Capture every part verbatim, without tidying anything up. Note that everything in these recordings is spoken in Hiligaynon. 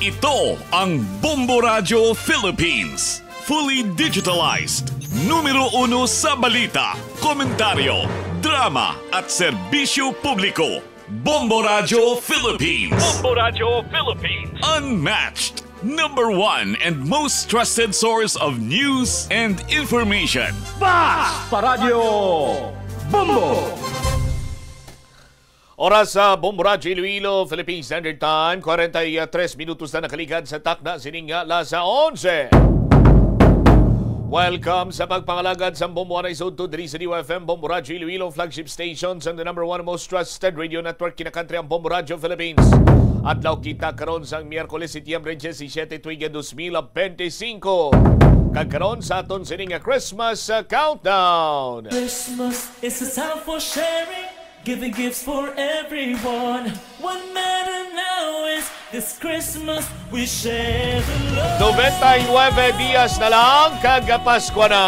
Ito ang Bombo Radyo Philippines. Fully digitalized. Numero uno sa balita, komentaryo, drama, at serbisyo publiko. Bombo Radyo Philippines. Bombo Radyo Philippines. Unmatched. Number one and most trusted source of news and information. Bas pa Radyo Bombo! Oras sa Bombo Radyo Iloilo, Philippine Standard Time, kwarenta y tres minutos na nakaligad sa takna sining alas onse. Welcome sa pagpangalagad sa Bombo Anay Sudto diri sa D Y F M, Bombo Radyo Iloilo, flagship station sa the number one most trusted radio network kinakantri ang Bombo Radyo Philippines. Adlaw kita karon sang Miyerkules, Setyembre disisiete, tuig dos mil bente singko. Kag karon sa aton sining nga Christmas, uh, countdown. Christmas is a time for sharing, giving gifts for everyone. What matter now is this Christmas we share the love. Noventa y nueve dias na lang kag Paskwa na.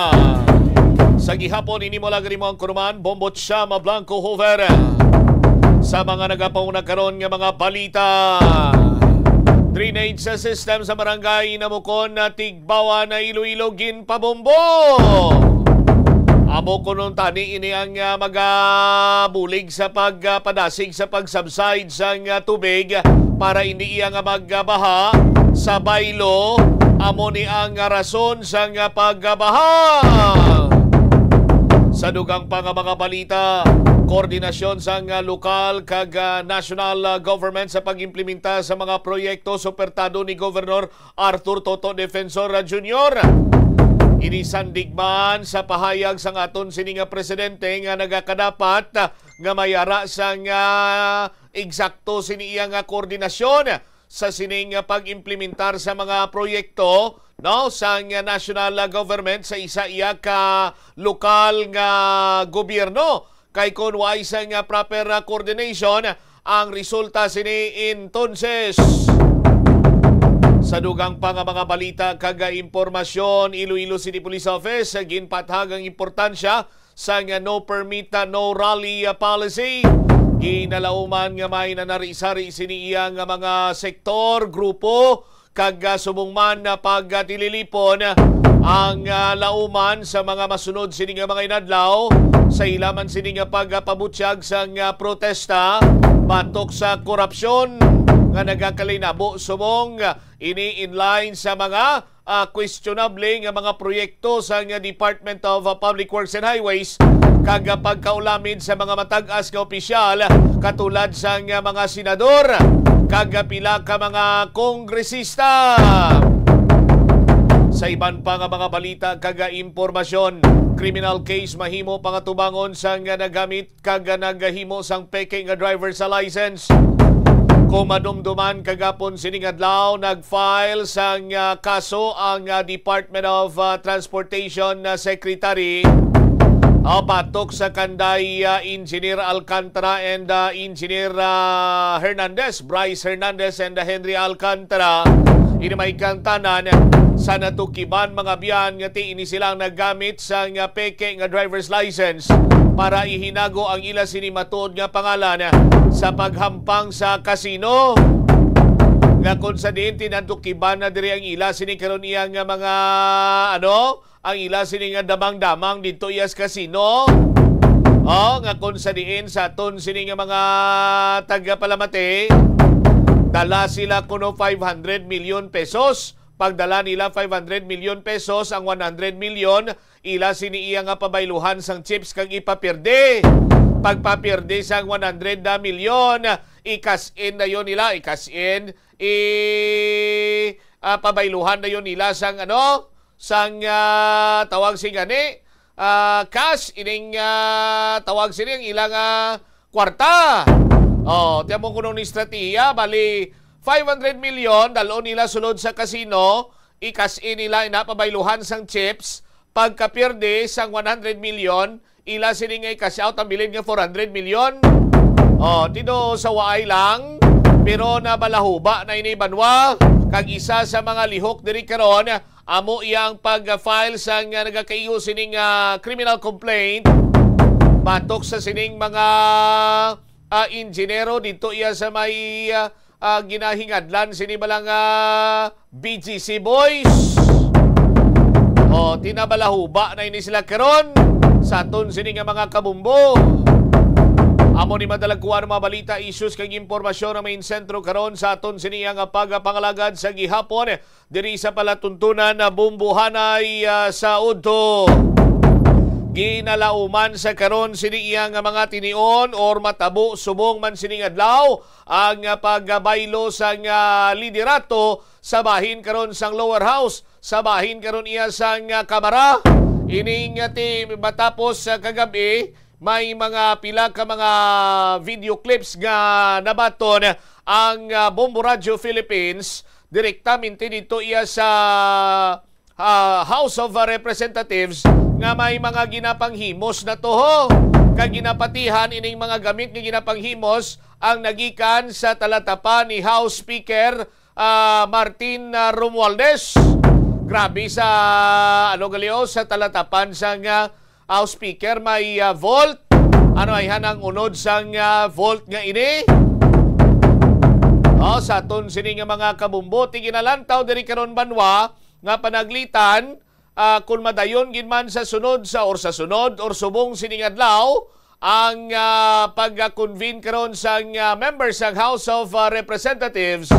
Sa gihapon, ini mo lang rin mo ang kunuman, Bombo Chama Blanco Hoover. Sa mga nagapauna karon nga mga balita, drainage sa system sa barangay Namukon na Tigbawa na Iloilo ginpabombo. Amo kuno tani ini ang, ah, magabulig sa pagpadasig sa pag-subside sang, ah, tubig para hindi iya nga magbaha sa baylo. Amo ni ang rason sang pagbaha. Sa dugang pa nga mga balita, koordinasyon sang lokal kag, ah, national, ah, government sa pag-implementa sa mga proyekto suportado ni Governor Arthur Toto Defensor Junior. Ini sandig man sa pahayag sang aton sini nga presidente nga nagakadapat nga may ara sang, ah, eksakto sini iya nga koordinasyon sa sining pag-implementar sa mga proyekto, no, sang national government sa isa iya ka lokal nga gobyerno. Kay kon wa sang proper coordination, ang resulta sini entonces. Sa dugang pa nga mga balita kag impormasyon, Iloilo City Police Office ginpathag ang importansya sang no permit, no rally policy. Ginalauman nga may nanari-sari sini iya nga mga sektor, grupo, kag, ah, subong man, ah, pagtililipon ang, ah, lauman sa mga masunod sini nga mga inadlaw sa ila man sini nga pagpabutyag sang, ah, protesta batok sa korupsyon nga nagakalinabo subong, ah, ini in line sa mga, ah, questionable nga mga proyekto sang Department of, ah, Public Works and Highways kag, ah, pagkaulamid sa mga matag-as nga opisyal katulad sang, ah, mga senador kag, ah, pila ka mga kongresista. Sa iban pa nga mga balita kag, ah, impormasyon, criminal case mahimo pangatubangon sang, ah, nagamit kag naghimo sang peke nga driver's license. Kung madumduman, kagapon sining adlaw, nag-file sang, ah, kaso ang, ah, Department of, ah, Transportation, ah, Secretary, ah, batok sa kanday, ah, Engineer Alcantara and, ah, Engineer, ah, Hernandez, Bryce Hernandez and, ah, Henry Alcantara. Ini may kantanan sa natukiban mga biyan nga ti ini silang naggamit sang, ah, peke nga driver's license para ihinago ang ila sini matuod nga pangalan sa paghampang sa kasino. Nga kon sa diin tinantukiban na diri ang ila sini karon iya nga mga, ano, ang ila sini nga damang-damang didto iya sa kasino. Oh, nga kon sa diin sa aton sini nga mga taga Palamati, dala sila kuno five hundred million pesos. Pagdala nila five hundred million pesos, ang one hundred million ila sini iya nga pabayluhan sang chips kag ipapirdi. Pagpapirdi sang one hundred na milyon, i-cash in dayon nila, i-cash in, i, ah, pabayluhan dayon nila sang, ano, sang, ah, tawag sing gani, ah, cash, ining, ah, tawag sini ang ilang, ah, kwarta. Oh, tiyan mo kuno ni estratehiya, bali five hundred million dal-on nila sulod sa casino, i-cash in nila ina pabayluhan sang chips, pagkapirdi sang one hundred million, ila sini nga i-cash out ang bilin nga four hundred million. Oh, tino sa waay lang, pero nabalahuba na ini banwa, kag isa sa mga lihok diri karon, amo iya ang pag-file sang, ah, nagakaiyo sining, ah, criminal complaint batok sa sining mga, ah, ingenero dito iya sa may, ah, ah, ginahingadlan sini bala nga B G C Boys. O, tinabalahuba na ini sila karon sa aton sini nga mga kabumbo. Amo ni madalagkuan ang mga balita, issues kag impormasyon ang main sentro karon sa aton sini nga pagapangalagad sa gihapon diri sa palatuntunan na Bumbuhanay, ah, sa udto. Ginalauman sa karon sini iya nga mga tinion or matabo subong man sining adlaw ang, ah, pagbaylo sang, ah, liderato sa bahin karon sang lower house, sa bahin karon iya sang, ah, kamara. Ining, ah, ti-, matapos sa kagabi, may mga pila ka mga video clips nga nabaton ang, ah, Bombo Radio Philippines direktamente dito iya sa, ah, House of Representatives nga may mga ginapanghimos na toho kag ginapatihan ining mga gamit nga ginapanghimos ang nagikan sa talatapan ni House Speaker, ah, Martin, ah, Romualdez. Grabe sa, ano gali, o, sa talatapan sang, ah, House Speaker, may, ah, vault. Ano ay hanang unod sang, ah, vault nga ini? O, sa aton sini nga mga kabumbo, ti ginalantaw diri karon banwa nga panaglitan, ah, kun madayon gid man sa sunod sa, or sa sunod or subong sining adlaw ang, ah, pag-convene karon sang, ah, members sang House of, ah, Representatives,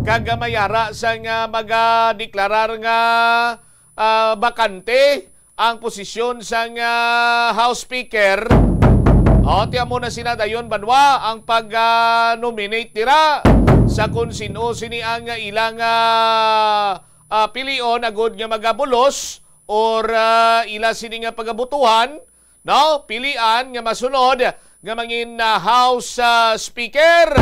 kag, ah, mayara sang, ah, magadeklarar nga, ah, bakante ang posisyon sang, ah, House Speaker. O, ti amo na sina dayon banwa ang pag, ah, nominate dira sa kun sin-o sini ang ilang, ah, ah, pilion agud nga magabulos or, ah, ila sini nga pagabutuhan, no? Pilian nga masunod nga mangin, ah, House, ah, Speaker.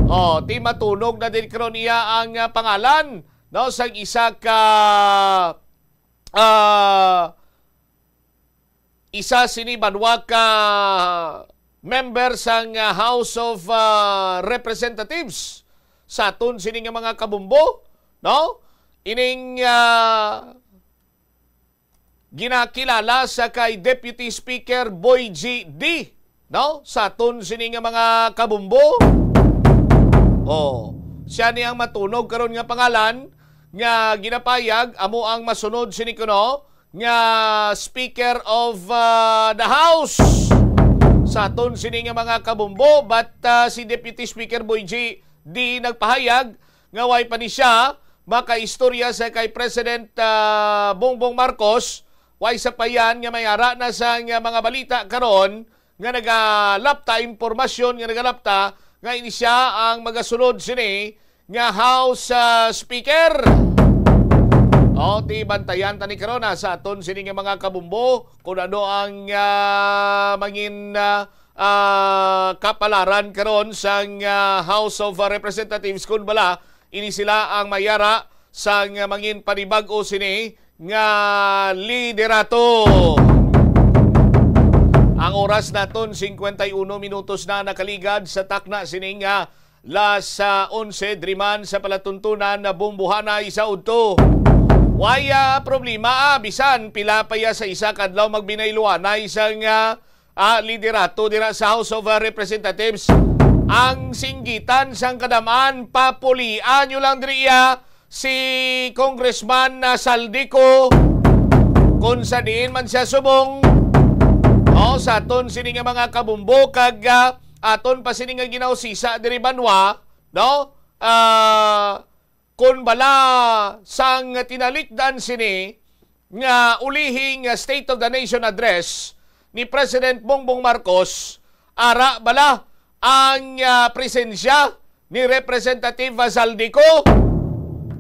O, ti matunog na din karon iya ang, ah, pangalan, no, sang isa ka, ah, isa sini banwa ka member sang, ah, House of, ah, Representatives sa aton sini nga mga kabumbo, no? Ining, ah, ginakilala sa kay Deputy Speaker Boy G D, no? Sa aton sini nga mga kabumbo. Oh, siya ni ang matunog karon nga pangalan nga ginapayag amo ang masunod sini kuno nga Speaker of, ah, the House sa aton sini nga mga kabumbo, but, ah, si Deputy Speaker Boy G D nagpahayag nga way pa ni siya makaistorya sa kay President, ah, Bongbong Marcos, way sa payan nga may ara na sa nga mga balita karon nga nagalapta, impormasyon nga nagalapta nga ini siya ang magasulod sini nga House, ah, Speaker. O, ti bantayan tani karon, ah, sa aton sini nga mga kabumbo kung ano ang, ah, mangin, ah, ah, kapalaran karon sang, ah, House of Representatives, kun bala ini sila ang mayara sang mangin panibag-o sini nga liderato. Ang oras naton, cincuenta y uno minutos na nakaligad sa takna sining, ah, las, ah, onse, diri man sa palatuntunan na Bumbuhanay sa udto. Way, ah, problema, ah, bisan pila pa ya sa isa ka adlaw magbinayluanay sang, ah, ah, liderato dira sa House of, ah, Representatives. Ang singgitan sang kadam-an, papulian nyo lang diri iya si Congressman, ah, Zaldy Co, kung sa diin man siya subong. O, sa aton sini nga mga kabumbo kag, ah, aton pa sini nga ginausisa diri banwa, no? Ah, kun bala sang tinalikdan sini nga ulihing State of the Nation Address ni President Bongbong Marcos, ara bala ang, ah, presensya ni Representative Zaldy Co?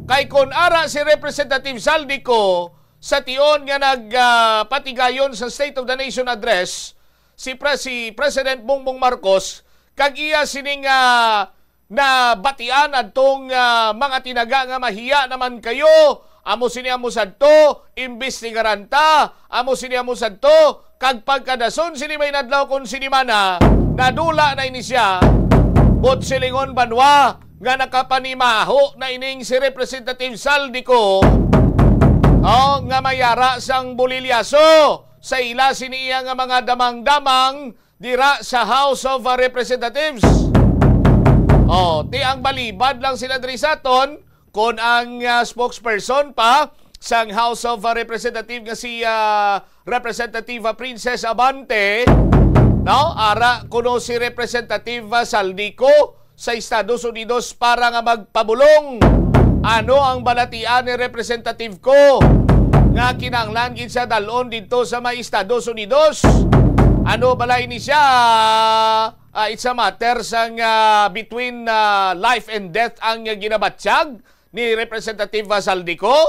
Kay kun ara si Representative Zaldy Co sa tion nga nag, ah, patigayon sa State of the Nation Address, si Pre-, si President Bongbong Marcos, kag iya sining, ah, nabatian adtong, ah, mga tinaga nga mahiya naman kayo. Amo sini, amo sadto, imbestigaran ta. Amo sini, amo sadto, kag pagkadason sini may nadlaw kon sinimana, nadula na ini siya. But silingon banwa nga nakapanimaho na ining si Representative Zaldy Co, oh, nga mayara sang bulilyaso sa ila sini iya nga mga damang-damang dira sa House of Representatives. Oh, ti ang balibad lang sila diri sa aton, kon ang, ah, spokesperson pa sang House of, ah, Representative nga si, ah, Representative, ah, Princess Abante, no? Ara kuno si Representative, ah, Zaldy Co sa Estados Unidos para nga magpabulong. Ano ang balatian ni Representative Co nga kinahanglan gid siya dalon didto sa may Estados Unidos? Ano bala ini siya? Ah, it's a matter sang, ah, between, ah, life and death ang ginabatyag ni Representative Zaldy Co.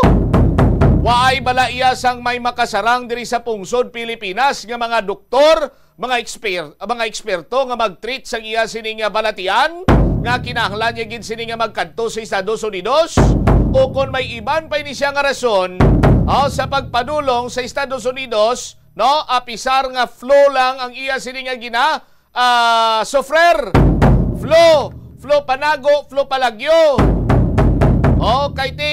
Waay bala iya sang may makasarang diri sa pungsod Pilipinas nga mga doktor, mga eksper-, mga eksperto nga mag-treat sang iya sini nga balatian nga kinahanglan niya gid sini nga magkadto sa Estados Unidos? O kon may iban pa ini siya nga rason, ah, sa pagpadulong sa Estados Unidos, no? Apisar nga flu lang ang iya sini nga gina, ah, suffer. Flu, flu panago, flu palagyo. O, kay ti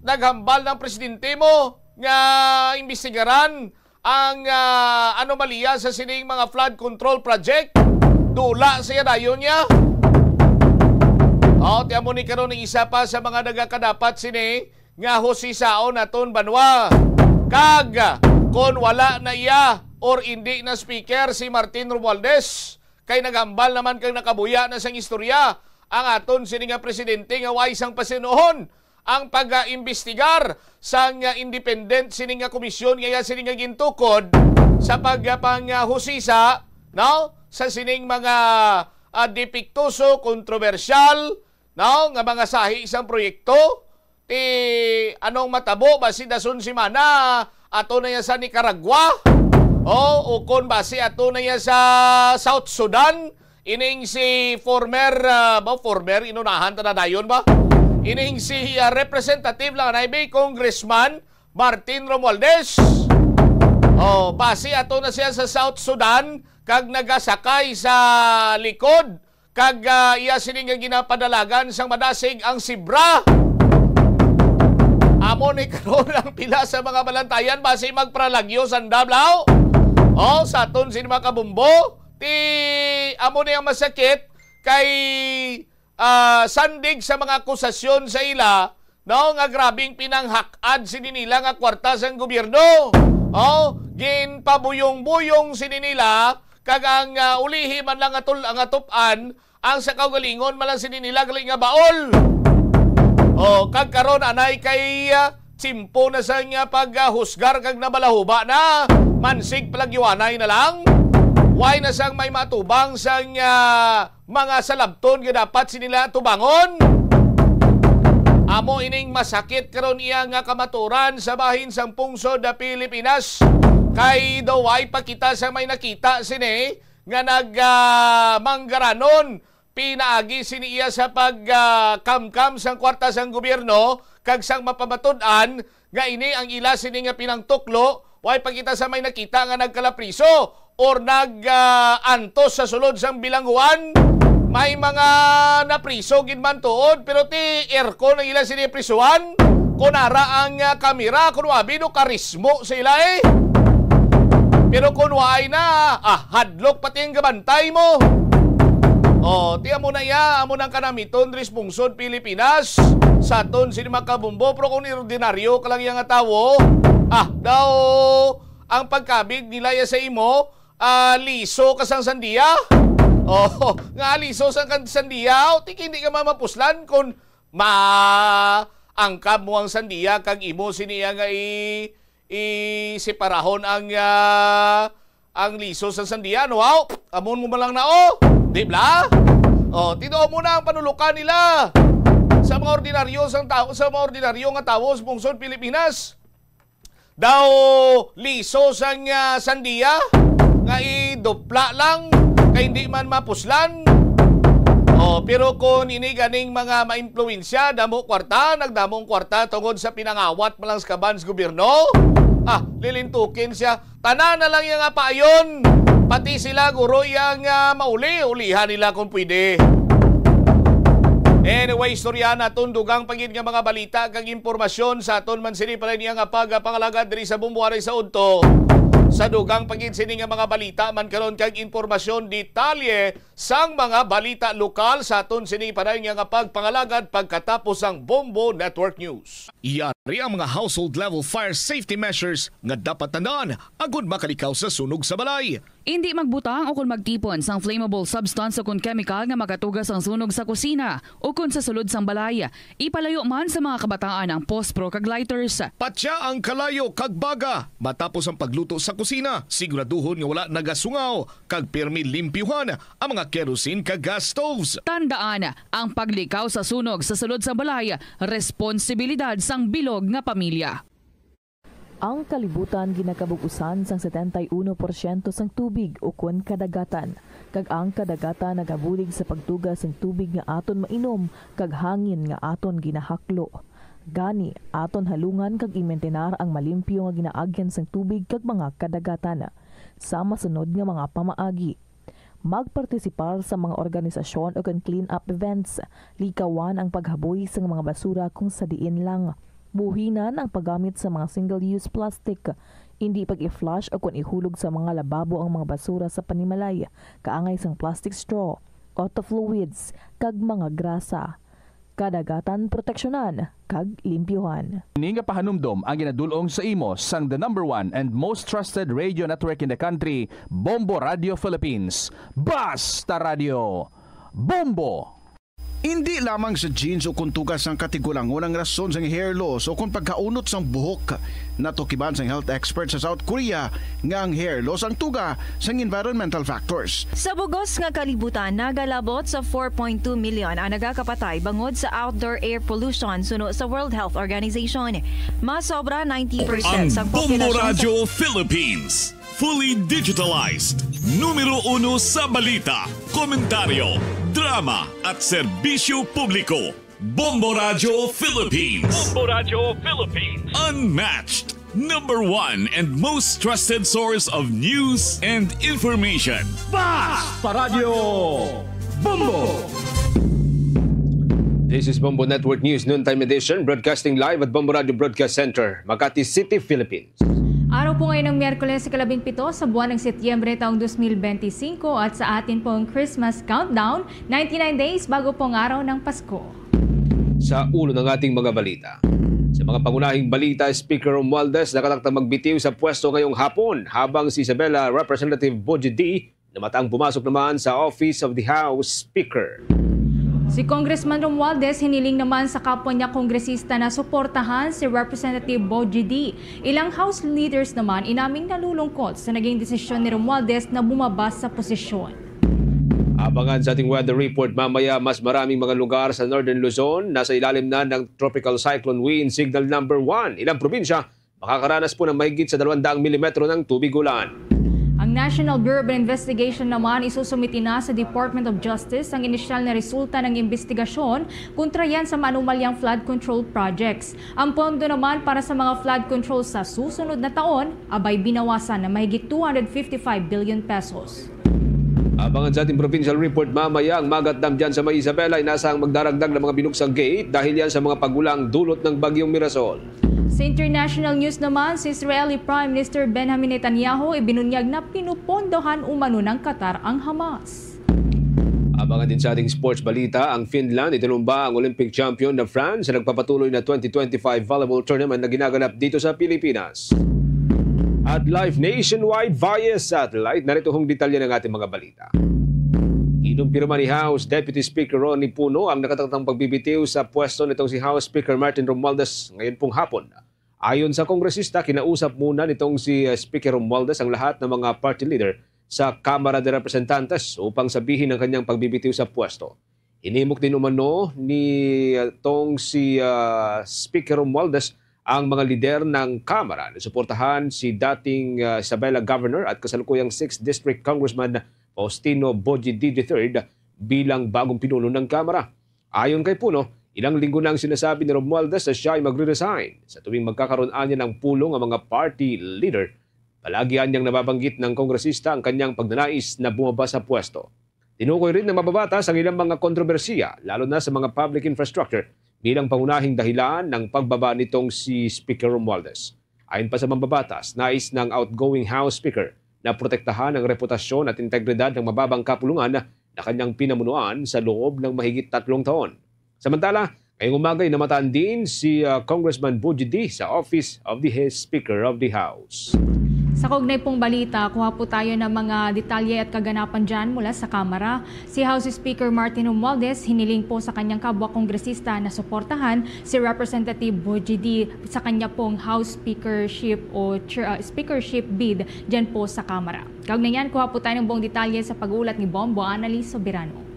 naghambal ng presidente mo nga imbestigaran ang, ah, anomalya sa sining mga flood control project. Dula siya dayon niya. O, ti amo ni karon ang isa pa sa mga nagakadapat sini nga husisaon naton banwa. Kag kon wala na iya or indi na speaker si Martin Romualdez, kay naghambal naman kag nakabuya na sang istorya ang aton sini nga presidente nga way sang pasinuhon ang pag-imbestigar sang, ah, independent sini nga komisyon nga iya sini nga gintukod sa pagpanghusisa, no, sa sining mga, ah, depektoso, kontrobersyal, no, nga mga sahi sang proyekto. Ti anong matabo basi dason semana ato na ya sa Nicaragua? O, ukon basi ato na ya sa South Sudan? Ining si former, ah, ba, former, inunahan ta na dayon ba? Ining si, ah, Representative lang, anay, Congressman Martin Romualdez. O, basi ato na siya sa South Sudan kag nagasakay sa likod kag, ah, iya sini nga ginapadalagan sang madasig ang sibra. Amo ni karon ang pila sa mga balantayan, basi magparalagyo sang Davao. O, sa aton sini mga kabumbo, ti amo ni ang masakit kay, ah, sandig sa mga akusasyon sa ila, no, nga grabing pinanghak-ad sini nila nga kwarta sang gobyerno. O, ginpabuyong-buyong sini nila, kag ang, ah, ulihi man lang nga tul-, nga tup-an, ang sa kaugalingon man lang sini nila gali nga baol. O, kag karon anay kay, ah, tiyempo na sang, ah, paghusgar kag nabalahuba na, mansig palagyuanay na lang. Way na sang may matubang sang, ah, mga salabton nga dapat sini nila tubangon. Amo ining masakit karon iya nga kamaturan sa bahin sang pungsod na Pilipinas, kay daw way pa kita sa may nakita sini nga nag, ah, manggaranon pinaagi sini iya sa pag, ah, kamkam sang kwarta sang gobyerno kag sang mapamatud-an nga ini ang ila sini nga pinangtuklo, way pa kita sa may nakita nga nagkalapriso or nag, ah, antos sa sulod sang bilangguan. May mga napriso gid man tuod, pero ti aircon ang ila sini prisuhan. Kun ara ang, ah, kamera, kun wabi no karismo sa ila, eh. Pero kun waay na, ah, hadlok pati ang gabantay mo. O, ti amo na iya, amo nang kanamiton diri sa pungsod Pilipinas, sa aton sini mga kabumbo, pero kung ordinaryo ka lang iya nga tawo, ah, daw ang pagkabig nila iya sa imo, ah, liso ka sang sandiya. O, nga liso sang kan-, sandiya, o, ti hindi ka mamapuslan kung maangkab mo ang sandiya kag imo sini iya nga i-, i-separahon ang, ah, ang liso sang sandiya, no? Wow! Amon mo man lang na, oh! Di bla? O, ti-aw mo na ang panulukan nila sa mga ordinaryo sang tawo, sa mga ordinaryo nga tawo sa pungsod Pilipinas. Daw liso sang, ah, sandiya nga idupla lang kay hindi man mapuslan. O, pero kung ini ganing mga maimpluwensya, damo kwarta, nagdamong kwarta tungod sa pinangawat man lang sa kaban sa gobyerno, ah, lilintukin siya. Tanan na lang iya nga paayon. Pati sila, guro, iya nga mauli, ulihan nila kung pwede. Anyway, istorya naton dugang pa gid nga mga balita kag impormasyon sa aton man sini pala niya nga pagpangalagad diri sa Bumbuaray sa Udto. Sa dugang pa gid sini nga mga balita man karon kag impormasyon, detalye Sang mga balita lokal sa aton sini padayon nga pagpangalagad pagkatapos sang Bombo Network News. Yari ang mga household level fire safety measures nga dapat tandaan agud makalikaw sa sunog sa balay. Indi magbutang o kon magtipon sang flammable substance o kon chemical nga makatuga sang sunog sa kusina o kon sa sulod sang balay. Ipalayo man sa mga kabataan ang pospro kag lighters. Patya ang kalayo kag baga matapos ang pagluto sa kusina. Siguraduhon nga wala nagasungaw kag pirmi limpyuhan ang mga kerosene kag gas stoves. Tandaan, ang paglikaw sa sunog sa sulod sa balay, responsibilidad sang bilog nga pamilya. Ang kalibutan ginakabug-usan sang setenta y uno porsyento sang tubig ukon kadagatan, kag ang kadagatan nagabulig sa pagtuga sang tubig nga aton mainom kag hangin nga aton ginahaklo. Gani, aton halungan kag imintinar ang malimpyo nga ginaagyan sang tubig kag mga kadagatan. Sa masunod nga mga pamaagi, magpartisipar sa mga organisasyon o kon clean-up events. Likawan ang paghaboy sang mga basura kung sa diin lang. Buhinan ang paggamit sa mga single-use plastic. Indi pag-i-flush o kon ihulog sa mga lababo ang mga basura sa panimalay, kaangay sang plastic straw, auto fluids, kag mga grasa. Kadagatan proteksyonan kag limpyuhan. Ini nga pahanumdom ang ginadul-ong sa imo sang the number one and most trusted radio network in the country, Bombo Radio Philippines. Basta Radio, Bombo! Indi lamang sa genes o kon tuga sang katigulangon ang rason sang hair loss o kon pagkaunot sang buhok. Natukiban sang health expert sa South Korea nga ang hair loss ang tuga sang environmental factors. Sa bugos nga kalibutan, nagalabot sa four point two million ang nagakapatay bangod sa outdoor air pollution, suno sa World Health Organization. Mas sobra ninety percent Ang sa Bombo populasyon sa Radyo Philippines, fully digitalized, numero uno sa balita, komentaryo, drama, at serbisyo publiko. Bombo Radyo Philippines. Bombo Radyo Philippines. Unmatched, number one, and most trusted source of news and information. Basta Radyo Bombo! This is Bombo Network News Noontime Edition, broadcasting live at Bombo Radyo Broadcast Center, Makati City, Philippines. Araw po ngayon ng Miyerkules, ikalabing pito sa buwan ng Setyembre taong dos mil benti singko, at sa atin pong Christmas countdown, ninety-nine days bago po ang araw ng Pasko. Sa ulo ng ating mga balita. Sa mga pangunahing balita, Speaker Romualdez nakatakdang magbitiw sa pwesto ngayong hapon, habang si Isabela Representative Boji D namataang pumasok naman sa Office of the House Speaker. Si Congressman Romualdez hiniling naman sa kapwa niya kongresista na suportahan si Representative Boji D. Ilang House leaders naman inaming nalulungkot sa naging desisyon ni Romualdez na bumaba sa posisyon. Abangan sa ating weather report mamaya, mas maraming mga lugar sa Northern Luzon nasa ilalim na ng Tropical Cyclone Wind Signal Number One. Ilang probinsya makakaranas po ng mahigit sa dalawang daang milimetro ng tubig ulan. Ang National Bureau of Investigation naman isusumiti na sa Department of Justice ang inisyal na resulta ng imbestigasyon kontra yan sa maanumalyang flood control projects. Ang pondo naman para sa mga flood control sa susunod na taon abay binawasan na mahigit two hundred fifty-five billion pesos. Abangan sa ating provincial report mamaya ang magat dam dyan sa may Isabela, inasahang magdaragdag ng mga binuksang gate dahil yan sa mga pagulang dulot ng Bagyong Mirasol. Sa international news naman, si Israeli Prime Minister Benjamin Netanyahu ibinunyag na pinupondohan umano ng Qatar ang Hamas. Abangan din sa ating sports balita, ang Finland itinumba ang Olympic champion na France sa nagpapatuloy na twenty twenty-five volleyball tournament na ginaganap dito sa Pilipinas. At live nationwide via satellite, narito hong detalye ng ating mga balita. Kinumpirma ni House Deputy Speaker Ronnie Puno ang nakatakdang pagbibitiw sa pwesto nitong si House Speaker Martin Romualdez ngayon pong hapon. Ayon sa kongresista, kinausap muna nitong si, uh, Speaker Romualdez ang lahat ng mga party leader sa Kamara de Representantes upang sabihin ang kanyang pagbibitiw sa pwesto. Hinimok din umano ni, uh, tong si, uh, Speaker Romualdez ang mga lider ng Kamara na suportahan si dating, uh, Isabela Governor at kasalukuyang sixth District Congressman Faustino Boji D the third bilang bagong pinuno ng Kamara. Ayon kay Puno, ilang linggo na ang sinasabi ni Romualdez na siya ay magre-resign. Sa tuwing magkakaroon niya ng pulong ang mga party leader, palagi niyang nababanggit ng kongresista ang kanyang pagnanais na bumaba sa pwesto. Tinukoy rin ng mababatas ang ilang mga kontrobersiya, lalo na sa mga public infrastructure, bilang pangunahing dahilan ng pagbaba nitong si Speaker Romualdez. Ayon pa sa mambabatas, nais ng outgoing House Speaker na protektahan ang reputasyon at integridad ng mababang kapulungan na kanyang pinamunuan sa loob ng mahigit tatlong taon. Samantala, ngayong umaga ay namataan din si, ah, Congressman Bogie Dee sa Office of the Speaker of the House. Sa kaugnay pong balita, kuha po tayo ng mga detalye at kaganapan dyan mula sa Kamara. Si House Speaker Martin Romualdez hiniling po sa kanyang kabwa kongresista na suportahan si Representative Bogie Dee sa kanya pong House Speakership o chair, ah, Speakership bid dyan po sa Kamara. Kaugnay niyan, kuha po tayo ng buong detalye sa pag-uulat ni Bombo Annalise Soberano.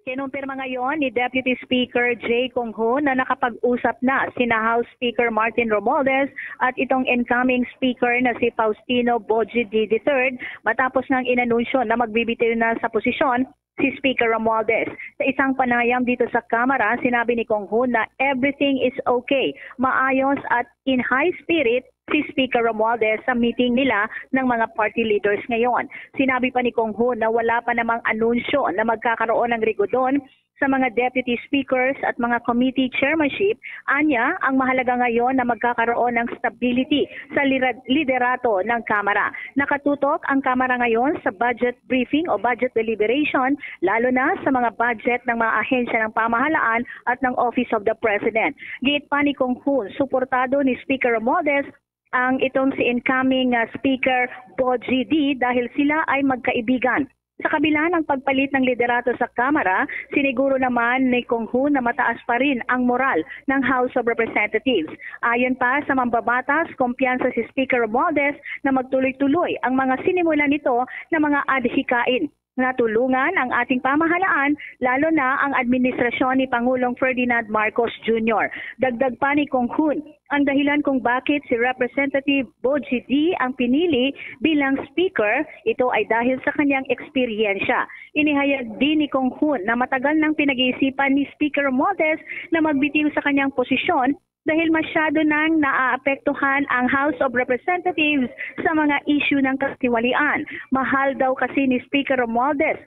Kinumpirma ngayon ni Deputy Speaker Jay Conghun na nakapag-usap na sina House Speaker Martin Romualdez at itong incoming Speaker na si Faustino Bogie Dee the third, matapos nang inanunsyo na magbibitiw na sa posisyon si Speaker Romualdez. Sa isang panayam dito sa Kamara, sinabi ni Conghun na everything is okay, maayos at in high spirit si Speaker Romualdez sa meeting nila ng mga party leaders ngayon. Sinabi pa ni Conghun na wala pa namang anunsyo na magkakaroon ng rigodon sa mga deputy speakers at mga committee chairmanship. Anya, ang mahalaga ngayon na magkakaroon ng stability sa lira-, liderato ng Kamara. Nakatutok ang Kamara ngayon sa budget briefing o budget deliberation, lalo na sa mga budget ng mga ahensya ng pamahalaan at ng Office of the President. Giit pa ni Conghun, suportado ni Speaker Romualdez ang itong si incoming, ah, Speaker Bogie Dee dahil sila ay magkaibigan. Sa kabila ng pagpalit ng liderato sa Kamara, siniguro naman ni Conghun na mataas pa rin ang moral ng House of Representatives. Ayon pa sa mambabatas, kumpiyansa si Speaker Romualdez na magtuloy-tuloy ang mga sinimulan nito na mga adhikain. Natulungan ang ating pamahalaan, lalo na ang administrasyon ni Pangulong Ferdinand Marcos Junior. Dagdag pa ni Conghun, ang dahilan kung bakit si Representative Bogie Dee ang pinili bilang speaker, ito ay dahil sa kanyang eksperyensya. Inihayag din ni Conghun na matagal nang pinag-iisipan ni Speaker Romualdez na magbitiw sa kanyang posisyon dahil masyado nang naaapektuhan ang House of Representatives sa mga isyu ng katiwalian. Mahal daw kasi ni Speaker Romualdez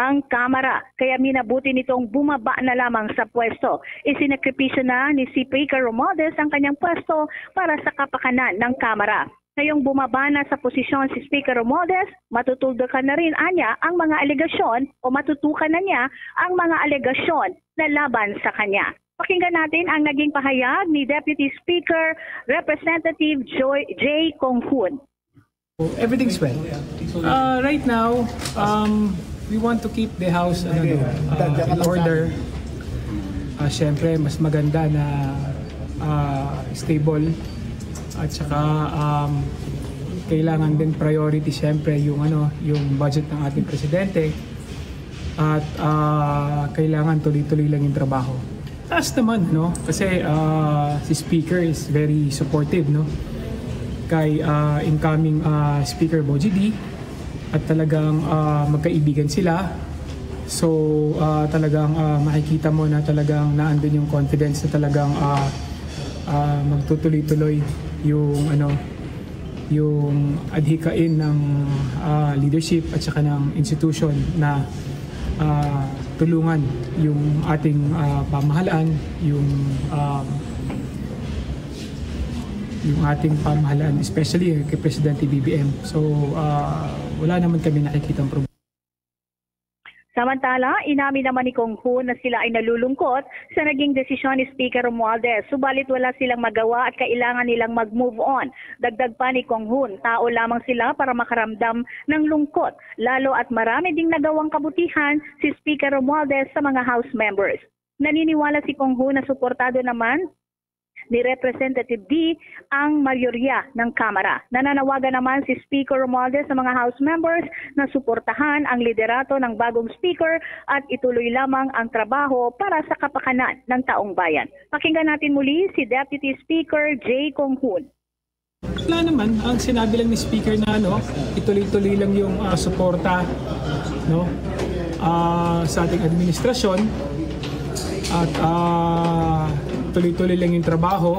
ang Kamara, kaya minabuti nitong bumaba na lamang sa pwesto. Isinakripisyo na ni Speaker Romualdez ang kanyang pwesto para sa kapakanan ng Kamara. Ngayong bumaba na sa posisyon si Speaker Romualdez, matutuldukan na rin anya ang mga alegasyon o matutukan na niya ang mga alegasyon na laban sa kanya. Pakinggan natin ang naging pahayag ni Deputy Speaker Representative Joy, Jay Conghun. Everything's well. Uh, right now, um, we want to keep the house, ano, no, uh, in order. Uh, Siyempre, mas maganda na, uh, stable. At saka, um, kailangan din priority, siyempre, yung, ano, yung budget ng ating presidente. At, uh, kailangan tuloy-tuloy lang yung trabaho. Taas naman, no? Kasi, uh, si Speaker is very supportive, no? Kay, uh, incoming, uh, Speaker Bogie Dee. At talagang, uh, magkaibigan sila. So, uh, talagang, uh, makikita mo na talagang naandun yung confidence na talagang, uh, uh, magtutuloy-tuloy yung, ano, yung adhikain ng, ah, leadership at saka ng institution na, ah, tulungan yung ating, ah, pamahalaan, yung, um, yung ating pamahalaan, especially kay Presidente B B M. So, ah, wala naman kami nakikitang problema. Samantala, inamin naman ni Conghun na sila ay nalulungkot sa naging desisyon ni Speaker Romualdez, subalit wala silang magawa at kailangan nilang mag-move on. Dagdag pa ni Conghun, tao lamang sila para makaramdam ng lungkot, lalo at marami ding nagawang kabutihan si Speaker Romualdez sa mga House members. Naniniwala si Conghun na suportado naman ni Representative Dee ang mayorya ng Kamara. Nananawagan naman si Speaker Romualdez sa mga House members na suportahan ang liderato ng bagong Speaker at ituloy lamang ang trabaho para sa kapakanan ng taong bayan. Pakinggan natin muli si Deputy Speaker Jay Conghun. Wala naman, ang sinabi lang ni Speaker na, ano, ituloy-tuloy lang yung, ah, suporta, no, ah, sa ating administrasyon at, ah, tuloy-tuloy lang yung trabaho.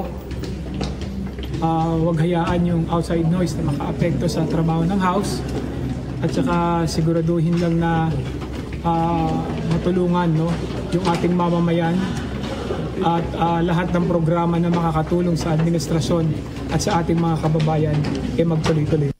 Ah, wag hayaan yung outside noise na makaapekto sa trabaho ng House at saka siguraduhin lang na, ah, matulungan, no, yung ating mamamayan at, ah, lahat ng programa na makakatulong sa administrasyon at sa ating mga kababayan ay magtuloy-tuloy.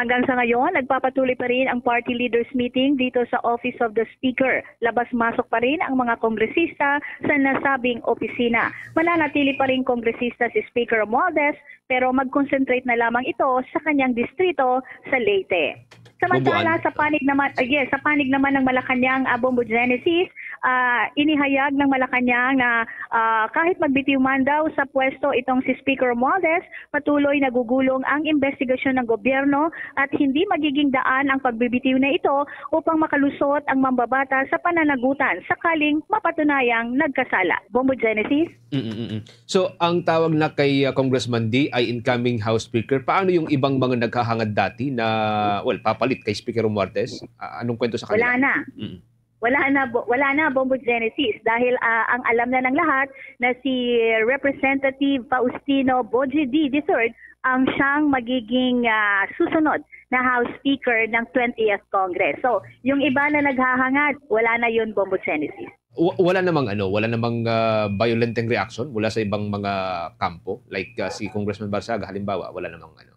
Hanggang sa ngayon, nagpapatuloy pa rin ang party leaders meeting dito sa Office of the Speaker. Labas-masok pa rin ang mga kongresista sa nasabing opisina. Mananatili pa rin kongresista si Speaker Romualdez, pero mag-concentrate na lamang ito sa kanyang distrito sa Leyte. Samantala, Bubuan. sa panig naman, ah, yes, sa panig naman ng Malacañang, ah, Bombo Genesis, ah, inihayag ng Malacañang na, ah, kahit magbitiw man daw sa pwesto itong si Speaker Romualdez, patuloy nagugulong ang investigasyon ng gobyerno at hindi magiging daan ang pagbibitiw na ito upang makalusot ang mambabata sa pananagutan sakaling mapatunayang nagkasala. Bombo Genesis? Mm, mm, mm. So, ang tawag na kay, ah, Congressman D ay incoming House Speaker. Paano yung ibang mga naghahangad dati na, well, papalit kay Speaker Romualdez? Ah, anong kwento sa Wala kanila? na. Mm. Wala na, Bo-, wala na, Bombo Genesis, dahil, ah, ang alam na ng lahat na si Representative Faustino Boji D the third ang siyang magiging, ah, susunod na House Speaker ng twentieth Congress. So, yung iba na naghahangad, wala na yun, Bombo Genesis. Wa-, wala namang ano, wala namang, ah, violenteng reaction mula sa ibang mga kampo? Like, ah, si Congressman Barsaga, halimbawa, wala namang ano.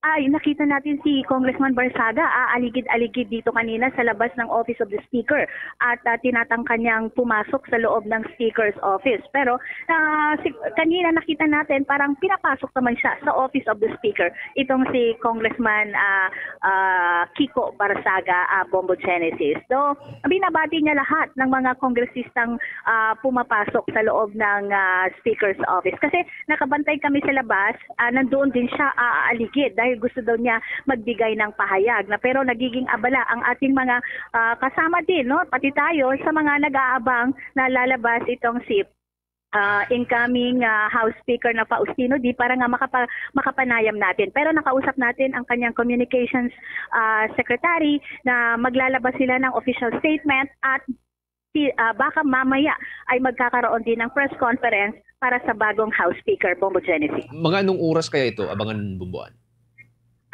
Ay, nakita natin si Congressman Barsaga, ah, aligid-aligid dito kanina sa labas ng Office of the Speaker at, ah, tinatangka niyang pumasok sa loob ng Speaker's office. Pero, ah, si, kanina nakita natin parang pinapasok naman siya sa Office of the Speaker, itong si Congressman, ah, ah, Kiko Barsaga, ah, Bombo Genesis. So, binabati niya lahat ng mga kongresistang, ah, pumapasok sa loob ng, ah, Speaker's office. Kasi nakabantay kami sa labas, ah, nandoon din siya, ah, aaligid dahil gusto daw niya magbigay ng pahayag na, pero nagiging abala ang ating mga, ah, kasama din, no? Pati tayo sa mga nag-aabang na lalabas itong si, ah, incoming, ah, House Speaker na Faustino D para nga makapa-, makapanayam natin. Pero nakausap natin ang kanyang communications, ah, secretary na maglalabas sila ng official statement at si, ah, baka mamaya ay magkakaroon din ng press conference para sa bagong House Speaker, Bombo Genesis. Mga anong oras kaya ito, abangan, Bomboan?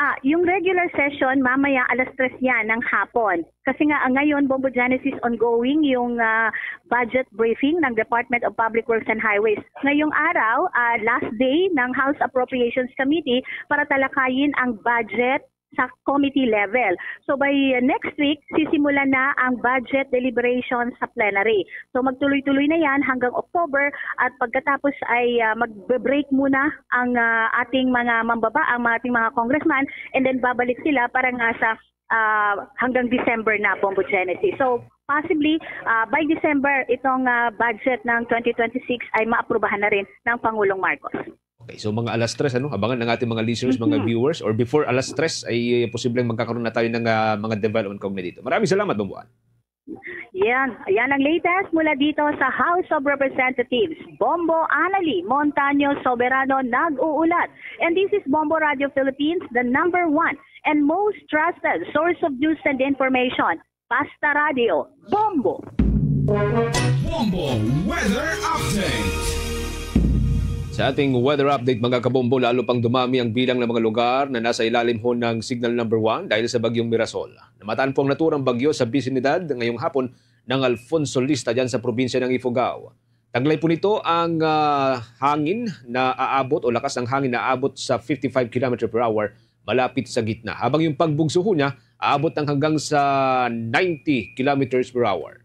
Ah, yung regular session, mamaya alas tres yan ng hapon. Kasi nga, ah, ngayon, Bombo Genesis, ongoing yung, ah, budget briefing ng Department of Public Works and Highways. Ngayong araw, ah, last day ng House Appropriations Committee para talakayin ang budget sa committee level. So by, uh, next week, sisimulan na ang budget deliberation sa plenary. So magtuloy-tuloy na yan hanggang October at pagkatapos ay, uh, magbe-break muna ang, uh, ating mga mambaba, ang mga ating mga congressman, and then babalik sila para nga sa, uh, hanggang December na, Bombo Genesis. So possibly, uh, by December, itong, uh, budget ng twenty twenty-six ay maaprubahan na rin ng Pangulong Marcos. Okay, so mga alas tres, ano? Abangan ng ating mga listeners, mga Mhm. viewers, or before alas tres ay posibleng magkakaroon na tayo ng, ah, mga development kaugnay dito. Maraming salamat, Bomboan. Yan. Yan ang latest mula dito sa House of Representatives. Bombo Anali Montaño Soberano nag-uulat. And this is Bombo Radio Philippines, the number one and most trusted source of news and information. Basta Radio, Bombo! Bombo Weather Update. Sa ating weather update, mga kabombo, lalo pang dumami ang bilang ng mga lugar na nasa ilalim ho ng Signal Number One dahil sa Bagyong Mirasol. Namataan po ang naturang bagyo sa bisinidad ngayong hapon ng Alfonso Lista dyan sa probinsya ng Ifugao. Taglay po nito ang, ah, hangin na aabot o lakas ng hangin na aabot sa fifty-five kilometer per hour malapit sa gitna. Habang yung pagbugso ho niya, aabot ng hanggang sa ninety kilometers per hour.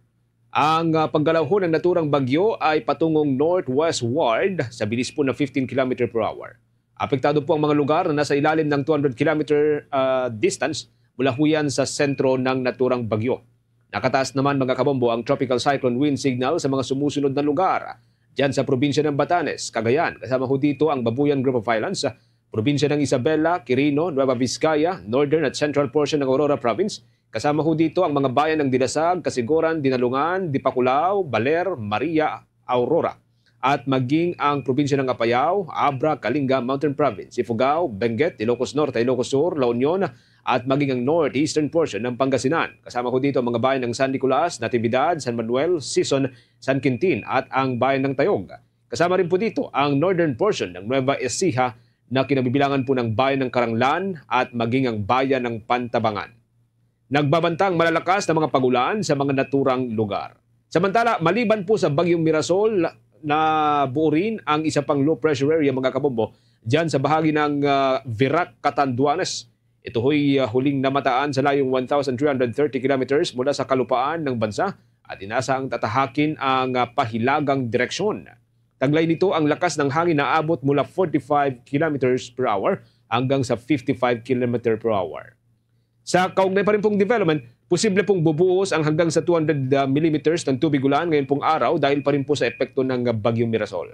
Ang, ah, paggalaw ho ng naturang bagyo ay patungong northwestward sa bilis po na fifteen kilometer per hour. Apektado po ang mga lugar na nasa ilalim ng two hundred kilometer, ah, distance mula ho yan sa sentro ng naturang bagyo. Nakataas naman, mga kabombo, ang tropical cyclone wind signal sa mga sumusunod na lugar. Diyan sa probinsya ng Batanes, Cagayan, kasama ho dito ang Babuyan Group of Islands, probinsya ng Isabela, Quirino, Nueva Vizcaya, northern at central portion ng Aurora Province, kasama ho dito ang mga bayan ng Dilasag, Casiguran, Dinalungan, Dipaculao, Baler, Maria, Aurora, at maging ang probinsya ng Apayao, Abra, Kalinga, Mountain Province, Ifugao, Benguet, Ilocos Norte, Ilocos Sur, La Union, at maging ang northeastern portion ng Pangasinan. Kasama ho dito ang mga bayan ng San Nicolas, Natividad, San Manuel, Sison, San Quintin, at ang bayan ng Tayog. Kasama rin po dito ang northern portion ng Nueva Ecija na kinabibilangan po ng bayan ng Caranglan at maging ang bayan ng Pantabangan. Nagbabanta ang malalakas na mga pag-ulan sa mga naturang lugar. Samantala, maliban po sa Bagyong Mirasol, nabuo rin ang isa pang low pressure area, mga kabombo, dyan sa bahagi ng, ah, Virac, Catanduanes. Ito hoy, ah, huling namataan sa layong one thousand three hundred thirty kilometers mula sa kalupaan ng bansa at inasang tatahakin ang, ah, pahilagang direksyon. Taglay nito ang lakas ng hangin na abot mula forty-five kilometers per hour hanggang sa fifty-five kilometer per hour. Sa kaugnay pa rin pong development, posible pong bubuhos ang hanggang sa two hundred, ah, millimeters ng tubig ulan ngayon pong araw dahil pa rin po sa epekto ng, ah, Bagyong Mirasol.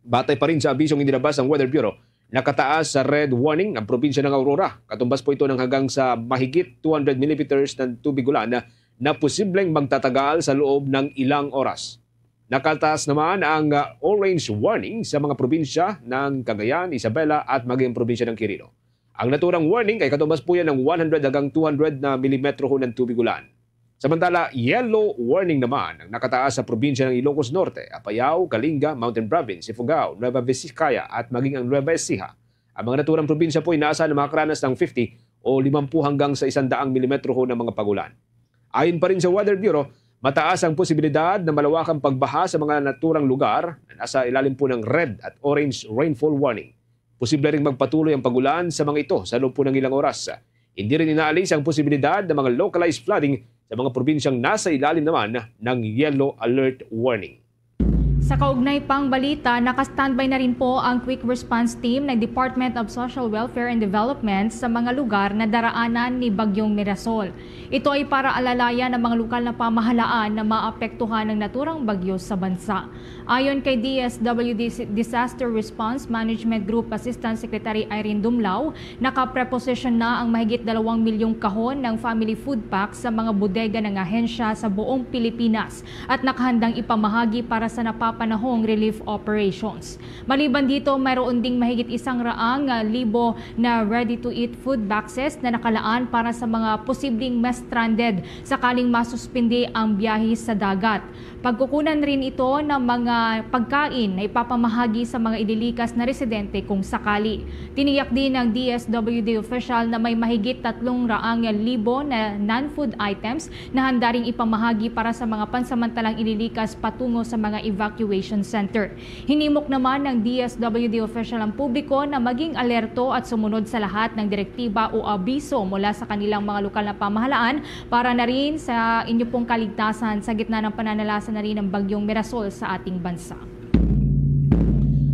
Batay pa rin sa abisong inilabas ng Weather Bureau, nakataas sa red warning ang probinsya ng Aurora. Katumbas po ito ng hanggang sa mahigit two hundred millimeters ng tubig ulan na, na posibleng magtatagal sa loob ng ilang oras. Nakataas naman ang, ah, orange warning sa mga probinsya ng Cagayan, Isabela at maging probinsya ng Quirino. Ang naturang warning ay katumbas po yan ng one hundred hanggang two hundred na milimetro ho ng tubig ulan. Samantala, yellow warning naman ang nakataas sa probinsya ng Ilocos Norte, Apayao, Kalinga, Mountain Province, Ifugao, Nueva Vizcaya at maging ang Nueva Ecija. Ang mga naturang probinsya po ay nasa na makaranas ng fifty o limampu hanggang sa isang daang milimetro ho ng mga pagulan. Ayon pa rin sa Weather Bureau, mataas ang posibilidad na malawakang pagbaha sa mga naturang lugar na nasa ilalim po ng red at orange rainfall warning. Posible ring magpatuloy ang pagulan sa mga ito sa loob po ng ilang oras. Hindi rin inaalis ang posibilidad ng mga localized flooding sa mga probinsyang nasa ilalim naman ng yellow alert warning. Sa kaugnay pang balita, naka-standby na rin po ang Quick Response Team ng Department of Social Welfare and Development sa mga lugar na daraanan ni Bagyong Mirasol. Ito ay para alalayan ang mga lokal na pamahalaan na maapektuhan ng naturang bagyo sa bansa. Ayon kay D S W D Disaster Response Management Group Assistant Secretary Irene Dumlao, nakapreposisyon na ang mahigit dalawang milyong kahon ng family food pack sa mga bodega ng ahensya sa buong Pilipinas at nakahandang ipamahagi para sa napapanahong relief operations. Maliban dito, mayroon ding mahigit isang raang, ah, libo na ready-to-eat food boxes na nakalaan para sa mga posibleng ma-stranded sakaling masuspindi ang biyahe sa dagat. Pagkukunan rin ito ng mga pagkain na ipapamahagi sa mga ililikas na residente kung sakali. Tiniyak din ng D S W D official na may mahigit tatlong raang libo na non-food items na handa ring ipamahagi para sa mga pansamantalang ililikas patungo sa mga evacuation center. Hinimok naman ng D S W D official ang publiko na maging alerto at sumunod sa lahat ng direktiba o abiso mula sa kanilang mga lokal na pamahalaan para na rin sa inyo pong kaligtasan sa gitna ng pananalasa na rin ng Bagyong Mirasol sa ating bansa.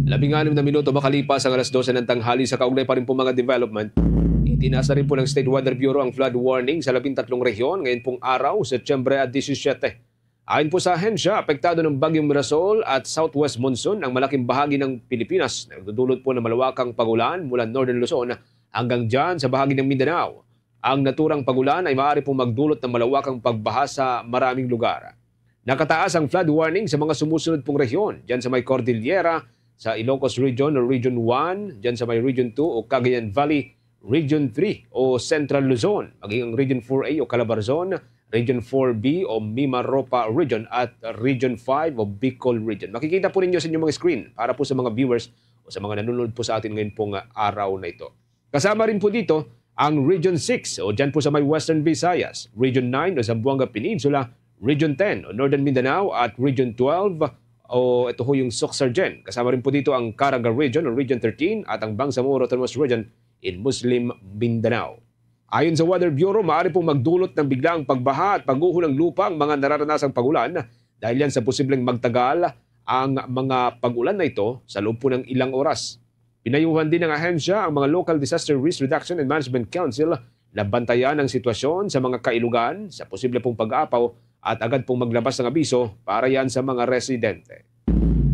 Labing anim na minuto makalipas ang alas dose ng tanghali. Sa kaugnay pa rin po mga development, itinaas na rin po ng State Weather Bureau ang flood warning sa labing tatlong rehiyon ngayon pong araw, Setyembre disisyete. Ayon po sa ahensya, apektado ng Bagyong Mirasol at Southwest Monsoon ang malaking bahagi ng Pilipinas. Nagdudulot po ng malawakang pagulan mula Northern Luzon hanggang dyan sa bahagi ng Mindanao. Ang naturang pagulan ay maaari pong magdulot ng malawakang pagbaha sa maraming lugar. Nakataas ang flood warning sa mga sumusunod pong rehiyon, dyan sa may Cordillera, sa Ilocos Region o Region one, dyan sa may Region two o Cagayan Valley, Region three o Central Luzon, maging ang Region four A o Calabarzon, Region four B o Mimaropa Region, at Region five o Bicol Region. Makikita po ninyo sa inyong mga screen para po sa mga viewers o sa mga nanonood po sa atin ngayon pong araw na ito. Kasama rin po dito ang Region six o dyan po sa may Western Visayas, Region nine o Zamboanga Peninsula, Region ten o Northern Mindanao, at Region twelve o ito ho yung Soccsksargen. Kasama rin po dito ang Caraga Region o Region thirteen at ang Bangsamoro Autonomous Region in Muslim Mindanao. Ayon sa Weather Bureau, maaari pong magdulot ng biglaang pagbaha at pag-uho ng lupa ang mga nararanasang pagulan dahil yan sa posibleng magtagal ang mga pag-ulan na ito sa loob po ng ilang oras. Pinayuhan din ng ahensya ang mga local disaster risk reduction and management council na bantayan ang sitwasyon sa mga kailugan sa posible pong pag-aapaw at agad pong maglabas ng abiso para yan sa mga residente.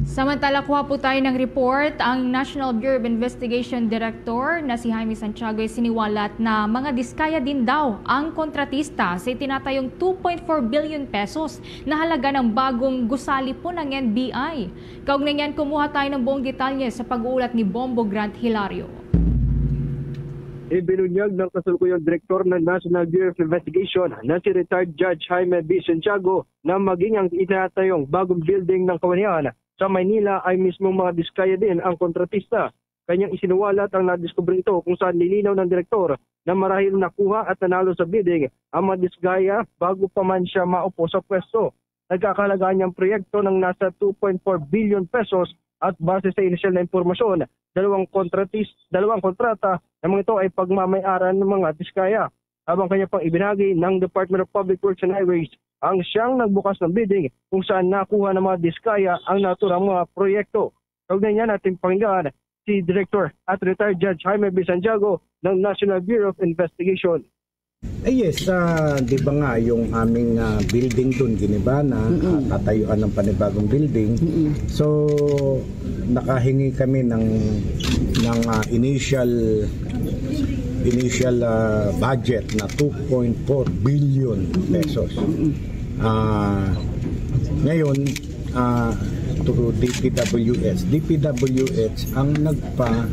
Samantala, kuha po tayo ng report. Ang National Bureau of Investigation Director na si Jaime Santiago ay siniwalat na mga diskaya din daw ang kontratista sa itinatayong two point four billion pesos na halaga ng bagong gusali po ng N B I. Kaugnay niyan, kumuha tayo ng buong detalye sa pag-uulat ni Bombo Grant Hilario. Ibinunyag ng kasalukuyang direktor ng National Bureau of Investigation na si retired Judge Jaime B. Santiago na maging ang itinatayong bagong building ng kawanian sa Maynila ay mismong mga diskaya din ang kontratista. Kanyang isinuwalat ang nadiskubre ito kung saan nilinaw ng direktor na marahil nakuha at nanalo sa bidding ang mga diskaya bago pa man siya maupo sa pwesto. Nagkakahalaga niyang proyekto ng nasa two point four billion pesos at base sa inisyal na impormasyon, dalawang kontratis-, dalawang kontrata na mga ito ay pagmamay-aran ng mga Diskaya. Habang kanya pang ibinagi ng Department of Public Works and Highways ang siyang nagbukas ng bidding kung saan nakuha ng mga Diskaya ang naturang mga proyekto. Kaugnay niya natin pakinggan si Director at Retired Judge Jaime B. Santiago ng National Bureau of Investigation. Eh, yes, ah, di ba nga yung aming, ah, building dun, giniba na, ah, tatayuan ng panibagong building. So, nakahingi kami ng, ng, ah, initial, initial, ah, budget na two point four billion pesos. Ah, ngayon, ah, through D P W H. D P W H ang nagpa-,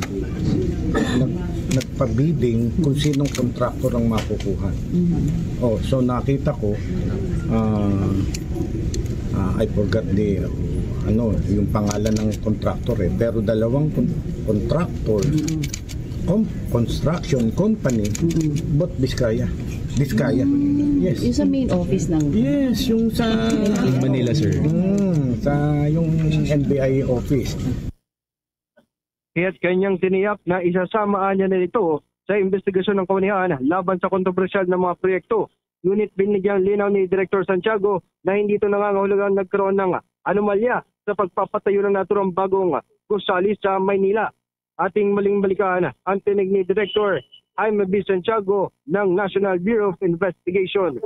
nag-, nagpa-bidding kung sinong contractor ang makukuha. Oh, so nakita ko, ah, ah, I forgot the, ano, yung pangalan ng contractor eh. Pero dalawang con-, contractor, com-, construction company, but Biskaya. Biskaya. Yes. Yung sa main office ng Yes, yung sa Yung Manila, sir. Mm, sa yung N B I office. Kaya't kanyang tiniyak na isasama niya na ito sa investigasyon ng kawanihan laban sa kontrobersyal na mga proyekto. Ngunit binigyang linaw ni Director Santiago na hindi ito nangangahulugang nagkaroon ng anomalya sa pagpapatayo ng naturang bagong gusali sa Maynila. Ating maling balikan ang tinig ni Director Jaime B. Santiago ng National Bureau of Investigation.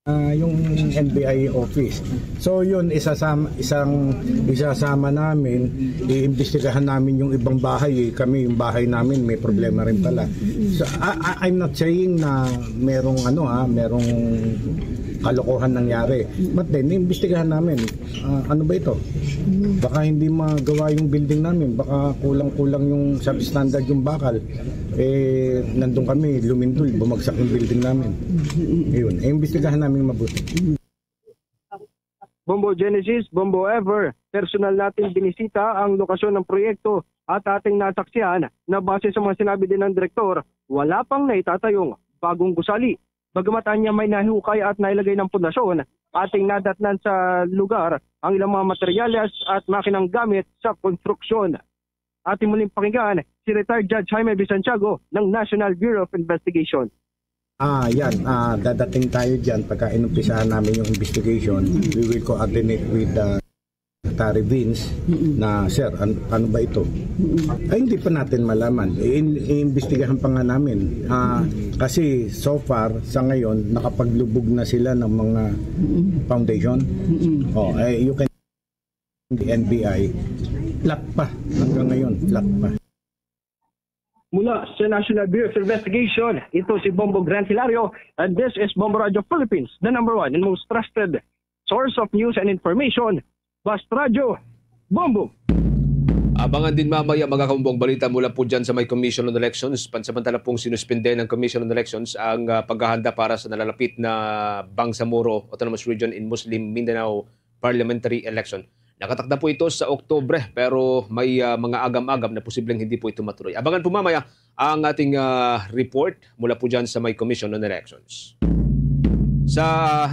Ah, yung N B I office. So yun, isasama, isang, isasama namin, iimbestigahan namin yung ibang bahay eh. Kami, yung bahay namin, may problema rin pala. So, I, I, I'm not saying na merong ano ha, merong kalokohan nangyari. But then, iimbestigahan namin, ah, ano ba ito? Baka hindi magawa yung building namin, baka kulang-kulang yung substandard yung bakal. Eh, nandun kami, lumindol, bumagsak yung building namin. Yun, eh, imbestigahan namin mabuti. Bombo Genesis, Bombo Ever, personal natin binisita ang lokasyon ng proyekto at ating nasaksihan na base sa mga sinabi din ng direktor, wala pang naitatayong bagong gusali. Bagamat anya may nahukay at nailagay ng pundasyon, ating nadatnan sa lugar ang ilang mga materyales at makinang gamit sa konstruksyon. Ating muling pakinggan si Retired Judge Jaime B. Santiago ng National Bureau of Investigation. Ah, yan. Ah, dadating tayo dyan pagka inumpisahan namin yung investigation. We will coordinate with the Secretary Vince na, "Sir, an-, ano ba ito?" Ay, hindi pa natin malaman. I-, iimbestigahan pa nga namin. Ah, kasi so far, sa ngayon, nakapaglubog na sila ng mga foundation. Oh, eh, you can the N B I, flat pa. Hanggang ngayon, flat pa. Mula sa National Bureau of Investigation, ito si Bombo Grant Hilario, and this is Bombo Radio Philippines, the number one and most trusted source of news and information. Basta Radyo, Bombo! Abangan din mamaya, mga kaumbong, balita mula po dyan sa may Commission on Elections. Pansamantala pong sinuspinde ng Commission on Elections ang, ah, paghahanda para sa nalalapit na Bangsamoro Autonomous Region in Muslim Mindanao parliamentary election. Nakatakda po ito sa Oktubre, pero may, ah, mga agam-agam na posibleng hindi po ito matuloy. Abangan po mamaya ang ating, ah, report mula po dyan sa may Commission on Elections. Sa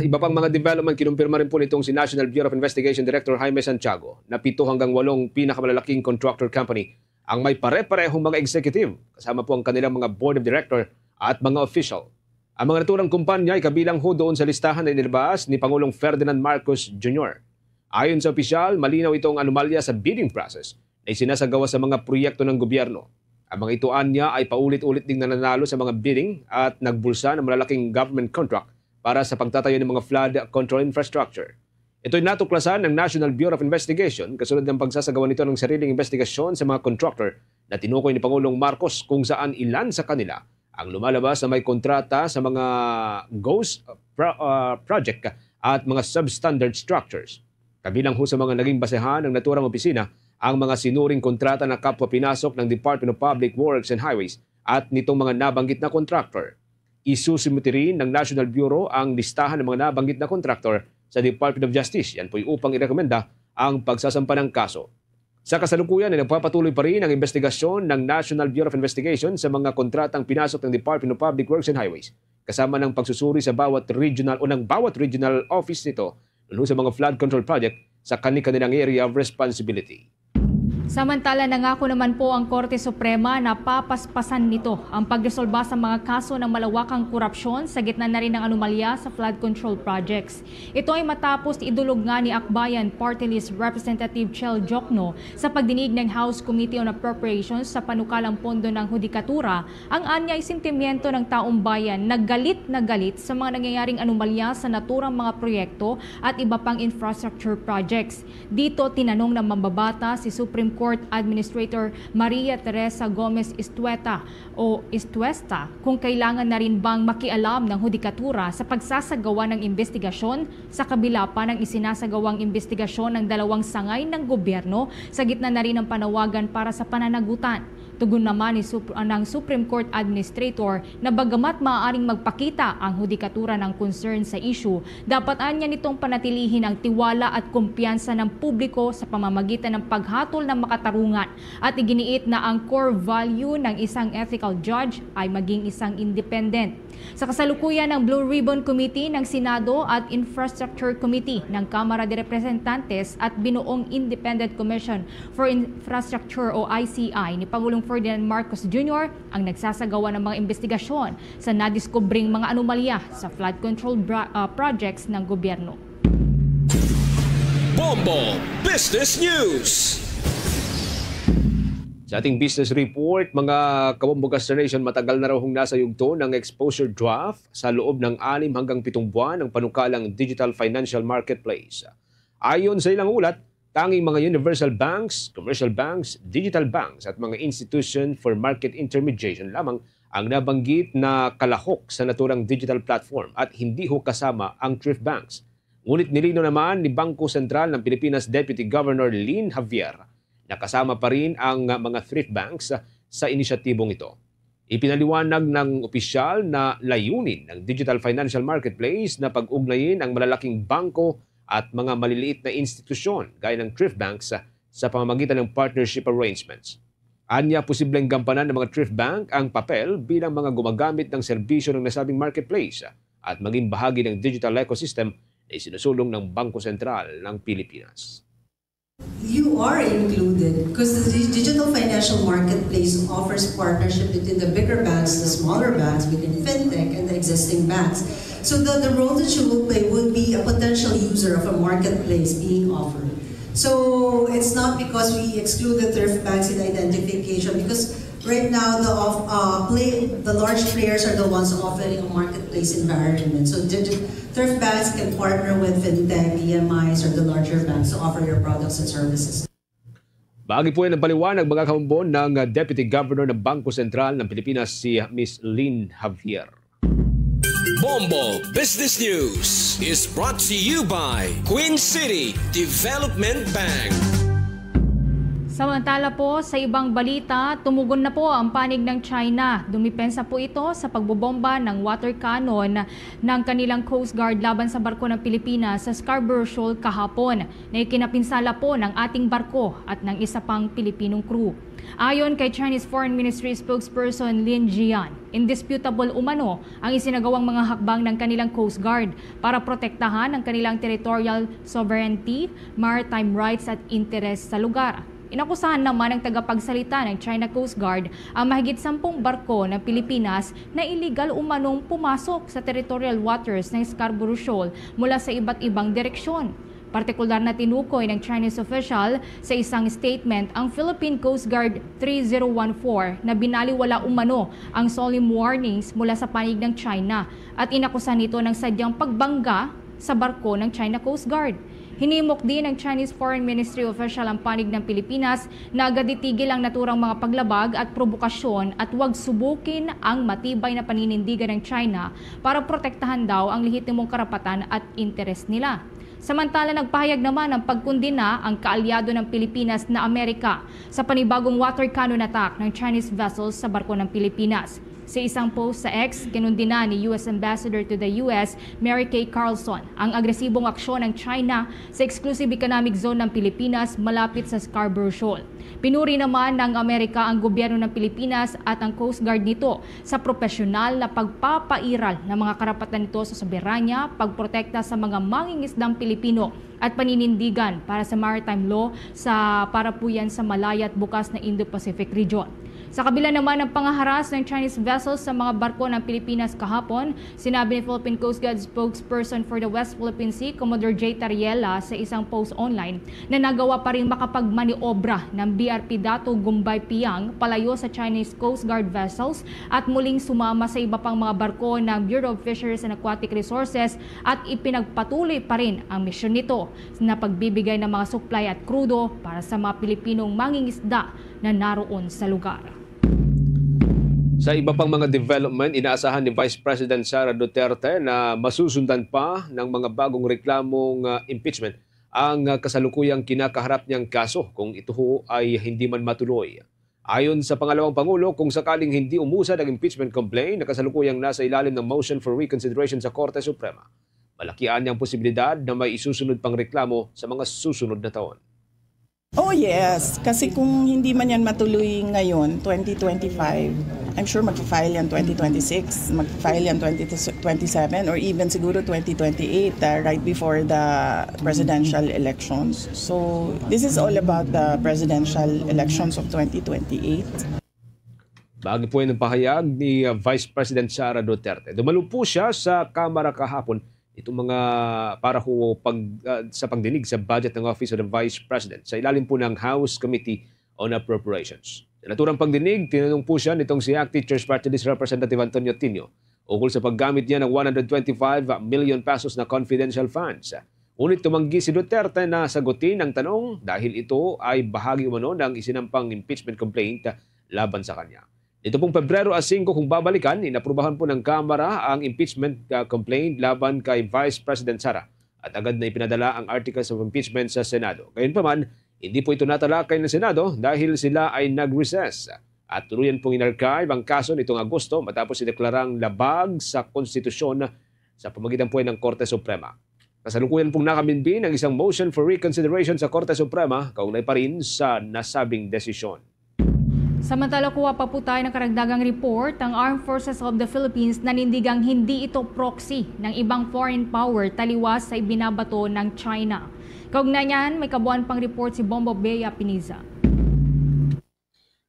iba pang mga development, kinumpirma rin po nitong si National Bureau of Investigation Director Jaime Santiago na pito hanggang walong pinakamalalaking contractor company ang may pare-parehong mga executive, kasama po ang kanilang mga board of director at mga official. Ang mga naturang kumpanya ay kabilang ho doon sa listahan na inilabas ni Pangulong Ferdinand Marcos Junior. Ayon sa opisyal, malinaw itong anomalya sa bidding process na isinasagawa sa mga proyekto ng gobyerno. Ang mga ito anya ay paulit-ulit ding nananalo sa mga bidding at nagbulsa ng malalaking government contract para sa pagtatayo ng mga flood control infrastructure. Ito'y natuklasan ng National Bureau of Investigation kasunod ng pagsasagawa nito ng sariling investigasyon sa mga contractor na tinukoy ni Pangulong Marcos, kung saan ilan sa kanila ang lumalabas na may kontrata sa mga ghost pro-, ah, project at mga substandard structures. Kabilang ho sa mga naging basehan ng naturang opisina ang mga sinuring kontrata na kapwa pinasok ng Department of Public Works and Highways at nitong mga nabanggit na contractor. Isusumitin rin ng National Bureau ang listahan ng mga nabanggit na contractor sa Department of Justice. Yan po'y upang irekomenda ang pagsasampa ng kaso. Sa kasalukuyan ay nagpapatuloy pa rin ang investigasyon ng National Bureau of Investigation sa mga kontratang pinasok ng Department of Public Works and Highways, kasama ng pagsusuri sa bawat regional o ng bawat regional office nito, lalo sa mga flood control project sa kani-kanilang area of responsibility. Samantala, nangako naman po ang Korte Suprema na papaspasan nito ang pagresolba sa mga kaso ng malawakang korupsyon sa gitna na rin ng anomalya sa flood control projects. Ito ay matapos idulog nga ni Akbayan Party List Representative Chel Diokno sa pagdinig ng House Committee on Appropriations sa panukalang pondo ng hudikatura ang anyay sentimiento ng taong bayan na galit na galit sa mga nangyayaring anomalya sa naturang mga proyekto at iba pang infrastructure projects. Dito, tinanong ng mambabata si Supreme Court Administrator Maria Teresa Gomez Istueta o Istuesta kung kailangan na rin bang makialam ng hudikatura sa pagsasagawa ng investigasyon sa kabila pa ng isinasagawang investigasyon ng dalawang sangay ng gobyerno sa gitna na rin ng panawagan para sa pananagutan. Tugon naman ni Sup-, ng Supreme Court Administrator na bagamat maaaring magpakita ang hudikatura ng concern sa issue, dapat anya nitong panatilihin ang tiwala at kumpiyansa ng publiko sa pamamagitan ng paghatol ng makatarungan. At iginiit na ang core value ng isang ethical judge ay maging isang independent. Sa kasalukuyan, ang Blue Ribbon Committee ng Senado at Infrastructure Committee ng Kamara de Representantes at binuong Independent Commission for Infrastructure o I C I ni Pangulong Ferdinand Marcos Junior ang nagsasagawa ng mga investigasyon sa nadiskubring mga anomalya sa flood control bra- ah, projects ng gobyerno. Bombo Business News. Sa ating business report, mga Kabombo Castrenation, matagal na raw hong nasa yugto ng exposure draft sa loob ng anim hanggang pitong buwan ang panukalang digital financial marketplace. Ayon sa ilang ulat, tanging mga universal banks, commercial banks, digital banks at mga institution for market intermediation lamang ang nabanggit na kalahok sa naturang digital platform at hindi ho kasama ang thrift banks. Ngunit nilino naman ni Bangko Sentral ng Pilipinas Deputy Governor Lynn Javier na kasama pa rin ang mga thrift banks sa inisyatibong ito. Ipinaliwanag ng opisyal na layunin ng digital financial marketplace na pag-ugnayin ang malalaking bangko at mga maliliit na institusyon gaya ng thrift banks sa pamamagitan ng partnership arrangements. Anya, posibleng gampanan ng mga thrift bank ang papel bilang mga gumagamit ng serbisyo ng nasabing marketplace at maging bahagi ng digital ecosystem na isinusulong ng Bangko Sentral ng Pilipinas. You are included because the digital financial marketplace offers partnership between the bigger banks, the smaller banks, between fintech and the existing banks. So the, the role that you will play would be a potential user of a marketplace being offered. So it's not because we exclude the thrift banks in identification, because right now the of uh, play the large players are the ones offering a marketplace environment. So thrift banks can partner with fintech, E M Is, or the larger banks to offer your products and services. Bahagi po yan ng paliwanag, mga kamumbon, ng Deputy Governor ng Bangko Sentral ng Pilipinas, si Miss Lynn Javier. Bombo Business News is brought to you by Queen City Development Bank. Samantala po, sa ibang balita, tumugon na po ang panig ng China. Dumipensa po ito sa pagbobomba ng water cannon ng kanilang Coast Guard laban sa barko ng Pilipinas sa Scarborough Shoal kahapon, na ikinapinsala po ng ating barko at ng isa pang Pilipinong crew. Ayon kay Chinese Foreign Ministry spokesperson Lin Jian, indisputable umano ang isinagawang mga hakbang ng kanilang Coast Guard para protektahan ang kanilang territorial sovereignty, maritime rights at interes sa lugar. Inakusahan naman ng tagapagsalita ng China Coast Guard ang mahigit sampung barko ng Pilipinas na iligal umanong pumasok sa territorial waters ng Scarborough Shoal mula sa iba't ibang direksyon. Partikular na tinukoy ng Chinese official sa isang statement ang Philippine Coast Guard three zero one four na binaliwala umano ang solemn warnings mula sa panig ng China at inakusa nito ng sadyang pagbangga sa barko ng China Coast Guard. Hinimok din ng Chinese Foreign Ministry official ang panig ng Pilipinas na agad itigil ang naturang mga paglabag at probokasyon at wag subukin ang matibay na paninindigan ng China para protektahan daw ang lehitimong karapatan at interes nila. Samantala, nagpahayag naman ng pagkondena ang kaalyado ng Pilipinas na Amerika sa panibagong water cannon attack ng Chinese vessels sa barko ng Pilipinas. Sa isang post sa X, kinundina ni U S Ambassador to the U S, Mary Kay Carlson, ang agresibong aksyon ng China sa exclusive economic zone ng Pilipinas malapit sa Scarborough Shoal. Pinuri naman ng Amerika ang gobyerno ng Pilipinas at ang Coast Guard nito sa propesyonal na pagpapairal ng mga karapatan nito sa soberanya, pagprotekta sa mga mangingisdang Pilipino at paninindigan para sa maritime law sa parapuyan sa Malaya at bukas na Indo-Pacific region. Sa kabila naman ng pangaharas ng Chinese vessels sa mga barko ng Pilipinas kahapon, sinabi ni Philippine Coast Guard spokesperson for the West Philippine Sea, Commodore Jay Tariela, sa isang post online na nagawa pa rin makapagmaniobra ng B R P Dato Gumbay Piang palayo sa Chinese Coast Guard vessels at muling sumama sa iba pang mga barko ng Bureau of Fisheries and Aquatic Resources at ipinagpatuloy pa rin ang misyon nito na pagbibigay ng mga supply at krudo para sa mga Pilipinong mangingisda na naroon sa lugar. Sa iba pang mga development, inaasahan ni Vice President Sara Duterte na masusundan pa ng mga bagong reklamong, ah, impeachment ang, ah, kasalukuyang kinakaharap niyang kaso kung ito ho ay hindi man matuloy. Ayon sa pangalawang pangulo, kung sakaling hindi umusad ang impeachment complaint na kasalukuyang nasa ilalim ng motion for reconsideration sa Korte Suprema, malaki anya ang posibilidad na may isusunod pang reklamo sa mga susunod na taon. Oh yes, kasi kung hindi man yan matuloy ngayon, twenty twenty-five, I'm sure mag-file yan twenty twenty-six, mag-file yan twenty twenty-seven, or even siguro twenty twenty-eight, ah, right before the presidential elections. So this is all about the presidential elections of twenty twenty-eight. Bago po yan ang pahayag ni, uh, Vice President Sara Duterte. Dumalo po siya sa Kamara kahapon itong mga para ho pag, uh, sa pagdinig sa budget ng Office of the Vice President sa ilalim po ng House Committee on Appropriations. Sa naturang pagdinig, tinanong po siya nitong si ACT Teachers Party List Representative Antonio Tinio ukol sa paggamit niya ng one hundred twenty-five million pesos na confidential funds. Ngunit tumanggi si Duterte na sagutin ang tanong dahil ito ay bahagi umano ng isinampang impeachment complaint laban sa kanya. Nito pong Pebrero a singko, kung babalikan, inaprubahan po ng Kamara ang impeachment, ah, complaint laban kay Vice President Sara at agad na ipinadala ang articles of impeachment sa Senado. Gayunpaman, hindi po ito natalakay ng Senado dahil sila ay nag-recess. At tuluyan pong in-archive ang kaso nitong Agosto matapos ideklarang labag sa konstitusyon sa pamagitan po ng Korte Suprema. Kasalukuyan pong nakabinbin ang isang motion for reconsideration sa Korte Suprema kaugnay pa rin sa nasabing desisyon. Samantala, kuha pa po tayo ng karagdagang report, ang Armed Forces of the Philippines nanindigang hindi ito proxy ng ibang foreign power taliwas sa ibinabato ng China. Kaugnay niyan, may kabuuan pang report si Bombo Bea Piniza.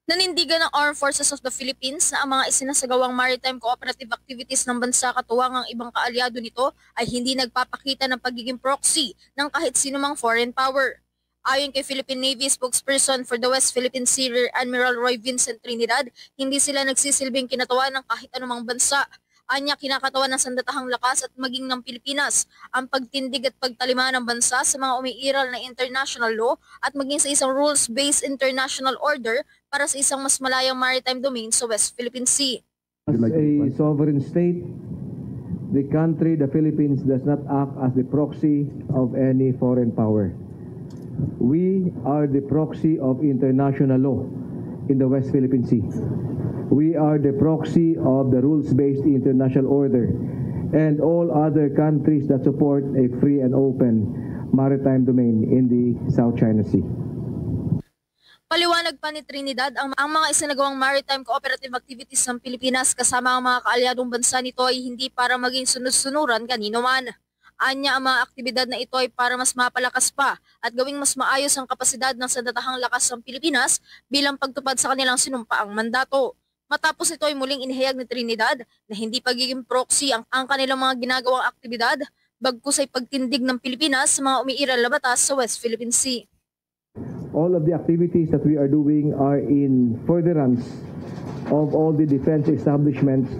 Nanindigan ng Armed Forces of the Philippines na ang mga isinasagawang maritime cooperative activities ng bansa katuwang ang ibang kaalyado nito ay hindi nagpapakita ng pagiging proxy ng kahit sinumang foreign power. Ayon kay Philippine Navy spokesperson for the West Philippine Sea, Rear Admiral Roy Vincent Trinidad, hindi sila nagsisilbing kinatuan ng kahit anumang bansa. Anya, kinakatawan ng sandatahang lakas at maging ng Pilipinas ang pagtindig at pagtalima ng bansa sa mga umiiral na international law at maging sa isang rules-based international order para sa isang mas malayang maritime domain sa West Philippine Sea. As a sovereign state, the country, the Philippines, does not act as the proxy of any foreign power. We are the proxy of international law in the West Philippine Sea. We are the proxy of the rules-based international order and all other countries that support a free and open maritime domain in the South China Sea. Paliwanag pa ni Trinidad, ang, ang mga isinagawang maritime cooperative activities ng Pilipinas kasama ang mga kaalyadong bansa nito ay hindi para maging sunod-sunuran kanino man. Anya, ang mga aktibidad na ito ay para mas mapalakas pa at gawing mas maayos ang kapasidad ng sandatahang lakas ng Pilipinas bilang pagtupad sa kanilang sinumpaang mandato. Matapos nito ay muling inihayag ni Trinidad na hindi pagiging proxy ang, ang kanilang mga ginagawang aktibidad, bagkus ay pagtindig ng Pilipinas sa mga umiiral na batas sa West Philippine Sea. All of the activities that we are doing are in furtherance of all the defense establishments,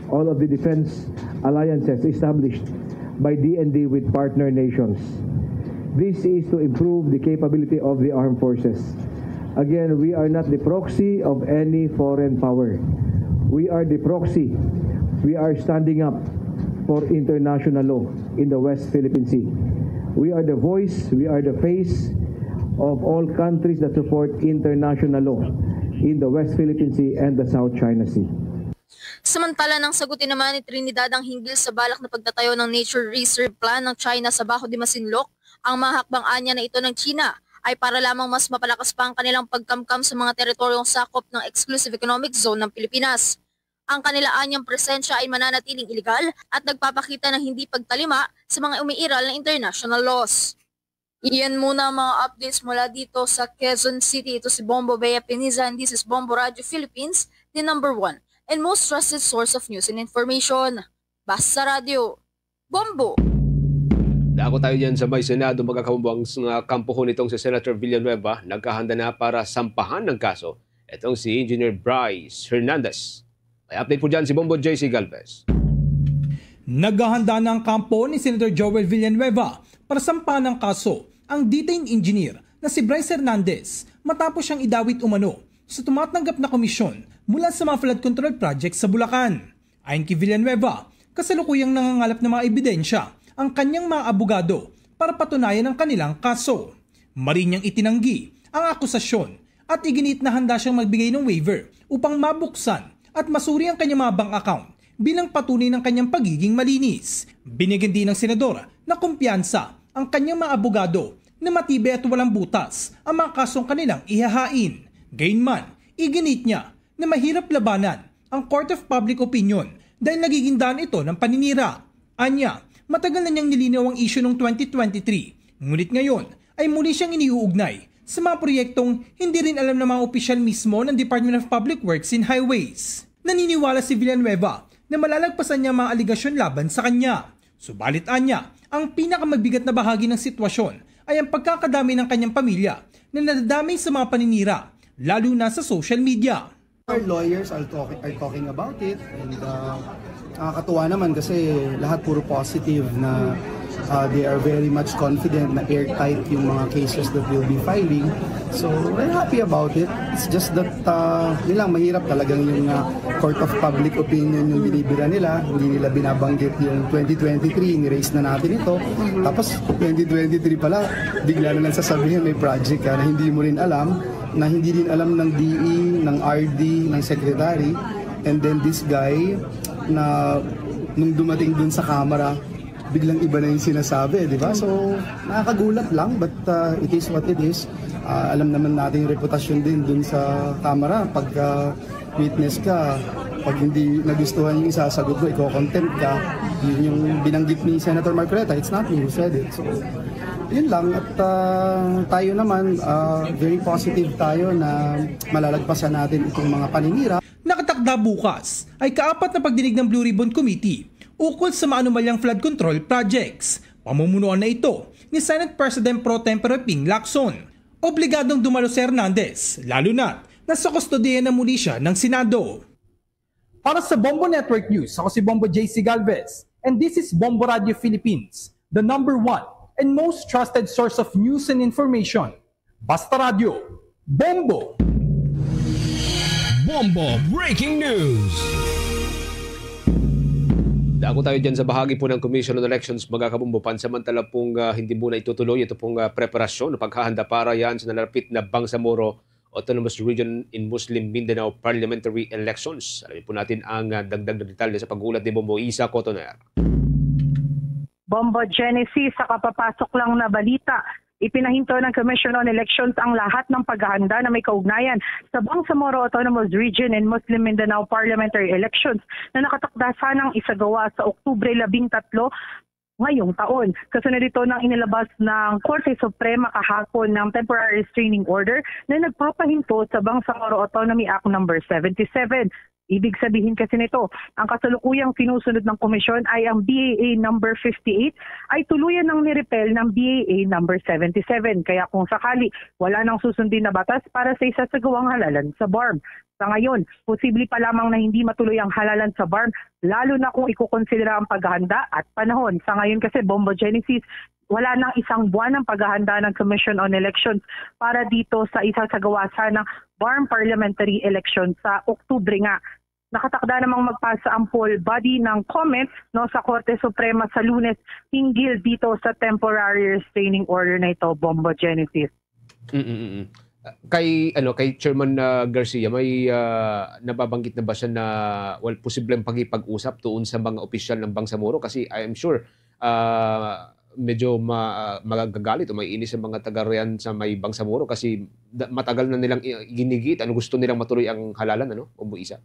all of the defense alliances established by D N D with partner nations. This is to improve the capability of the armed forces. Again, we are not the proxy of any foreign power. We are the proxy. We are standing up for international law in the West Philippine Sea. We are the voice, we are the face of all countries that support international law in the West Philippine Sea and the South China Sea. Samantala, nang sagutin naman ni Trinidad ang hinggil sa balak na pagtatayo ng nature reserve plan ng China sa Baho de Masinloc, ang mga hakbang anya na ito ng China ay para lamang mas mapalakas pa ang kanilang pagkamkam sa mga teritoryong sakop ng exclusive economic zone ng Pilipinas. Ang kanila anyang presensya ay mananatiling iligal at nagpapakita ng hindi pagtalima sa mga umiiral na international laws. Iyan muna ang mga updates mula dito sa Quezon City. Ito si Bombo Bea Piniza and this is Bombo Radio Philippines, the number one and most trusted source of news and information. Basta Radio, Bombo! Dako tayo dyan sa may Senado, mga kabombo, ang s-, nga kampuhon nitong si Senator Villanueva, nagkahanda na para sampahan ng kaso itong si Engineer Bryce Hernandez. May update po dyan si Bombo J C Galvez. Naghahanda na ang kampo ni Senator Joel Villanueva para sampahan ng kaso ang detained engineer na si Bryce Hernandez matapos siyang idawit umano sa tumatanggap na komisyon mula sa mga flood control project sa Bulacan. Ayon kay Villanueva, kasalukuyang nangangalap ng mga ebidensya ang kanyang mga abogado para patunayan ang kanilang kaso. Mari niyang itinanggi ang akusasyon at iginiit na handa siyang magbigay ng waiver upang mabuksan at masuri ang kanyang mga bank account bilang patunay ng kanyang pagiging malinis. Binigyan din ng senador na kumpiyansa ang kanyang mga abogado na matibay at walang butas ang mga kasong kanilang ihahain. Gayunman, iginiit niya na mahirap labanan ang Court of Public Opinion dahil nagiging daan ito ng paninira. Anya, matagal na niyang nilinaw ang isyu noong twenty twenty-three, ngunit ngayon ay muli siyang iniuugnay sa mga proyektong hindi rin alam ng mga opisyal mismo ng Department of Public Works and Highways. Naniniwala si Villanueva na malalagpasan niya ang mga aligasyon laban sa kanya. Subalit anya, ang pinakamabigat na bahagi ng sitwasyon ay ang pagkakadami ng kanyang pamilya na nadadamay sa mga paninira, lalo na sa social media. Our lawyers are talking, are talking about it, and, uh, nakakatuwa naman kasi lahat puro positive na, uh, they are very much confident na airtight yung mga cases that we'll be filing. So, we're happy about it. It's just that, uh, yun lang, mahirap talagang yung, uh, court of public opinion yung binibira nila. Hindi nila binabanggit yung twenty twenty-three, ni-raise na natin ito. Tapos, twenty twenty-three pala, bigla na lang sasabihin may project ka na hindi mo rin alam, na hindi din alam ng D E, ng R D, ng secretary. And then this guy, na nung dumating dun sa camera, biglang iba na yung sinasabi, di ba? So, nakakagulat lang, but, uh, it is what it is. Uh, alam naman natin yung reputasyon din dun sa camera. Pag, uh, witness ka, pag hindi nagustuhan yung isasagot mo, iko-contempt ka. Yun yung binanggit ni Senator Marcoleta, "It's not me who said it." So, yun lang. At, uh, tayo naman, uh, very positive tayo na malalagpasan natin itong mga paninira. Nakatakda bukas ay kaapat na pagdinig ng Blue Ribbon Committee ukol sa maanumalyang flood control projects. Pamumunuan na ito ni Senate President Pro Tempore Ping Lacson. Obligadong dumalo si Hernandez, lalo na nasa kustodiya na muli siya ng Senado. Para sa Bombo Network News, ako si Bombo J C Galvez, and this is Bombo Radio Philippines, the number one and most trusted source of news and information. Basta Radyo, Bombo! Bombo Breaking News! Dako tayo dyan sa bahagi po ng Commission on Elections, mga kabombo. Pansamantala pong, ah, hindi muna itutuloy ito pong, ah, preparasyon o paghahanda para yan sa nalalapit na Bangsamoro Autonomous Region in Muslim Mindanao Parliamentary Elections. Alamin po natin ang, ah, dagdag na detalye sa pag-uulat ni Bombo Isa Cotoner. Bombo Genesis, sa kapapasok lang na balita, ipinahinto ng Commission on Elections ang lahat ng paghahanda na may kaugnayan sa Bangsamoro Autonomous Region and Muslim Mindanao Parliamentary Elections na nakatakda sanang isagawa sa Oktubre labing tatlo ngayong taon. Kasunod ito ng inilabas ng Korte Suprema kahapon ng temporary restraining order na nagpapahinto sa Bangsamoro Autonomy Act number seventy-seven. Ibig sabihin kasi nito, ang kasalukuyang sinusunod ng komisyon ay ang B A A number fifty-eight ay tuluyan ng nirepel ng B A A number seventy-seven. Kaya kung sakali wala nang susundin na batas para sa isasagawang halalan sa BARMM. Sa ngayon, posible pa lamang na hindi matuloy ang halalan sa BARMM, lalo na kung ikukonsidera ang paghahanda at panahon. Sa ngayon kasi, Bombo Genesis, wala nang isang buwan ang paghahanda ng Commission on Elections para dito sa isasagawa sanang BARMM parliamentary election sa Oktubre nga. Nakatakda namang magpasa ang poll body ng comments, no, sa Korte Suprema sa Lunes hinggil dito sa temporary restraining order na ito, Bombo Genesis. Mm, mm, mm. Kay, ano, kay Chairman, ah, Garcia, may, ah, nababanggit na ba siya na, well, posibleng pakipag-usap tuon sa mga opisyal ng Bangsamoro? Kasi I am sure, ah, medyo ma-, ah, magagalit o maiinis ang mga taga riyan sa may Bangsamoro kasi da-, matagal na nilang i-, ginigit, ano, gusto nilang matuloy ang halalan, ano, Bombo Isa?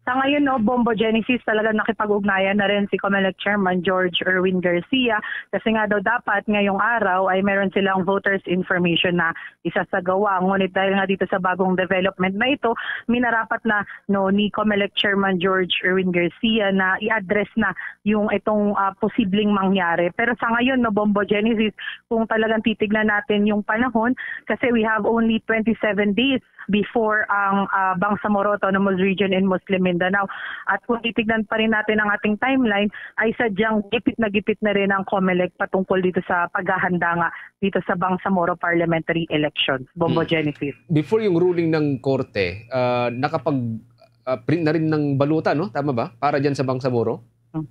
Sa ngayon, no, Bombo Genesis, talaga nakipag-ugnayan na rin si Comelec Chairman George Erwin Garcia kasi nga daw dapat ngayong araw ay meron silang voters information na isasagawa. Ngunit dahil nga dito sa bagong development na ito, minarapat na, no, ni Comelec Chairman George Erwin Garcia na i-address na yung itong, ah, posibleng mangyari. Pero sa ngayon, no, Bombo Genesis, kung talagang titignan natin yung panahon, kasi we have only twenty-seven days before ang, ah, Bangsamoro Autonomous Region in Muslim Mindanao. At kung titignan pa rin natin ang ating timeline, ay sadyang gipit na gipit na rin ang Comelec patungkol dito sa paghahanda nga dito sa Bangsamoro parliamentary elections. Bombo Hmm. Genesis. Before yung ruling ng korte, ah, nakapag, ah, print na rin ng balota, no? Tama ba? Para dyan sa Bangsamoro? Hmm.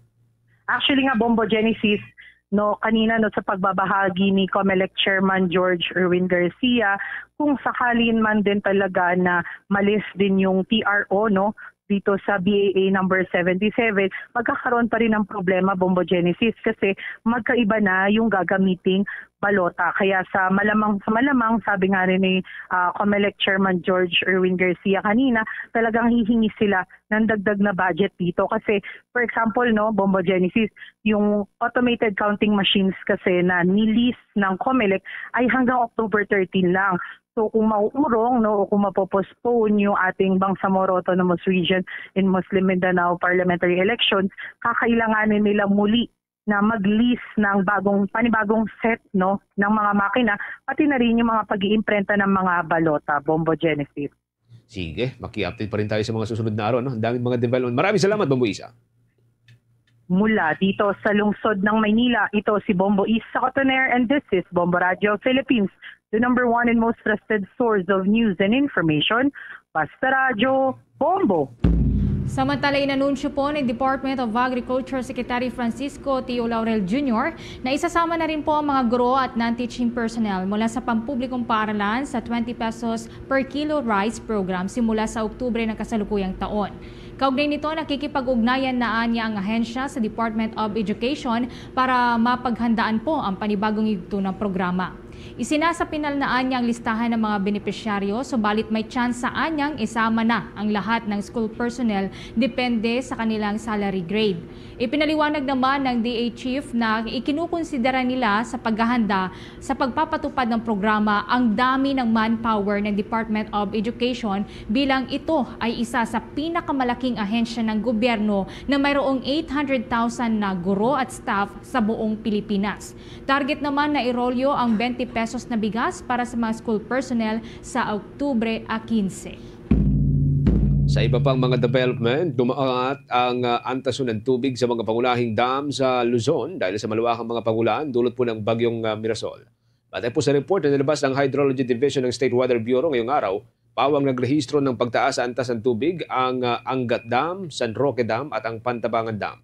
Actually nga, Bombo Genesis, no, kanina, no, sa pagbabahagi ni Comelec Chairman George Erwin Garcia, kung sakalin man din talaga na malis din yung T R O, no, dito sa B A A number seventy-seven, magkakaroon pa rin ng problema, Bombo Genesis, kasi magkaiba na yung gagamiting balota. Kaya sa malamang, sa malamang, sabi nga rin ni, ah, Comelec Chairman George Erwin Garcia kanina, talagang hihingi sila ng dagdag na budget dito. Kasi, for example, no, Bombo Genesis, yung automated counting machines kasi na ni-lease ng Comelec ay hanggang October thirteen lang. So, kung mauurong, no, o kung mapopostpone yung ating Bangsamoro Autonomous Region in Muslim Mindanao parliamentary elections, kakailanganin nila muli na mag-lease ng bagong, panibagong set, no, ng mga makina, pati na rin yung mga pag-iimprenta ng mga balota, Bombo Genesis. Sige, maki-update pa rin tayo sa mga susunod na araw, no? Ang daming mga development. Maraming salamat, Bombo Isa. Mula dito sa lungsod ng Maynila, ito si Bombo Isa Cotoner, and this is Bombo Radio Philippines, the number one and most trusted source of news and information. Basta Radyo, Bombo! Samantala, inanunsyo po ni Department of Agriculture Secretary Francisco Tio Laurel Junior na isasama na rin po ang mga guro at non-teaching personnel mula sa pampublikong paaralan sa twenty pesos per kilo rice program simula sa Oktubre ng kasalukuyang taon. Kaugnay nito, nakikipag-ugnayan na anya ang ahensya sa Department of Education para mapaghandaan po ang panibagong yugto ng programa. Isinasapinal na anya ang listahan ng mga benepisyaryo, subalit may tsansa anyang isama na ang lahat ng school personnel depende sa kanilang salary grade. Ipinaliwanag naman ng D A chief na ikinukonsidera nila sa paghahanda sa pagpapatupad ng programa ang dami ng manpower ng Department of Education bilang ito ay isa sa pinakamalaking ahensya ng gobyerno na mayroong eight hundred thousand na guro at staff sa buong Pilipinas. Target naman na irolyo ang twenty pesos na bigas para sa mga school personnel sa Oktubre a quince. Sa iba pang mga development, dumaat ang, ah, antason ng tubig sa mga pangunahing dam sa Luzon dahil sa maluwakang mga pag-ulan dulot po ng Bagyong, ah, Mirasol. Batay po sa report na nilabas ng Hydrology Division ng State Weather Bureau ngayong araw, pawang nagrehistro ng pagtaas sa antas ng tubig ang, ah, Angat Dam, San Roque Dam at ang Pantabangan Dam.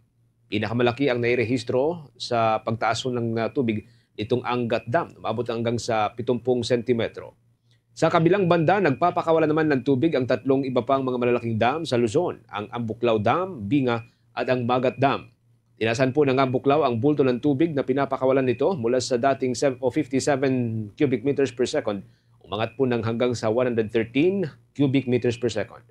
Pinakamalaki ang nairehistro sa pagtaas ng, ah, tubig nitong Angat Dam, umabot hanggang sa pitumpung sentimetro. Sa kabilang banda, nagpapakawalan naman ng tubig ang tatlong iba pang mga malalaking dam sa Luzon, ang Ambuklao Dam, Binga, at ang Magat Dam. Tinasan po ng Ambuklao ang bulto ng tubig na pinapakawalan nito mula sa dating sev-, o fifty-seven cubic meters per second, umangat po ng hanggang sa one hundred thirteen cubic meters per second.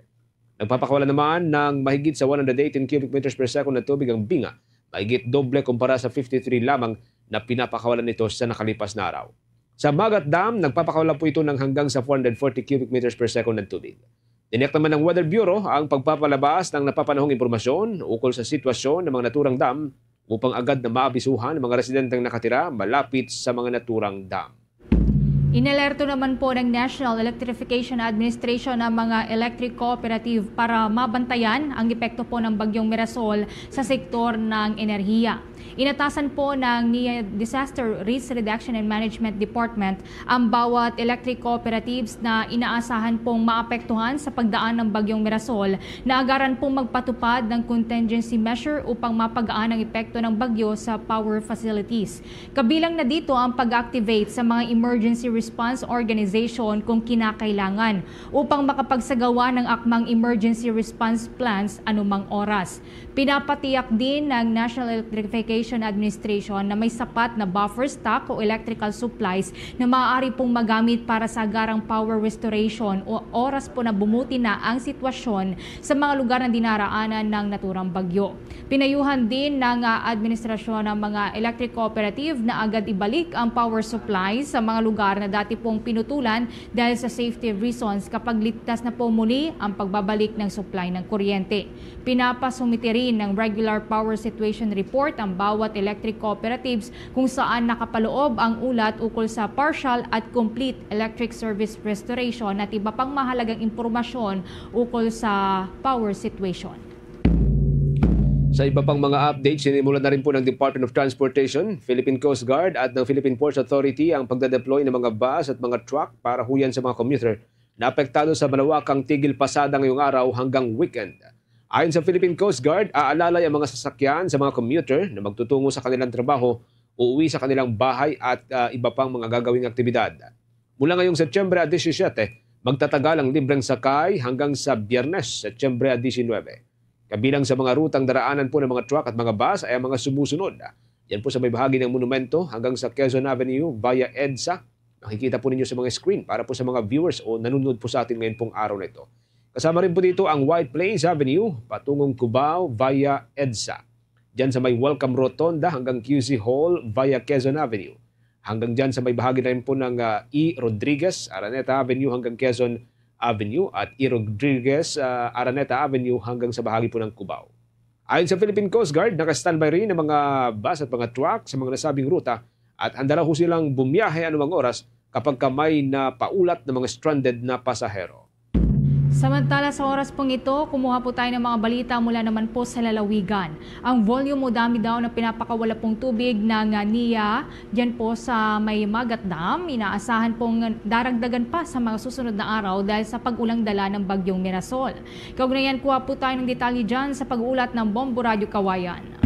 Nagpapakawalan naman ng mahigit sa one hundred eighteen cubic meters per second na tubig ang Binga, mahigit doble kumpara sa fifty-three lamang na pinapakawalan nito sa nakalipas na araw. Sa Magat Dam, nagpapakawalan po ito ng hanggang sa four hundred forty cubic meters per second ng tubig. Tiniyak naman ng Weather Bureau ang pagpapalabas ng napapanahong impormasyon ukol sa sitwasyon ng mga naturang dam upang agad na maabisuhan ang mga residenteng nakatira malapit sa mga naturang dam. Inalerto naman po ng National Electrification Administration ang mga electric cooperative para mabantayan ang epekto po ng Bagyong Mirasol sa sektor ng enerhiya. Inatasan po ng NIA Disaster Risk Reduction and Management Department ang bawat electric cooperatives na inaasahan pong maapektuhan sa pagdaan ng Bagyong Mirasol na agaran pong magpatupad ng contingency measure upang mapagaan ang epekto ng bagyo sa power facilities. Kabilang na dito ang pag-activate sa mga emergency response organization kung kinakailangan upang makapagsagawa ng akmang emergency response plans anumang oras. Pinapatiyak din ng National Electrification Administration na may sapat na buffer stock o electrical supplies na maaari pong magamit para sa agarang power restoration o oras po na bumuti na ang sitwasyon sa mga lugar na dinaraanan ng naturang bagyo. Pinayuhan din ng, ah, administrasyon ang mga electric cooperative na agad ibalik ang power supply sa mga lugar na dati pong pinutulan dahil sa safety reasons kapag ligtas na po muli ang pagbabalik ng supply ng kuryente. Pinapasumite rin ng regular power situation report ang bawat electric cooperatives kung saan nakapaloob ang ulat ukol sa partial at complete electric service restoration at iba pang mahalagang impormasyon ukol sa power situation. Sa iba pang mga updates, sinimulan na rin po ng Department of Transportation, Philippine Coast Guard at ng Philippine Ports Authority ang pagdadeploy ng mga bus at mga truck para huyan sa mga commuter na apektado sa malawakang tigil pasada ngayong araw hanggang weekend. Ayon sa Philippine Coast Guard, aalalay ang mga sasakyan sa mga commuter na magtutungo sa kanilang trabaho, uuwi sa kanilang bahay at ah, iba pang mga gagawing aktibidad. Mula ngayong Setyembre disisiete, magtatagal ang libreng sakay hanggang sa Biyernes, Setyembre disinwebe. Kabilang sa mga rutang daraanan po ng mga truck at mga bus ay ang mga sumusunod. Yan po sa may bahagi ng monumento hanggang sa Quezon Avenue via EDSA. Makikita po ninyo sa mga screen para po sa mga viewers o nanonood po sa atin ngayon pong araw na ito. Kasama rin po dito ang White Plains Avenue patungong Cubao via EDSA. Diyan sa may Welcome Rotonda hanggang Q C Hall via Quezon Avenue. Hanggang diyan sa may bahagi na rin po ng ah, E. Rodriguez, Araneta Avenue hanggang Quezon Avenue at E. Rodriguez, ah, Araneta Avenue hanggang sa bahagi po ng Cubao. Ayon sa Philippine Coast Guard, naka-standby rin ang mga bus at mga truck sa mga nasabing ruta at handa na ho silang bumiyahe anumang oras kapag ka may napaulat ng mga stranded na pasahero. Samantala, sa oras pong ito, kumuha po tayo ng mga balita mula naman po sa lalawigan. Ang volume o dami daw na pinapakawala pong tubig ng ah, NIA dyan po sa may Magat Dam, inaasahan pong daragdagan pa sa mga susunod na araw dahil sa pag-ulang dala ng Bagyong Mirasol. Kaugnayan, kuha po tayo ng detalye dyan sa pag-uulat ng Bombo Radyo Kawayan.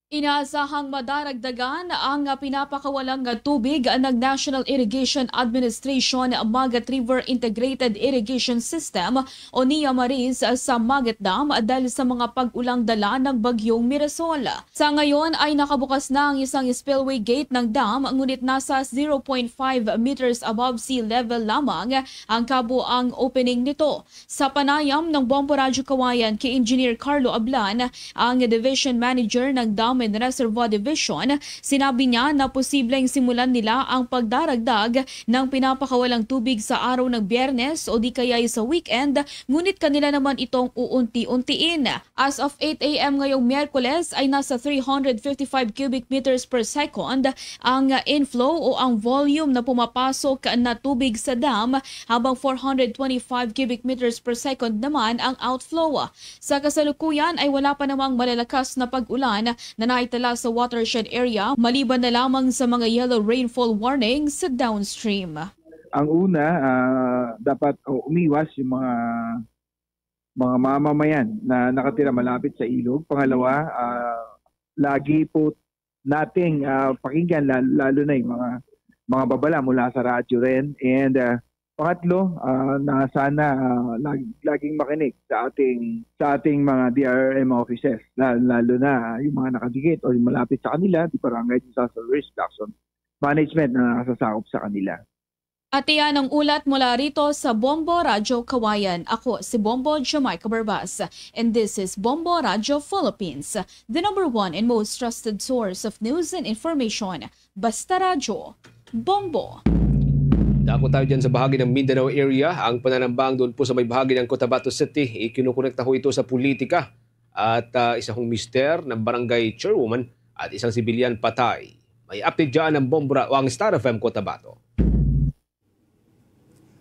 Inaasahang madaragdagan ang pinapakawalang tubig ng National Irrigation Administration Magat River Integrated Irrigation System o NIA Maris sa Magat Dam dahil sa mga pag-ulang dala ng Bagyong Mirasol. Sa ngayon ay nakabukas na ang isang spillway gate ng dam, ngunit nasa zero point five meters above sea level lamang ang kabuang opening nito. Sa panayam ng Bombo Radyo Kawayan kay Engineer Carlo Ablan, ang Division Manager ng Dam and Reservoir Division, sinabi niya na posibleng simulan nila ang pagdaragdag ng pinapakawalang tubig sa araw ng Biyernes o di kaya'y sa weekend, ngunit kanila naman itong uunti-untiin. As of eight a.m. ngayong Miyerkules ay nasa three hundred fifty-five cubic meters per second ang inflow o ang volume na pumapasok na tubig sa dam, habang four hundred twenty-five cubic meters per second naman ang outflow. Sa kasalukuyan ay wala pa namang malalakas na pag-ulan na naitala sa watershed area, maliban na lamang sa mga yellow rainfall warnings downstream. Ang una, ah, dapat, oh, umiwas yung mga mga mamamayan na nakatira malapit sa ilog. Pangalawa, ah, lagi po nating ah, pakinggan la- lalo na yung mga mga babala mula sa radyo rin. And ah, pangatlo, ah, na sana ah, lag- laging makinig sa ating sa ating mga D R R M offices, la- lalo na ah, yung mga nakadikit o yung malapit sa kanila, di barangay disaster risk action management na nakasasakop sa kanila. At iyan ang ulat mula rito sa Bombo Radyo Kawayan. Ako si Bombo Jamaica Barbas, and this is Bombo Radyo Philippines, the number one and most trusted source of news and information. Basta Radyo, Bombo. Dako tayo dyan sa bahagi ng Mindanao area. Ang pananambang doon po sa may bahagi ng Cotabato City, ikinukonekta ho ito sa politika. At ah, isa hong mister ng barangay chairwoman at isang sibilyan patay. May update dyan ang Bombo Ra- o ang Star F M Cotabato.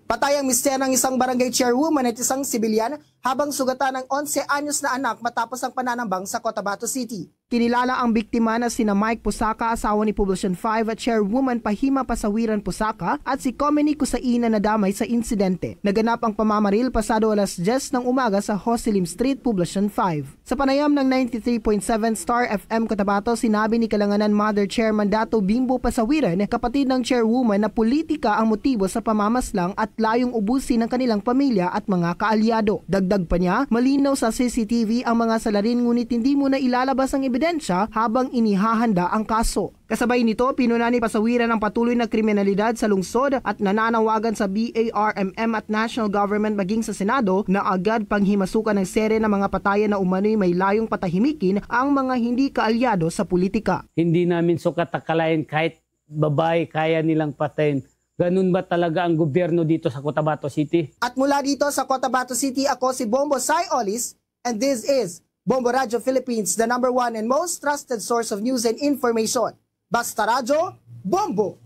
Patay ang mister ng isang barangay chairwoman at isang sibilyan habang sugatan ang onse anyos na anak matapos ang pananambang sa Cotabato City. Kinilala ang biktima na sina Mike Pusaka, asawa ni Poblacion five Chairwoman Pahima Pasawiran Pusaka, at si Comini Kusaina, nadamay sa insidente. Naganap ang pamamaril pasado alas diyes ng umaga sa Jose Lim Street, Poblacion five. Sa panayam ng ninety-three point seven Star F M Cotabato, sinabi ni Kalanganan Mother Chair Mandato Bimbo Pasawiran, kapatid ng Chairwoman, na politika ang motibo sa pamamaslang at layong ubusin ang kanilang pamilya at mga kaalyado. Dagdag pa niya, malinaw sa C C T V ang mga salarin, ngunit hindi mo na ilalabas ang ebidensya habang inihahanda ang kaso. Kasabay nito, pinuna ni Pasawiran ang patuloy na kriminalidad sa lungsod at nananawagan sa B A R M M at national government maging sa Senado na agad panghimasukan ang sere ng mga patayan na umano'y may layong patahimikin ang mga hindi kaalyado sa politika. Hindi namin sukat akalain kahit babae kaya nilang patayin. Ganun ba talaga ang gobyerno dito sa Cotabato City? At mula dito sa Cotabato City, ako si Bombo Sai Olis, and this is Bombo Radio Philippines, the number one and most trusted source of news and information. Basta Radyo, Bombo!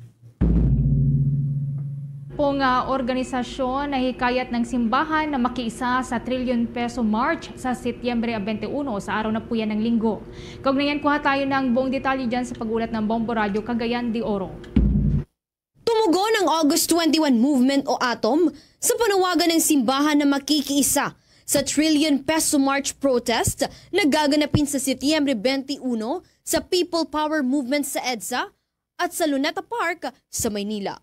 Po nga organisasyon nahikayat ng simbahan na makiisa sa Trillion Peso March sa Setyembre twenty-one, sa araw na po yan ng Linggo. Kaugnayan, kuha tayo ng buong detalye dyan sa pag-ulat ng Bombo Radio Cagayan de Oro. Tumugon ang August twenty-one Movement o ATOM sa panawagan ng simbahan na makikiisa sa Trillion Peso March protest na gaganapin sa Setyembre twenty-one sa People Power Movement sa EDSA at sa Luneta Park sa Maynila.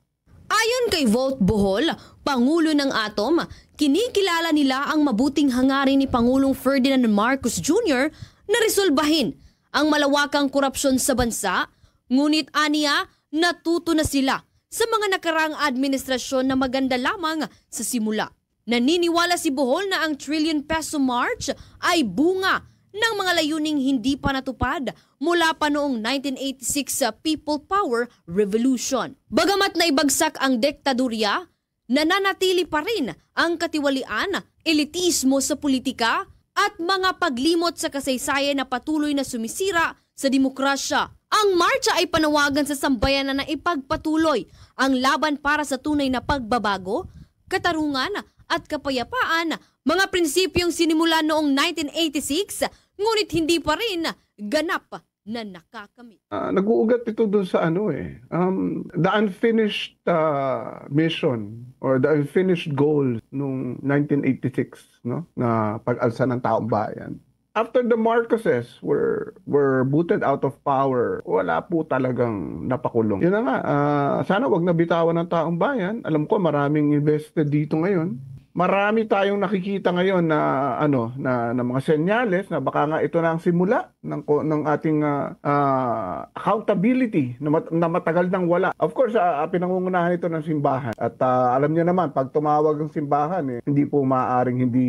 Ayon kay Volt Bohol, pangulo ng ATOM, kinikilala nila ang mabuting hangarin ni Pangulong Ferdinand Marcos Junior na resolbahin ang malawakang korupsyon sa bansa, ngunit aniya, natuto na sila sa mga nakaraang administrasyon na maganda lamang sa simula. Naniniwala si Bohol na ang Trillion Peso March ay bunga ng mga layuning hindi pa natupad mula pa noong nineteen eighty-six sa People Power Revolution. Bagamat naibagsak ang diktadurya, nananatili pa rin ang katiwalian, elitismo sa politika, at mga paglimot sa kasaysayan na patuloy na sumisira sa demokrasya. Ang marcha ay panawagan sa sambayanan na ipagpatuloy ang laban para sa tunay na pagbabago, katarungan, at kapayapaan, mga prinsipyong sinimula noong nineteen eighty-six, ngunit hindi pa rin ganap na nakakamit. Ah, nag-uugat ito dun sa ano eh, um, the unfinished, ah, mission or the unfinished goals nung nineteen eighty-six, no, na pag-alsa ng taong bayan. After the Marcoses were were booted out of power, wala po talagang napakulong. Yun na nga, ah, sana wag na bitawan ng taong bayan. Alam ko maraming invested dito ngayon. Marami tayong nakikita ngayon na ano, na, na mga senyales na baka nga ito na ang simula ng ko-, ng ating, ah, ah, accountability na mat-, na matagal nang wala. Of course, ah, ah, pinangungunahan ito ng simbahan. At, ah, alam niyo naman, pag tumawag ang simbahan, eh, hindi po maaaring hindi,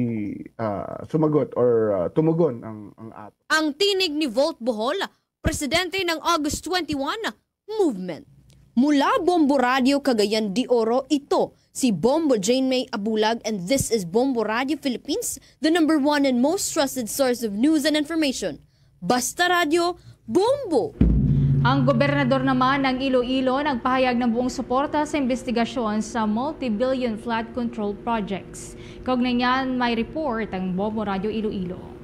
ah, sumagot or, ah, tumugon ang, ang ATOM. Ang tinig ni Volt Bohol, presidente ng August twenty-one Movement. Mula Bombo Radio Cagayan de Oro, ito si Bombo Jane May Abulag, and this is Bombo Radio Philippines, the number one and most trusted source of news and information. Basta Radyo, Bombo! Ang gobernador naman ng Iloilo nagpahayag ng buong suporta sa investigasyon sa multi-billion flood control projects. Kaugnay niyan, may report ang Bombo Radio Iloilo.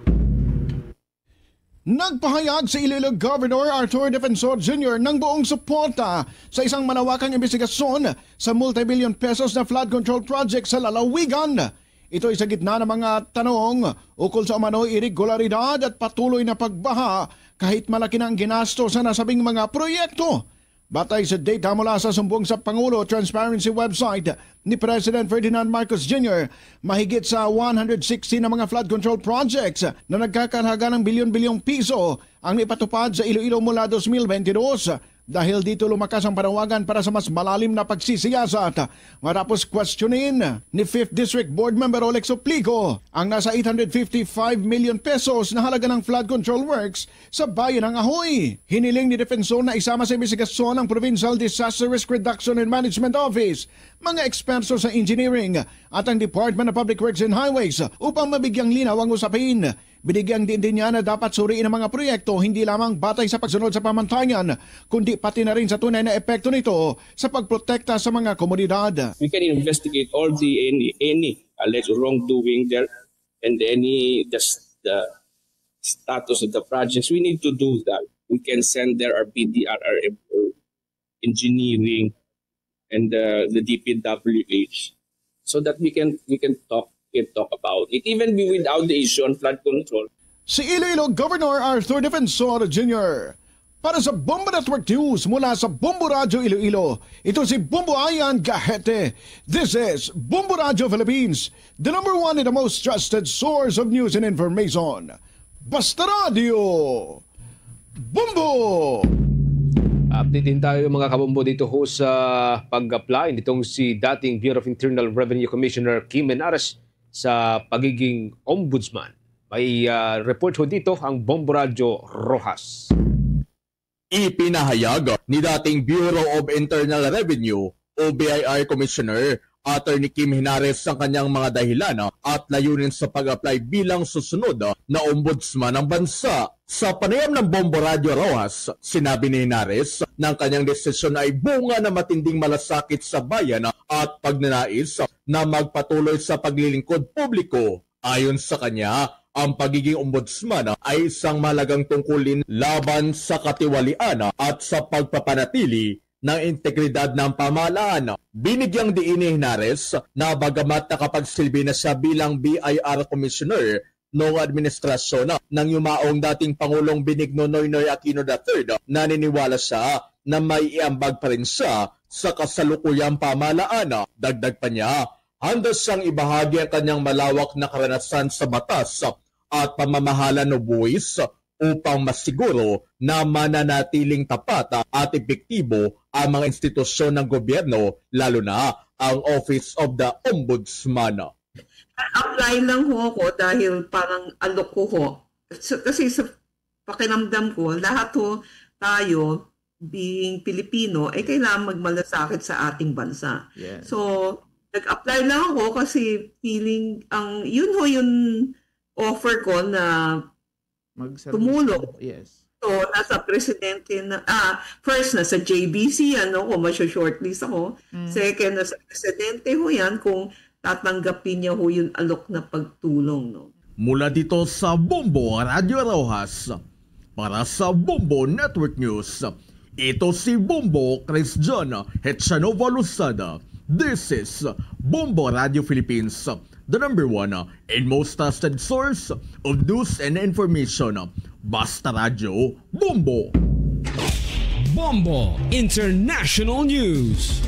Nagpahayag si Iloilo Governor Arthur Defensor Junior ng buong suporta sa isang malawakang imbestigasyon sa multi-billion pesos na flood control project sa lalawigan. Ito'y sa gitna ng mga tanong ukol sa umano'y iregularidad at patuloy na pagbaha kahit malaki na ang ginasto sa nasabing mga proyekto. Batay sa data mula sa sumbong sa Pangulo Transparency website ni President Ferdinand Marcos Junior, mahigit sa one hundred sixty na mga flood control projects na nagkakalaga ng bilyon-bilyong piso ang ipatupad sa Iloilo mula twenty twenty-two. Dahil dito, lumakas ang panawagan para sa mas malalim na pagsisiyasat. Matapos questionin ni Fifth District Board Member Olex Oplico ang nasa eight hundred fifty-five million pesos na halaga ng flood control works sa bayan ng Ahoy. Hiniling ni Defensor na isama sa imbestigasyon ang Provincial Disaster Risk Reduction and Management Office, mga eksperto sa engineering at ang Department of Public Works and Highways upang mabigyang linaw ang usapin. Binigyang diin din niya na dapat suriin ang mga proyekto hindi lamang batay sa pagsunod sa pamantayan, kundi pati na rin sa tunay na epekto nito sa pagprotekta sa mga komunidad. We can investigate all the any, any alleged wrongdoing there and any just the status of the projects, we need to do that. We can send there our P D R R M O, engineering, and uh, the D P W H, so that we can we can talk can talk about it, even be without the issue on flood control. Si Iloilo Governor Arthur Defensor Junior Para sa Bombo Network News mula sa Bombo Radyo Iloilo, ito si Bombo Ayan Gahete. This is Bombo Radyo Philippines, the number one and the most trusted source of news and information. Basta Radyo Bombo! Update din tayo, mga kabombo, dito ho sa pag-apply nitong si dating Bureau of Internal Revenue Commissioner Kim Henares sa pagiging ombudsman. May, ah, report ho dito ang Bombo Radyo Rojas. Ipinahayag ni dating Bureau of Internal Revenue o B I R Commissioner Attorney Kim Henares ang kanyang mga dahilan at layunin sa pag-apply bilang susunod na ombudsman ng bansa. Sa panayam ng Bombo Radyo Rojas, sinabi ni Henares na ang kanyang desisyon ay bunga ng matinding malasakit sa bayan at pagnanais na magpatuloy sa paglilingkod publiko. Ayon sa kanya, ang pagiging ombudsman ay isang mahalagang tungkulin laban sa katiwalian at sa pagpapanatili ng integridad ng pamahalaan. Binigyang diin ni Henares na bagamat nakapagsilbi na siya bilang B I R Commissioner noong administrasyon ng yumaong dating Pangulong Benigno Noynoy Aquino the third, naniniwala siya na may iambag pa rin siya sa kasalukuyang pamahalaan. Dagdag pa niya, handa siyang ibahagi ang kanyang malawak na karanasan sa batas at pamamahala o buwis upang masiguro na mananatiling tapat at epektibo ang mga institusyon ng gobyerno, lalo na ang Office of the Ombudsman. Apply lang ho ako dahil parang alok ko ho. So, kasi sa pakiramdam ko, lahat ho tayo, being Pilipino, ay kailangan magmalasakit sa ating bansa. Yes. So, nag-apply lang ako kasi feeling, ang, yun ho yung offer ko na Magservisyo. Tumulong. Yes. So, nasa presidente na, ah, first, nasa J B C, ano, kung masyo-shortlist ako. Mm. Second, nasa presidente ho yan kung tatanggapin niya ho yung alok na pagtulong, no? Mula dito sa Bombo Radyo Rojas, para sa Bombo Network News, ito si Bombo Christian Hechanova Lozada. This is Bombo Radio Philippines, the number one and most trusted source of news and information. Basta Radyo, Bombo! Bombo International News.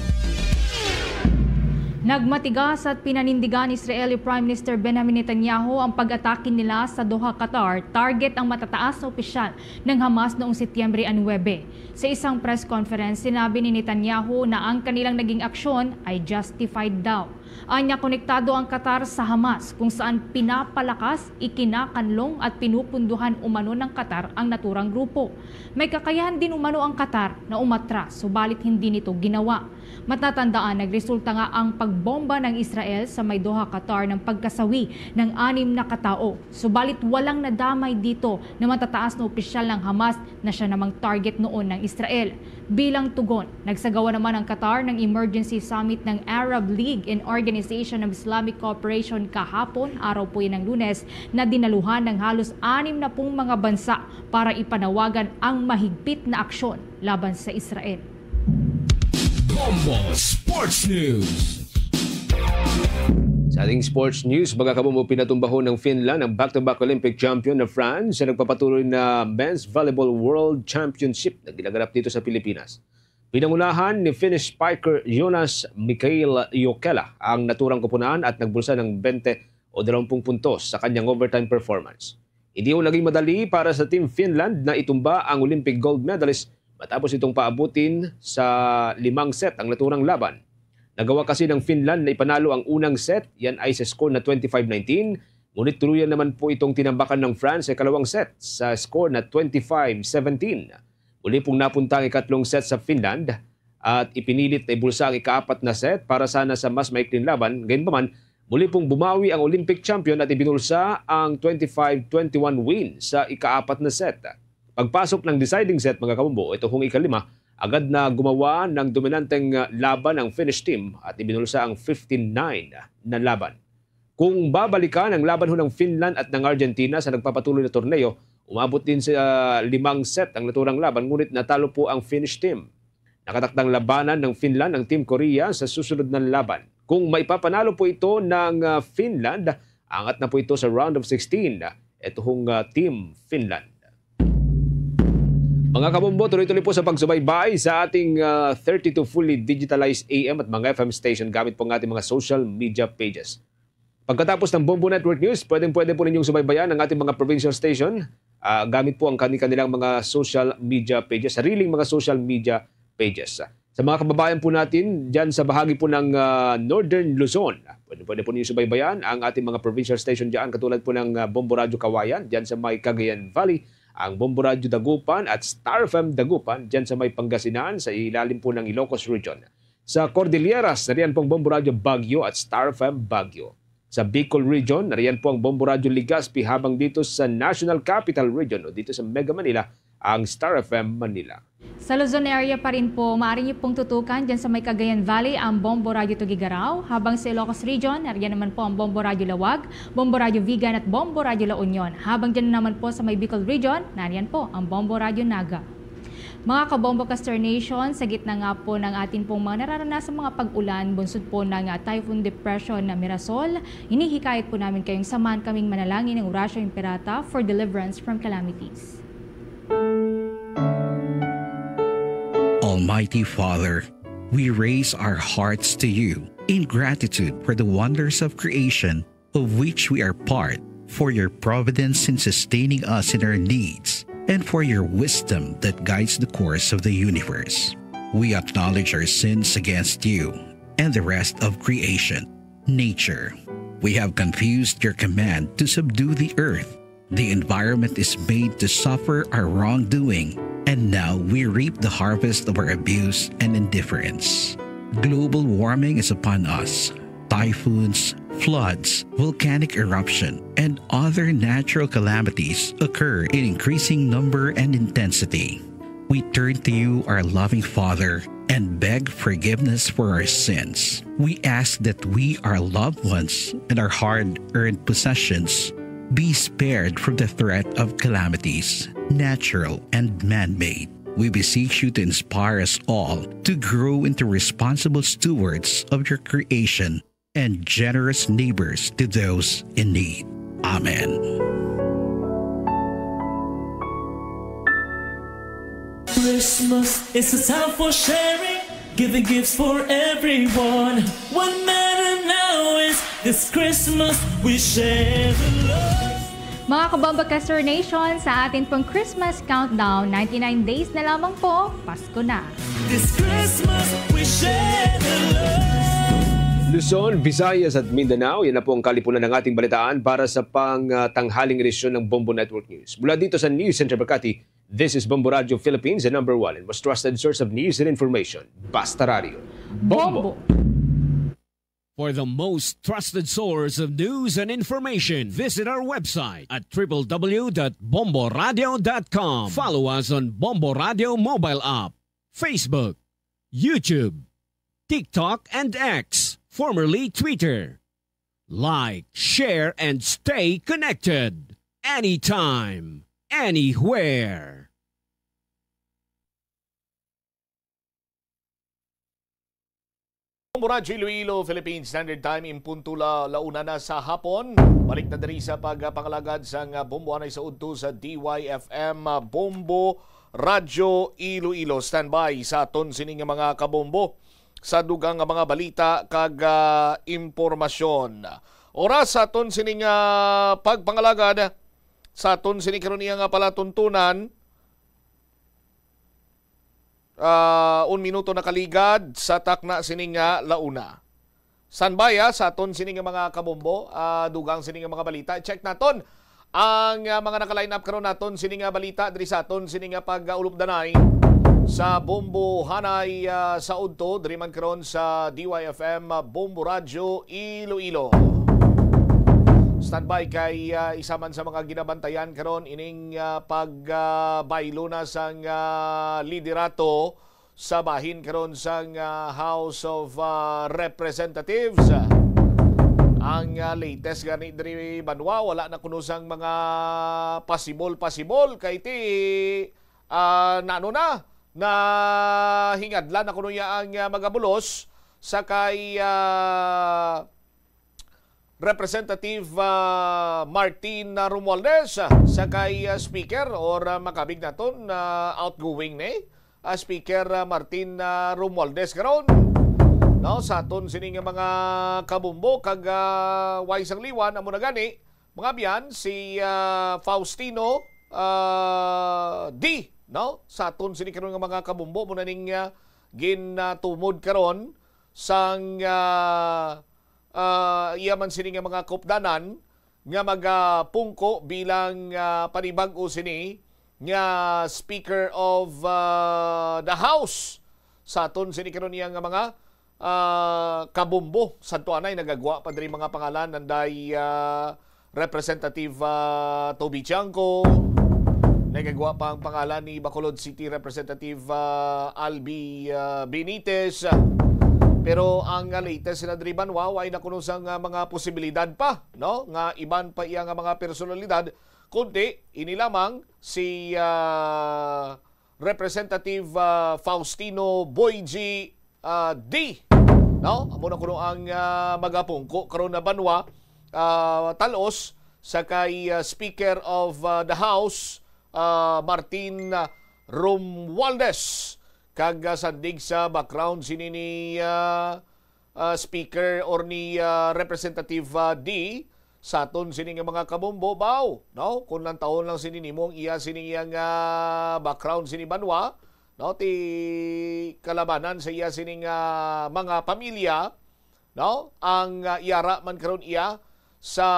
Nagmatigas at pinanindigan ni Israeli Prime Minister Benjamin Netanyahu ang pag-atake nila sa Doha, Qatar, target ang matataas na opisyal ng Hamas noong Setyembre nuebe. Sa isang press conference, sinabi ni Netanyahu na ang kanilang naging aksyon ay justified daw. Anya, konektado ang Qatar sa Hamas, kung saan pinapalakas, ikinakanlong at pinupunduhan umano ng Qatar ang naturang grupo. May kakayahan din umano ang Qatar na umatras, subalit hindi nito ginawa. Matatandaan, nagresulta nga ang pagbomba ng Israel sa may Doha, Qatar ng pagkasawi ng anim na katao. Subalit walang nadamay dito na matataas na opisyal ng Hamas na siya namang target noon ng Israel. Bilang tugon, nagsagawa naman ang Qatar ng emergency summit ng Arab League and Organization of Islamic Cooperation kahapon, araw po yan ng Lunes, na dinaluhan ng halos anim na pung mga bansa para ipanawagan ang mahigpit na aksyon laban sa Israel. Bombo Sports News. Sa ating sports news, mga kabombo, pinatumba ho ng Finland ang back-to-back Olympic champion na France sa nagpapatuloy na Men's Volleyball World Championship na ginaganap dito sa Pilipinas. Pinangunahan ni Finnish spiker Jonas Mikael Jokela ang naturang koponan at nagbulsa ng bente o dalawampung puntos sa kanyang overtime performance. Hindi ho naging madali para sa Team Finland na itumba ang Olympic gold medalist matapos itong paabutin sa limang set ang naturang laban. Nagawa kasi ng Finland na ipanalo ang unang set, yan ay sa score na twenty-five nineteen, ngunit tuluyan naman po itong tinambakan ng France sa ikalawang set sa score na twenty-five seventeen. Muli pong napunta ang ikatlong set sa Finland at ipinilit na ibulsa ang ikaapat na set para sana sa mas maikling laban. Gayunpaman, muli pong bumawi ang Olympic champion at ibinulsa ang twenty-five twenty-one win sa ikaapat na set. Pagpasok ng deciding set, mga kabombo, ito hong ikalima, agad na gumawa ng dominanteng, ah, laban ang Finnish team at ibinulsa ang fifteen nine na laban. Kung babalikan ang laban ho ng Finland at ng Argentina sa nagpapatuloy na torneo, umabot din sa limang set ang naturang laban, ngunit natalo po ang Finnish team. Nakatakdang labanan ng Finland ang Team Korea sa susunod na laban. Kung maipapanalo po ito ng, ah, Finland, angat na po ito sa round of sixteen. Ito hong, ah, Team Finland. Mga kabombo, tuloy-tuloy po sa pagsubaybay sa ating, ah, thirty-two fully digitalized A M at mga F M station gamit po ang ating mga social media pages. Pagkatapos ng Bombo Network News, pwedeng-pwede po ninyong subaybayan ang ating mga provincial station, ah, gamit po ang kani-, kanilang mga social media pages, sariling mga social media pages. Sa mga kababayan po natin dyan sa bahagi po ng, ah, Northern Luzon, pwede-pwede po ninyo subaybayan ang ating mga provincial station dyan, katulad po ng, ah, Bombo Radyo Kawayan dyan sa may Cagayan Valley, ang Bombo Radyo Dagupan at Star F M Dagupan dyan sa may Pangasinan, sa ilalim po ng Ilocos Region. Sa Cordilleras, nariyan po ang Bombo Radyo Baguio at Star F M Baguio. Sa Bicol Region, nariyan po ang Bombo Radyo Legazpi, habang dito sa National Capital Region o dito sa Mega Manila, ang Star F M Manila. Sa Luzon area pa rin po, maaari niyo pong tutukan dyan sa may Cagayan Valley ang Bombo Radyo Tuguegarao, habang sa Ilocos Region, nariyan naman po ang Bombo Radyo Laoag, Bombo Radyo Vigan at Bombo Radyo La Union. Habang dyan naman po sa may Bicol Region, nariyan po ang Bombo Radyo Naga. Mga kabombo, Castor Nation, sa gitna nga po ng atin pong mga nararanasang mga pag-ulan, bunsod po ng, ah, Typhoon Depression na Mirasol, hinihikayat po namin kayong samahan kaming manalangin ng Oratio Imperata for deliverance from calamities. Almighty Father, we raise our hearts to you in gratitude for the wonders of creation of which we are part, for your providence in sustaining us in our needs, and for your wisdom that guides the course of the universe. We acknowledge our sins against you and the rest of creation, nature. We have confused your command to subdue the earth. The environment is made to suffer our wrongdoing, and now we reap the harvest of our abuse and indifference. Global warming is upon us. Typhoons, floods, volcanic eruption, and other natural calamities occur in increasing number and intensity. We turn to you, our loving Father, and beg forgiveness for our sins. We ask that we, our loved ones, and our hard-earned possessions be spared from the threat of calamities, natural and man-made. We beseech you to inspire us all to grow into responsible stewards of your creation and generous neighbors to those in need. Amen. Christmas is a time for sharing, giving gifts for everyone. What matter now is this Christmas we share the love. Mga Kabombo Castor Nation, sa atin pong Christmas countdown, ninety-nine days na lamang po, Pasko na. This Christmas, we share the love. Luzon, Visayas at Mindanao, yan na po ang kalipunan ng ating balitaan para sa pang, ah, tanghaling edisyon ng Bombo Network News. Mula dito sa News Center Makati, this is Bombo Radio Philippines, the number one and most trusted source of news and information. Basta Radio. Bombo! For the most trusted source of news and information, visit our website at triple w dot bombo radio dot com. Follow us on Bombo Radio mobile app, Facebook, YouTube, TikTok, and X, formerly Twitter. Like, share, and stay connected anytime, anywhere. Bombo Radyo Iloilo, Philippine Standard Time, in punto la, la una na sa hapon. Balik na diri sa pagpangalagad sang, ah, Bombo anay sa udto sa D Y F M, ah, Bombo Radyo Iloilo. Standby sa aton sini nga mga kabombo sa dugang nga mga balita kag, ah, impormasyon. Oras sa aton sini nga pagpangalagad, sa aton sini karon iya nga palatuntunan, ah, un minuto nakaligad sa takna sini nga la una. Standby, ah, sa aton sini nga mga kabombo, ah, dugang sini nga mga balita. Check naton ang, ah, mga naka-line up karon naton sini nga balita diri sa aton sini nga pag-ulupdanay sa Bombo Hanay, ah, sa udto, diri man karon sa D Y F M, ah, Bombo Radyo Iloilo. Standby kay, ah, isa man sa mga ginabantayan karon ining, ah, pag, ah, baylo na sang, ah, liderato sa bahin karon sang, ah, House of, ah, Representatives. Ang, ah, latest gani diri banwa, wala na kuno sang mga pasibol-pasibol kay ti, ah, nano na, na hingadlan na kuno niya ang, ah, magabulos sa kay, ah, Representative, ah, Martin, ah, Romualdez, ah, sa kay, ah, Speaker or, ah, makabig naton, ah, outgoing ni, ah, Speaker, ah, Martin, ah, Romualdez karon. No, sa aton sini nga mga kabumbo kag, ah, way sang liwan, amo na gani, mga biyan, si, ah, Faustino, ah, D, no? Sa aton sini karon nga mga kabumbo, mo na ning, ah, ginatumod karon sang, ah, ah, iya man sini nga mga kaupdanan nga magapungko bilang, ah, panibag-o sini nga Speaker of, ah, the House sa aton sini karon iya nga mga, ah, kabumbo. Santo anay nagagwa pa diri mga pangalan, nanday, ah, Representative, ah, Toby Tiangco. Nagagwa pa ang pangalan ni Bacolod City Representative, ah, Albi, ah, Benitez. Pero ang, ah, latest sila diri banwa, way na kuno sang, ah, mga posibilidad pa, no? Nga iban pa iya nga mga personalidad, kundi ini lamang si, ah, Representative, ah, Faustino Boyji, ah, D. No? Amo na kuno ang, ah, magapungko karon na banwa, ah, talos sa kay, ah, Speaker of, ah, the House, ah, Martin, ah, Romualdez. Kag, ah, sandig sa background sini ni, ah, ah, Speaker or ni, ah, Representative, ah, D, sa aton sini nga mga kabumbo, baw, no? Kung lantawon lang sini nimo ang iya sini nga background sini banwa, no? Ti kalabanan sa iya sini nga mga pamilya, no? Ang, ah, iyara man karon iya sa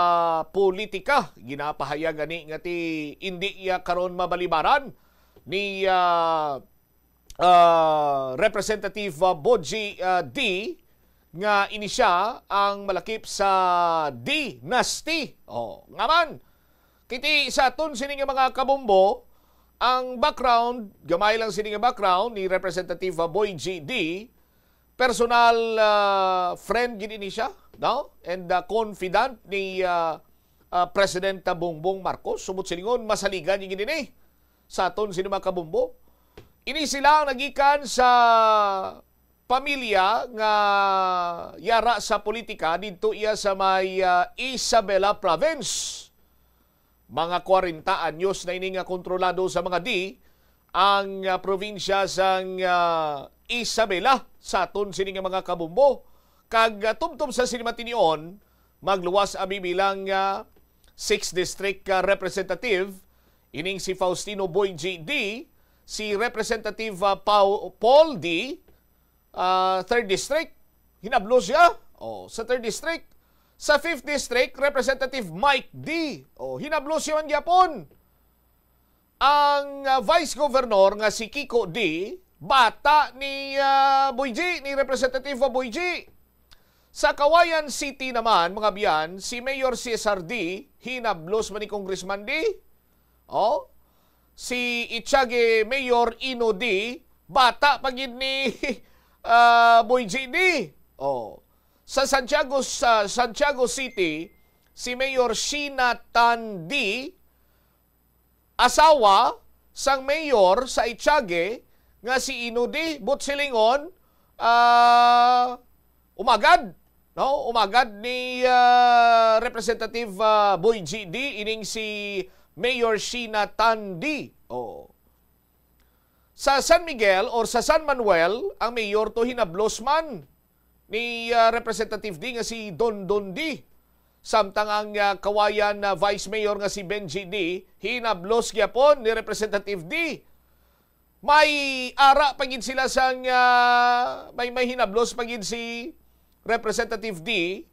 politika, ginapahayag gani nga ti indi iya karon mabalibaran ni, ah, ah, Representative, ah, Boji, ah, D, nga ini siya ang malakip sa dynasty. Oh, nga man, kiti sa aton sini nga mga kabumbo, ang background, gamay lang sini nga background ni Representative, ah, Boy G D, personal, ah, friend gid ini siya, no? And, ah, confidant ni, ah, ah, President Bongbong Marcos. Subot silingon, masaligan niya gid ini sa aton sini mga kabumbo. Ini sila ang nagikan sa pamilya nga yara sa politika didto iya sa may, ah, Isabela Province. Mga kwarenta anyos na ini nga kontrolado sa mga D ang, ah, probinsya sang, ah, Isabela sa aton sini nga mga kabumbo. Kag, ah, tubtob sa sini matinion, magluwas abi bilang, ah, sixth District, ah, Representative ining si Faustino Boy G D, si Representative, ah, Pau-, Paul D, ah, third District, hinablos siya. Oh, sa third District. Sa fifth District, Representative Mike D. Oh, hinablos siya man gyapon. Ang, ah, Vice Governor nga si Kiko D, bata ni, ah, Boy G, ni Representative Boy G. Sa Cauayan City naman, mga biyan, si Mayor Cesar D, hinablos man ni Congressman D. Oh, si Echagüe Mayor Ino D, bata pa gid ni, ah, Boy G D. Oh. Sa Santiago, sa Santiago City, si Mayor Sheena Tan D, asawa sang mayor sa Echagüe nga si Ino D, buot silingon, ah, umagad, no? Umagad ni, ah, Representative, ah, Boy G D ining si Mayor Sheena Tan D. Oh. Sa San Miguel or sa San Manuel, ang mayor to hinablos man ni, ah, Representative D nga si Don Don D. Samtang ang, ah, Cauayan, ah, Vice Mayor nga si Benji D, hinablos gyapon ni Representative D. May ara pa gid sila sang, ah, may, may hinablos pa gid si Representative D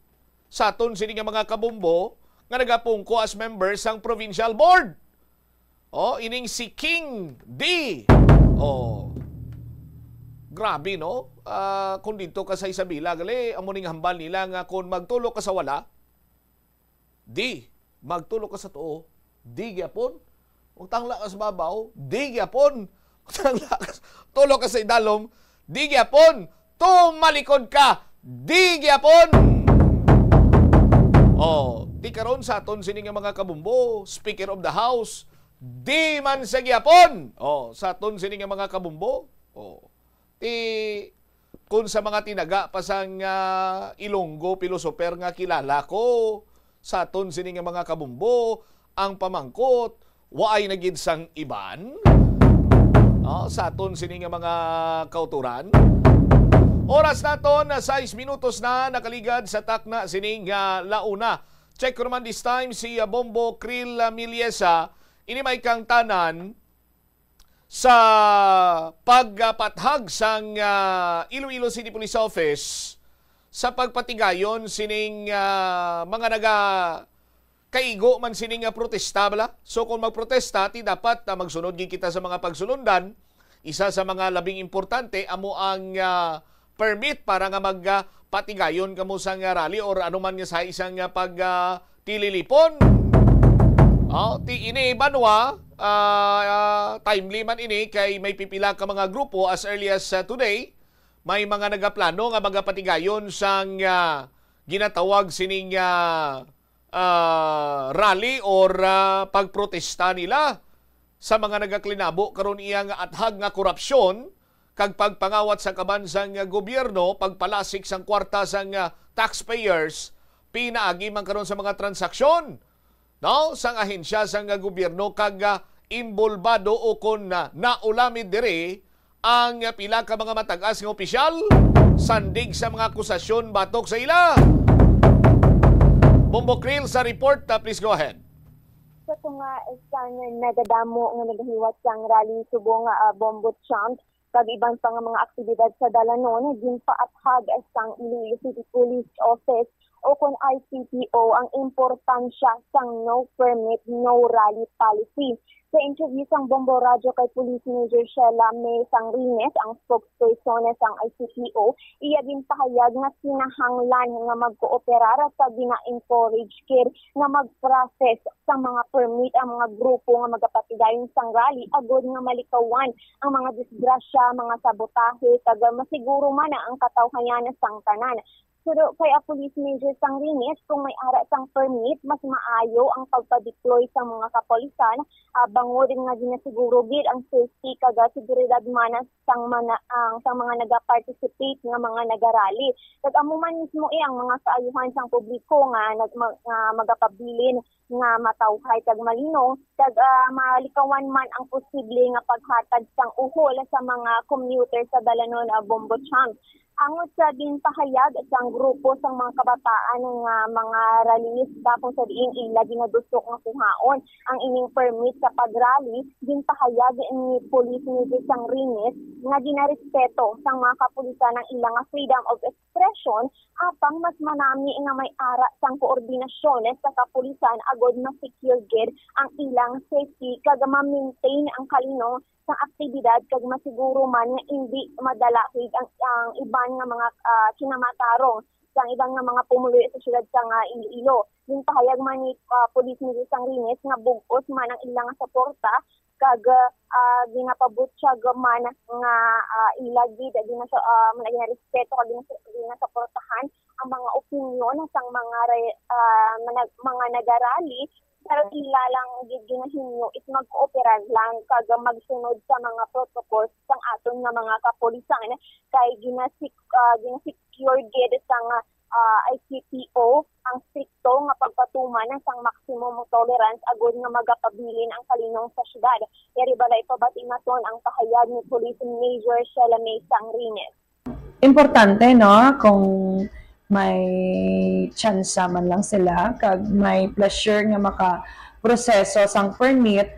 sa aton sini nga mga kabumbo nga nagapungko as member sang provincial board. Oh, ining si King D. Oh. Grabe, no? Ah, kung dito ka sa Isabela, gali, amo ning hambal nila nga kung magtulo ka sa wala, di. Magtulo ka sa tuo, di gyapon. Magtangla ka sa babaw, di gyapon. Magtangla ka, tulo ka sa idalom, di gyapon. Tumalikod ka, di gyapon. Oh, ti karon sa aton sini nga mga kabumbo, Speaker of the House, di man sa gihapon. Oh, sa aton sini nga mga kabumbo. Oh. Ti kun sa mga tinaga pa sang, ah, Ilonggo philosopher nga kilala ko, sa aton sini nga mga kabumbo, ang pamangkot, waay na gid sang iban? No, sa aton sini nga mga kauturan. Oras naton na sais minutos na nakaligad sa takna sini nga launa. Check ko naman this time si, ah, Bombo Krill, ah, Miliesa. Ini may kang tanan sa pagpathag sang, ah, Iloilo City Police Office sa pagpatigayon sining, ah, mga naga kaigo man sini nga protesta, bala. So, kung magprotesta, ti dapat, ah, magsunod gid kita sa mga pagsulundan. Isa sa mga labing importante amo ang, ah, permit para nga mag, ah, patigayon kamo sa nga rally or ano man nga sa isang, ah, pag, ah, tililipon. Oh, ti ini banwa, ah, ah, timely man ini kay may pipila ka mga grupo as early as, ah, today, may mga nagaplano nga magapatigayon sang, ah, ginatawag sining, ah, ah, rally or, ah, pagprotesta nila sa mga nagaklinabo karon iya nga athag nga korupsyon kag pagpangawat sa kaban sang gobyerno, pagpalasik sang kwarta sang, ah, taxpayers, pinaagi man karon sa mga transaksyon, no, sang ahensya sang gobyerno kag, ah, imbolbado o kon, ah, naulamid diri ang pila ka mga matag-as nga opisyal sandig sa mga akusasyon batok sa ila. Bombo Krill sa report, ah, please go ahead. Sa tunga sang nagadamo nga nagahiwat sang rally subong, ah, Bombo Champ kag iban pa nga mga aktibidad sa dalanon, ginpaathag sang Iloilo City Police Office o kon I C P O ang importansya sang no permit, no rally policy. Sa interview sang Bombo Radyo kay Police Major Sheila May Sangrines, ang spokesperson sang I C P O, iya ginpahayag nga kinahanglan nga magkooperar sa gina-encourage gid nga mag-process sa mga permit ang mga grupo nga magapatigayon sang rally agod nga malikawan ang mga disgrasya, mga sabotahe, kag masiguro man ang katawhayan sang tanan. Pero kay, ah, Police Major Sangrines, kung may ara sang permit, mas maayo ang pagpa-deploy sang mga kapulisan, ah, bangod nga ginasiguro gid ang safety kag, ah, seguridad man sang mana-, ang, sang mga naga-participate nga mga nagarally. Kag amo man mismo, eh, ang mga kaayuhan sang publiko nga nag-, ma-, nga magapabilin nga matawhay kag malinong, kag, ah, malikawan man ang posible nga paghatag sang uhol sa mga commuter sa dalanon, ah, Bombo Champ. Angot sa ginpahayag sang grupo sang mga kabataan nga mga rallyista kung sa diin ila ginadusok nga kuhaon ang ining permit sa pag-rally, ginpahayag ni Police Major Sangrines nga ginarespeto sang mga kapulisan ang ila nga freedom of expression, apang mas manami nga may ara sang koordinasyon sa kapulisan agod ma-secure gid ang ilang safety kag ma-maintain ang kalinong sang aktibidad kag masiguro man nga indi madalahig ang, ang iban nga mga, ah, kinamatarong sang iban nga mga pumuluyo sa siyudad sang, ah, Iloilo. Ginpahayag man ni, ah, Police Major Sangrines nga bug-os man ang ila nga suporta kag, ah, ginapabutyag man nga, ah, ila gid gina-, ah, mga ginarespeto kag gina-, ginasuportahan ang mga opinyon sang mga re-, ah, mga, mga nagarally, pero ila lang gid ginahimo is magkooperar lang kag magsunod sa mga protocols sang aton nga mga kapulisan kay ginasik-, ah, ginasecure gid sang, ah, I C P O ang strikto nga pagpatuman sang maximum tolerance agod nga magapabilin ang kalinong sa syudad. Yari bala ipabati naton ang pahayag ni Police Major Sheila May Sangrines. Importante, no, kung may tsansa man lang sila kag may pleasure nga makaproseso sang permit,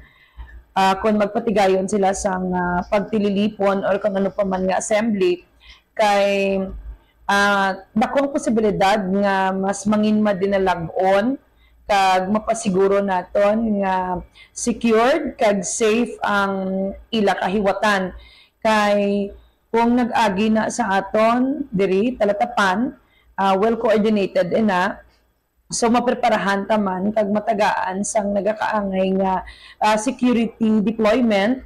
ah, kung magpatigayon sila sang, ah, pagtililipon or kung ano pa man nga assembly, kay, ah, dako ang posibilidad nga mas mangin madinalag-on kag mapasiguro naton nga secured kag safe ang ila kahiwatan. Kay kung nag-agi na sa aton diri, Talatapan, ah, well coordinated ina. So, mapreparahan ta man kag matagaan sang nagakaangay nga, ah, security deployment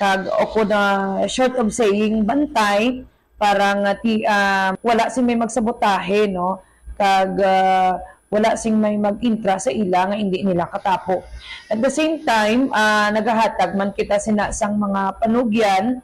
kag o kun, ah, short of saying, bantay para nga ti-, ah, wala sing may magsabotahe, no? Kag, ah, wala sing may mag-intra sa ila nga hindi nila katapo. At the same time, ah, nagahatag man kita sina sang mga panugyan,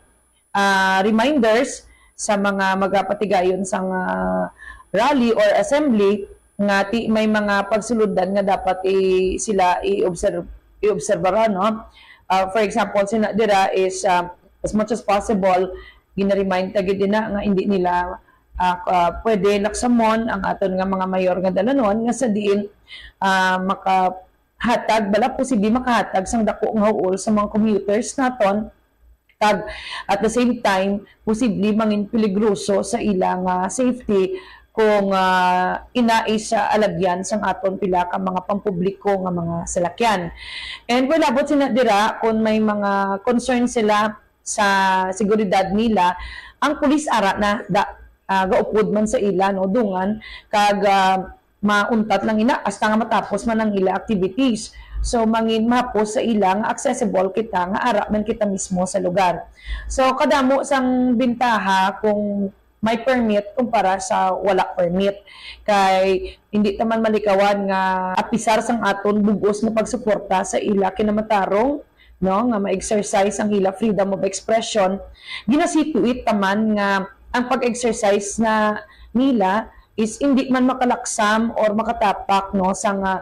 ah, reminders sa mga magapatigayon sang, ah, rally or assembly nga ti-, may mga pagsulundan nga dapat i-, sila i-observe, i-obserbaran, no? Ah, for example, sina dira is, ah, as much as possible, gina-remind ta gid ina nga hindi nila, ah, ka-, pwede laksamon ang aton nga mga mayor nga dalanon nga sa diin, ah, makahatag, bala posible makahatag sang dako nga huol sa mga commuters naton, kag at the same time, posible mangin peligroso sa ila nga safety kung, ah, ina is, ah, alagyan sang aton pila ka mga pampubliko nga mga salakyan. And well, abot sina dira, kung may mga concern sila sa seguridad nila, ang pulis ara na da, ah, gaupod man sa ila, no, dungan, kag, ah, mauntat lang ina hasta nga matapos man ang ila activities. So, mangin mahapos sa ila nga accessible kita, nga ara man kita mismo sa lugar. So, kadamo sang bintaha kung may permit kumpara sa wala permit. Kay hindi ta man malikawan nga apisar sang aton bug-os nga pagsuporta sa ila kinamatarong, no, nga ma-exercise ang ila freedom of expression, ginasituate ta man nga ang pag-exercise nga nila is hindi man makalaksam or makatapak, no, sa nga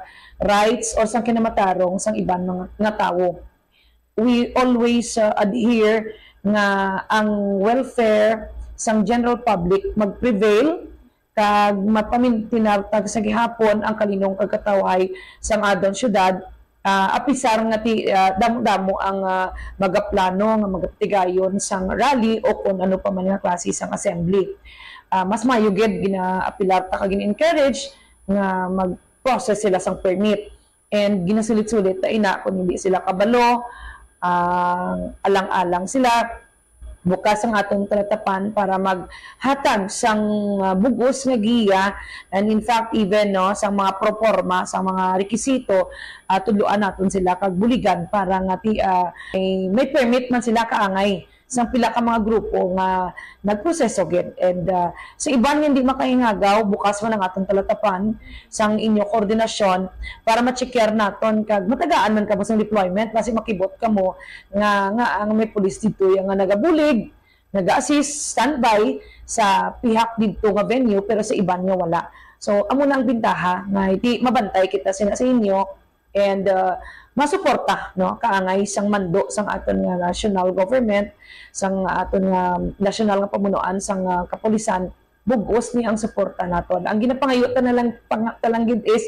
rights or sa kinamatarong sang iban mga, nga tawo. We always, uh, adhere nga ang welfare sang general public mag-prevail kag mapamintinar tag sa gihapon ang kalinong kag katawhay sang aton syudad, ah, apisar nga ti-, ah, damo-damo ang, ah, magaplano nga magapatigayon sang rally o kon ano pa man nga klase sang assembly. Ah, mas maayo gid ginaapilar ta kag gin-encourage nga mag-process sila sang permit. And ginasulit-sulit ta ina kung hindi sila kabalo, ah, alang-alang sila, bukas ang atong talatapan para maghatag sang, ah, bug-os nga giya, and in fact, even, no, sang mga proporma, sang mga rekisito, ah, tudloan naton sila kag buligan para nga ti-, ah, may, may permit man sila kaangay sang pila ka mga grupo nga nagproseso gid. And, ah, sa iban nga hindi makahingagaw, bukas man ang atong talatapan sang inyo koordinasyon para ma-checkar naton kag matagaan man kamo sang deployment, basi makibot kamo nga, nga ang may pulis didto ya nga nagabulig, naga-assist, standby sa pihak didto nga venue, pero sa iban nga wala. So, amo na ang bintaha nga hindi mabantay kita sina sa inyo and, uh, masuporta, no, kaangay sang mando sang aton nga national government, sang aton nga national nga pamunuan sang, uh, kapulisan, bug-os ni ang suporta naton. Ang ginapangayo ta na lang, pang-, ta lang gid is,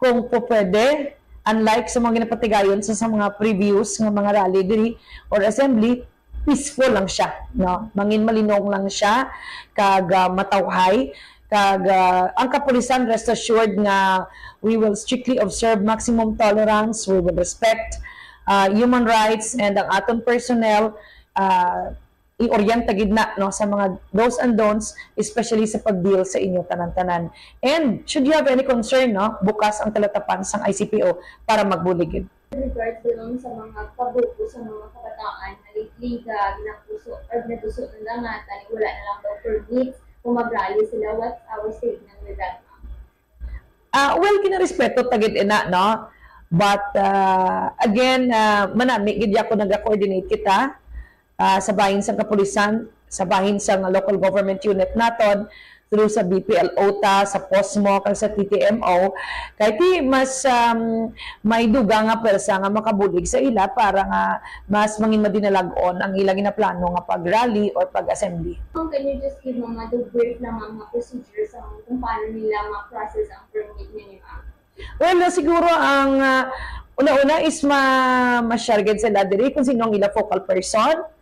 kung po pwede, unlike sa mga ginapatigayon sa, sa mga previous nga mga rally diri or assembly, peaceful lang siya, no? Mangin malinong lang siya, kag, ah, matawhay, kag, ah, ang kapulisan, rest assured nga we will strictly observe maximum tolerance, we will respect, ah, human rights, and ang aton personnel, ah, i-orient ta gid na, no, sa mga do's and don'ts, especially sa pag-deal sa inyo tanan-tanan. And should you have any concern, no, bukas ang talatapan sang I C P O para magbulig gid. Regards doon sa mga kabuko sa mga kabataan na ligliga, ginapuso, or ginaduso ng langatan, wala na lang daw permits, kung mag-rally sila, what's our statement with that, ma'am? Ah, well, kinarespeto ta gid ina, no? But, ah, again, ah, manami gid ako naga-coordinate kita, ah, sa bahin sang kapulisan, sa bahin sang local government unit naton, through sa B P L O ta, sa POSMO, kag sa T T M O. Kay ti mas, um, may dugang nga pwersa nga makabulig sa ila para nga mas mangin madinalag-on ang ila ginaplano nga pag-rally or pag-assembly. Ma'am, can you just give, ma'am, a brief lang ang mga procedures ang kung paano nila ma-process ang permit ninyo, ma'am? Well, siguro ang, ah, una-una is ma-, ma-share gid sila diri kung sino ang ila focal person,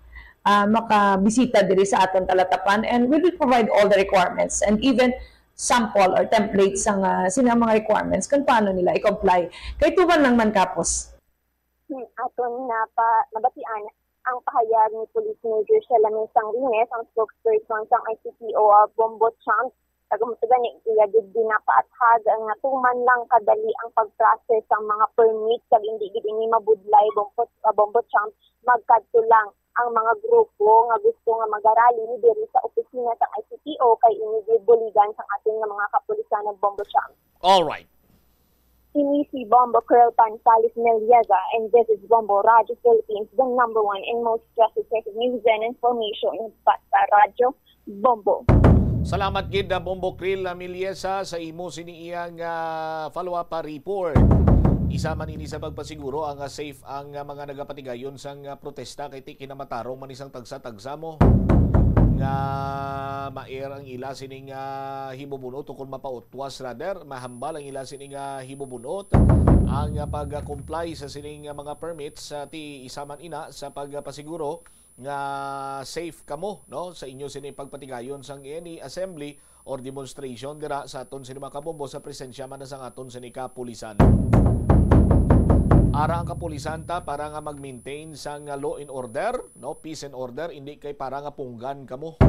ah, makabisita diri sa aton talatapan, and we will provide all the requirements and even sample or templates sang, ah, sina mga requirements kung paano nila i-comply. Kay tuman lang man kapos. Hmm, aton na pa, nabatian ang pahayag ni Police Major Shelamin Sangrines, ang spokesperson sang I C P O, ah, Bombo Champ. Taga-, taga ni iya gid ginapaathag nga tuman lang kadali ang pag-process sang mga permit kag hindi gid ini mabudlay, Bombo, ah, Bombo Champ, magkadto lang ang mga grupo nga gusto nga magarally diri sa opisina sang I C P O kay ini gid buligan sang aton nga mga kapulisan, Bombo Champ. All right. Ini si Bombo Curl Pansalis Melieza, and this is Bombo Radio Philippines, the number one and most trusted source of news and information. Basta Radyo Bombo. Salamat gid, ah, Bombo Krill, ah, Miliesa, sa imo sini iyang, ah, follow-up, ah, report. Isa man ini sa pagpasiguro ang, ah, safe ang, ah, mga nagapatigayon sang, ah, protesta kay ti kinamatarong man isang tagsa-tagsa mo nga ma-air ang ila sining, ah, hibubunot o kung mapautwas rather, mahambal ang ila sining, ah, hibubunot ang, ah, pag-comply sa sining, ah, mga permits, ah, ti isa man ina sa pagpasiguro nga safe kamo, no, sa inyo sini pagpatigayon sang any assembly or demonstration dira sa aton sini mga kabombo sa presensya man na sang aton sini kapulisan. Ara ang kapulisan ta para nga mag-maintain sang, ah, law and order, no, peace and order, hindi kay para nga punggan kamo.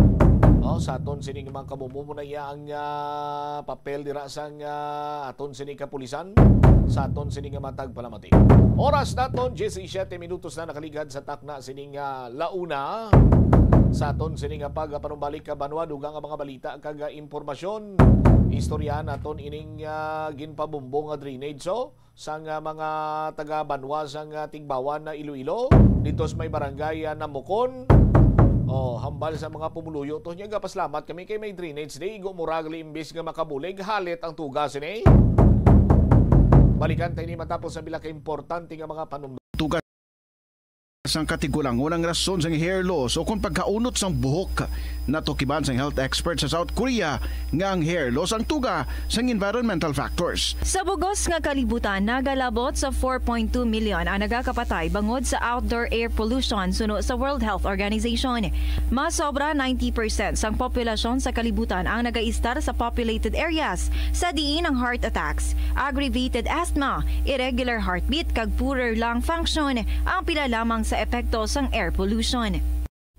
No, sa aton sini mga kabombo mo na iya ang, ah, papel dira sang, ah, aton sini kapulisan, sa aton sini nga matag palamati. Oras naton, diyesisiete minutos na nakaligad sa takna sining, ah, launa. Sa aton sini nga pagpanumbalik ka banwa, dugang nga mga balita kag, ah, impormasyon. Istoryahan naton ining, ah, ginpabumbo nga drainage, so, sang, ah, mga taga banwa sang, ah, Tigbawan na Iloilo, dito sa may barangay, ah, Namukon. Oh, hambal sa mga pumuluyo to. Nya, gapaslamat kami kay may drainage day. Igo murag imbis nga makabulig, halit ang tugas ini. Balikan tayo ni matapos ang pila ka importante nga mga panumdum. Tugas sang katigulangon ang rason sang hair loss o kung pagkaunot sang buhok. Natukiban sang health expert sa South Korea nga ang hair loss ang tuga sang environmental factors. Sa bugos nga kalibutan, nagalabot sa four point two million ang nagakapatay bangod sa outdoor air pollution suno sa World Health Organization. Mas sobra ninety percent sang populasyon sa kalibutan ang nagaistar sa populated areas, sa diin ang heart attacks, aggravated asthma, irregular heartbeat, kag poorer lung function ang pila lamang sa epekto sang air pollution.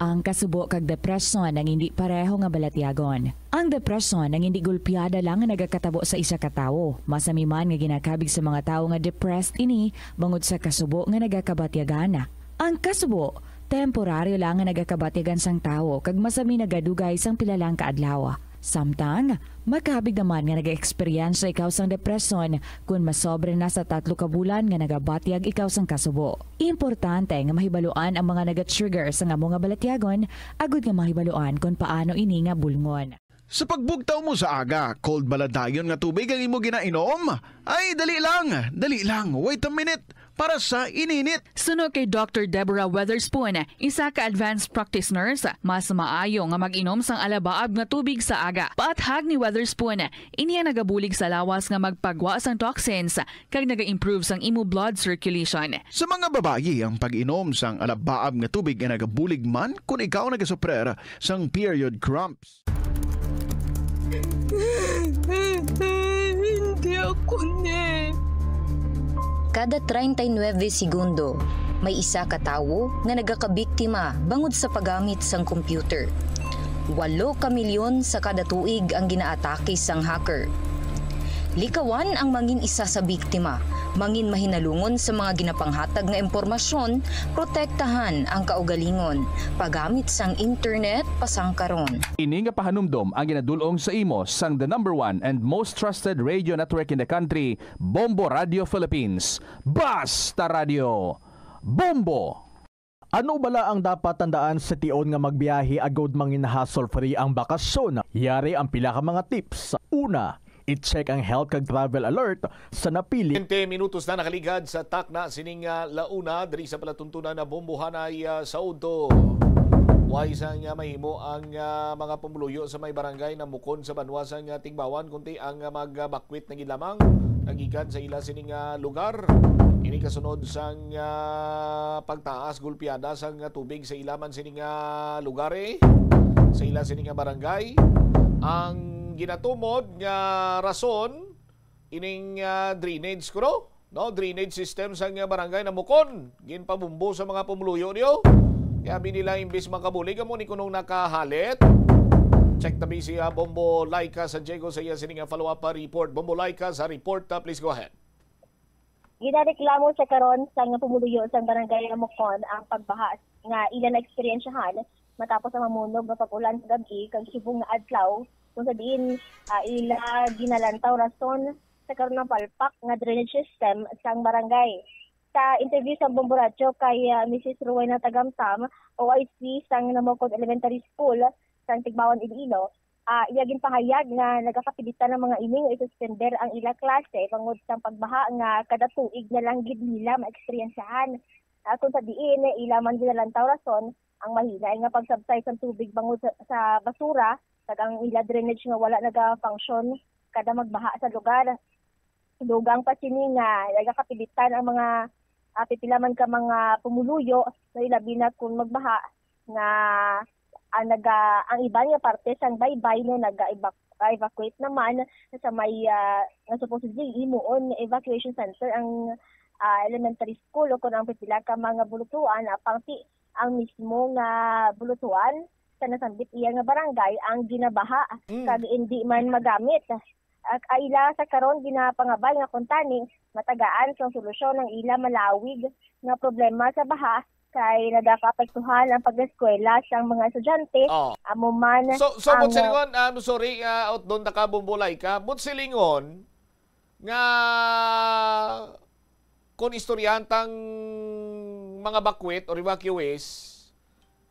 Ang kasubo kag depresyon ang indi pareho nga balatyagon. Ang depresyon ang indi gulpiada lang nga nagakatabo sa isa ka tawo. Masami man nga ginakabig sa mga tawo nga depressed ini bangod sa kasubo nga nagakabatyagan. Ang kasubo, temporaryo lang nga nagakabatyagan sang tawo kag masami nagadugay sang pila lang ka adlaw. Samtang, makabig naman nga nag-eksperyensya ikaw sang depresyon kon masobra na sa tatlo ka bulan nga nagabatyag ikaw sang kasubo. Importante nga mahibaluan ang mga naga-trigger sang amo nga balatyagon agud nga mahibaluan kon paano ini nga bulngon. Sa pagbugtaw mo sa aga, cold bala dayon nga tubig ang imo ginainom? Ay, dali lang, dali lang, wait a minute. Para sa ininit. Suno kay Doctor Deborah Weatherspoon, isa ka advanced practice nurse, mas maayo nga mag-inom sang alabaab nga tubig sa aga. Paathag ni Weatherspoon, ini ang nagabulig sa lawas nga magpagwa sang toxins kag naga-improve sang imo blood circulation. Sa mga babayi, ang pag-inom sang alabaab nga tubig nga nagabulig man kon ikaw nagasuprer sang period cramps. Hindi ako ni. Kada treinta y nueve segundo, may isa ka tawo nga nagakabiktima bangod sa paggamit sang computer. Walo ka milyon sa kada tuig ang ginaatake sang hacker. Likawan ang mangin isa sa biktima, mangin mahinalungon sa mga ginapanghatag nga impormasyon, protektahan ang kaugalingon, paggamit sang internet pasang karon. Ini nga pahanumdom ang ginadul-ong sa imo sang the number one and most trusted radio network in the country, Bombo Radio Philippines. Basta Radio Bombo! Ano bala ang dapat tandaan sa tion nga magbiyahe agud mangin hassle-free ang bakasyon? Yari ang pila ka mga tips. Una, i-check ang health kag travel alert sa napili. Twenty minutos na nakaligad sa takna sining, ah, launa diri sa palatuntunan na Bombohanay, ah, sa Udto. Way sang, ah, mahimo ang, ah, mga pumuluyo sa may barangay Namukon sa banwa sang, ah, Tigbawan, kundi ang, ah, magbakwit na gid lamang nagikan sa ila sining, ah, lugar. Ini kasunod sang, ah, pagtaas gulpiada sang, ah, tubig sa ila man sining, ah, lugar, eh, sa ila sining, ah, barangay. Ang ginatumod nga rason ining, ah, drainage kuno, no? Drainage system sang, ah, barangay Namukon. Ginpabumbo sa mga pumuluyo niyo. Kaya abi nila imbis makabulig, amo ni kunong nakahalit. Check tabi si, ah, Bombo Laika San Diego sa iya sining, ah, follow-up, ah, report. Bombo Laika sa report, ah, please go ahead. Ginareklamo sa karon sang pumuluyo sang barangay Namukon ang pagbaha nga ila na-eksperyensyahan matapos ang mamunog nga pag-ulan sa gab-i kag subong nga adlaw, kung sa diin, ah, ila ginalantaw rason sa karon nga palpak nga drainage system sang barangay. Sa interview sa Bombo Radyo kay, ah, Missus Rowena Tagamtam, O I C sang Namocon Elementary School, sang Tigbauan, Iloilo, ah, iya ginpahayag nga nagakapilitan ang mga ini nga isuspender ang ila klase bangod sang pagbaha nga kada tuig na lang gid nila maeksperiensyahan. Ah, kung sa diin ila man ginalantaw rason ang mahinay nga pagsabsay sang tubig bangod sa, sa basura, kag ang ila drainage nga wala naga-function kada magbaha sa lugar. Dugang pa sini nga nagakapilitan ang mga, ah, pipila man ka mga pumuluyo, no, ilabi na kung magbaha, nga ang naga-, ang iban nga parte sang baybay, no, naga-evac-, evacuate naman sa may, ah, nga supposedly himuon nga evacuation center ang, ah, elementary school o kung ang pipila ka mga bulutuan, apang ti ang mismo nga bulutuan sa nasambit iya nga barangay ang ginabaha Mm. kag hindi man magamit. At ang ila sa karon ginapangabay nga kuntani matagaan sang solusyon ang ila malawig nga problema sa baha kay nagakaapektuhan ang pag-eskwela sang mga estudyante. Oh. Amo man So, so ang, Bot Silingon, ah, sorry, ah, out doon, nakabumbulay ka. Bot Silingon, nga kon istoryahan tang mga bakwit or evacuees,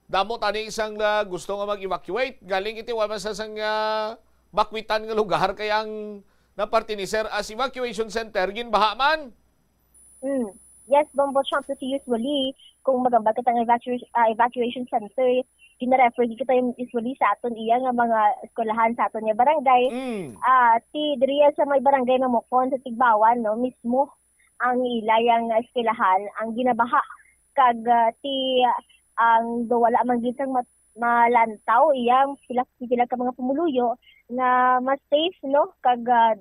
damo tani isang, ah, gusto nga mag-evacuate. Galing iti wala man sa sang, ah, bakwitan nga lugar, kay ang napartiniser as evacuation center, ginbaha man. Mm. Yes, Bombo Trump, kasi usually, kung magambag kita ng evacu-, ah, evacuation center, gina-refer gid kita yung usually sa aton iya nga mga eskwelahan sa aton nga barangay. Mm. Ah, ti diriya sa may barangay Namocon sa Tigbauan, no, mismo ang ila yang eskwelahan ang ginabaha. Kag, ah, ti ang do wala man gid sang mat-, malantaw iya pila, pila ka mga pumuluyo nga mas safe, no, kag, ah,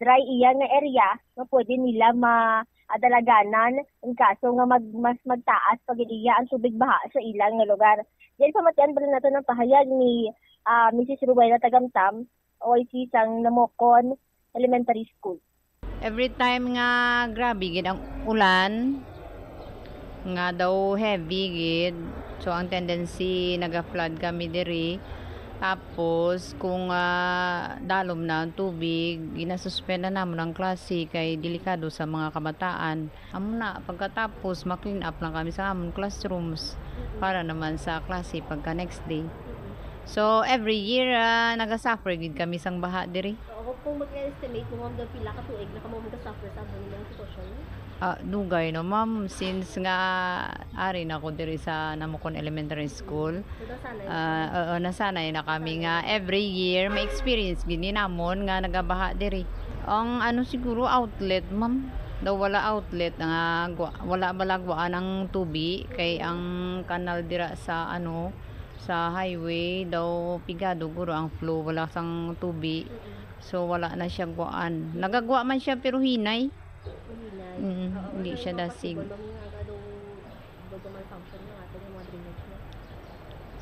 dry iya nga area nga pwede nila maadalaganan in kaso nga mag-, mas magtaas pa gid iya ang tubig baha sa ilang nga lugar. Diyan, pamatian bala nato ng pahayag ni, ah, Missus Rowena Tagamtam, O I C sang Namocon Elementary School. Every time nga grabe gid ang ulan, nga daw heavy gid, so ang tendency naga-flood kami diri. Tapos kung, ah, dalom na ang tubig, ginasuspend na namon ang klase kay delikado sa mga kabataan. Amo na, pagkatapos, ma-clean up lang kami sa amon classrooms para naman sa klase pagka next day. So, every year, ah, nagasuffer gid kami sang baha diri. Oo, kung mag-estimate mo, ma'am, daw pila ka tuig na kamo magasuffer sa amo ninyong sitwasyon? Ah, dugay, no, ma'am, since nga ari na ko diri sa Namocon Elementary School. So, nasanay na Ah, kamo? Oo, nasanay na kami Nasanay nga na. Every year may experience gid ni namon nga nagabaha diri. Ang ano siguro, outlet, ma'am. Daw wala outlet nga gwa-, wala balagwaan ang tubi kay ang kanal dira sa ano, sa highway daw pigado guro ang flow, wala sang tubi. Mm-mm. So wala na siya gwaan. Nagagwa man siya pero hinay. Hinay. Mm, Oo, hindi ano siya yung dasig. Possible, ma'am, nga daw Bago malfunction yung ating mga drainage, no?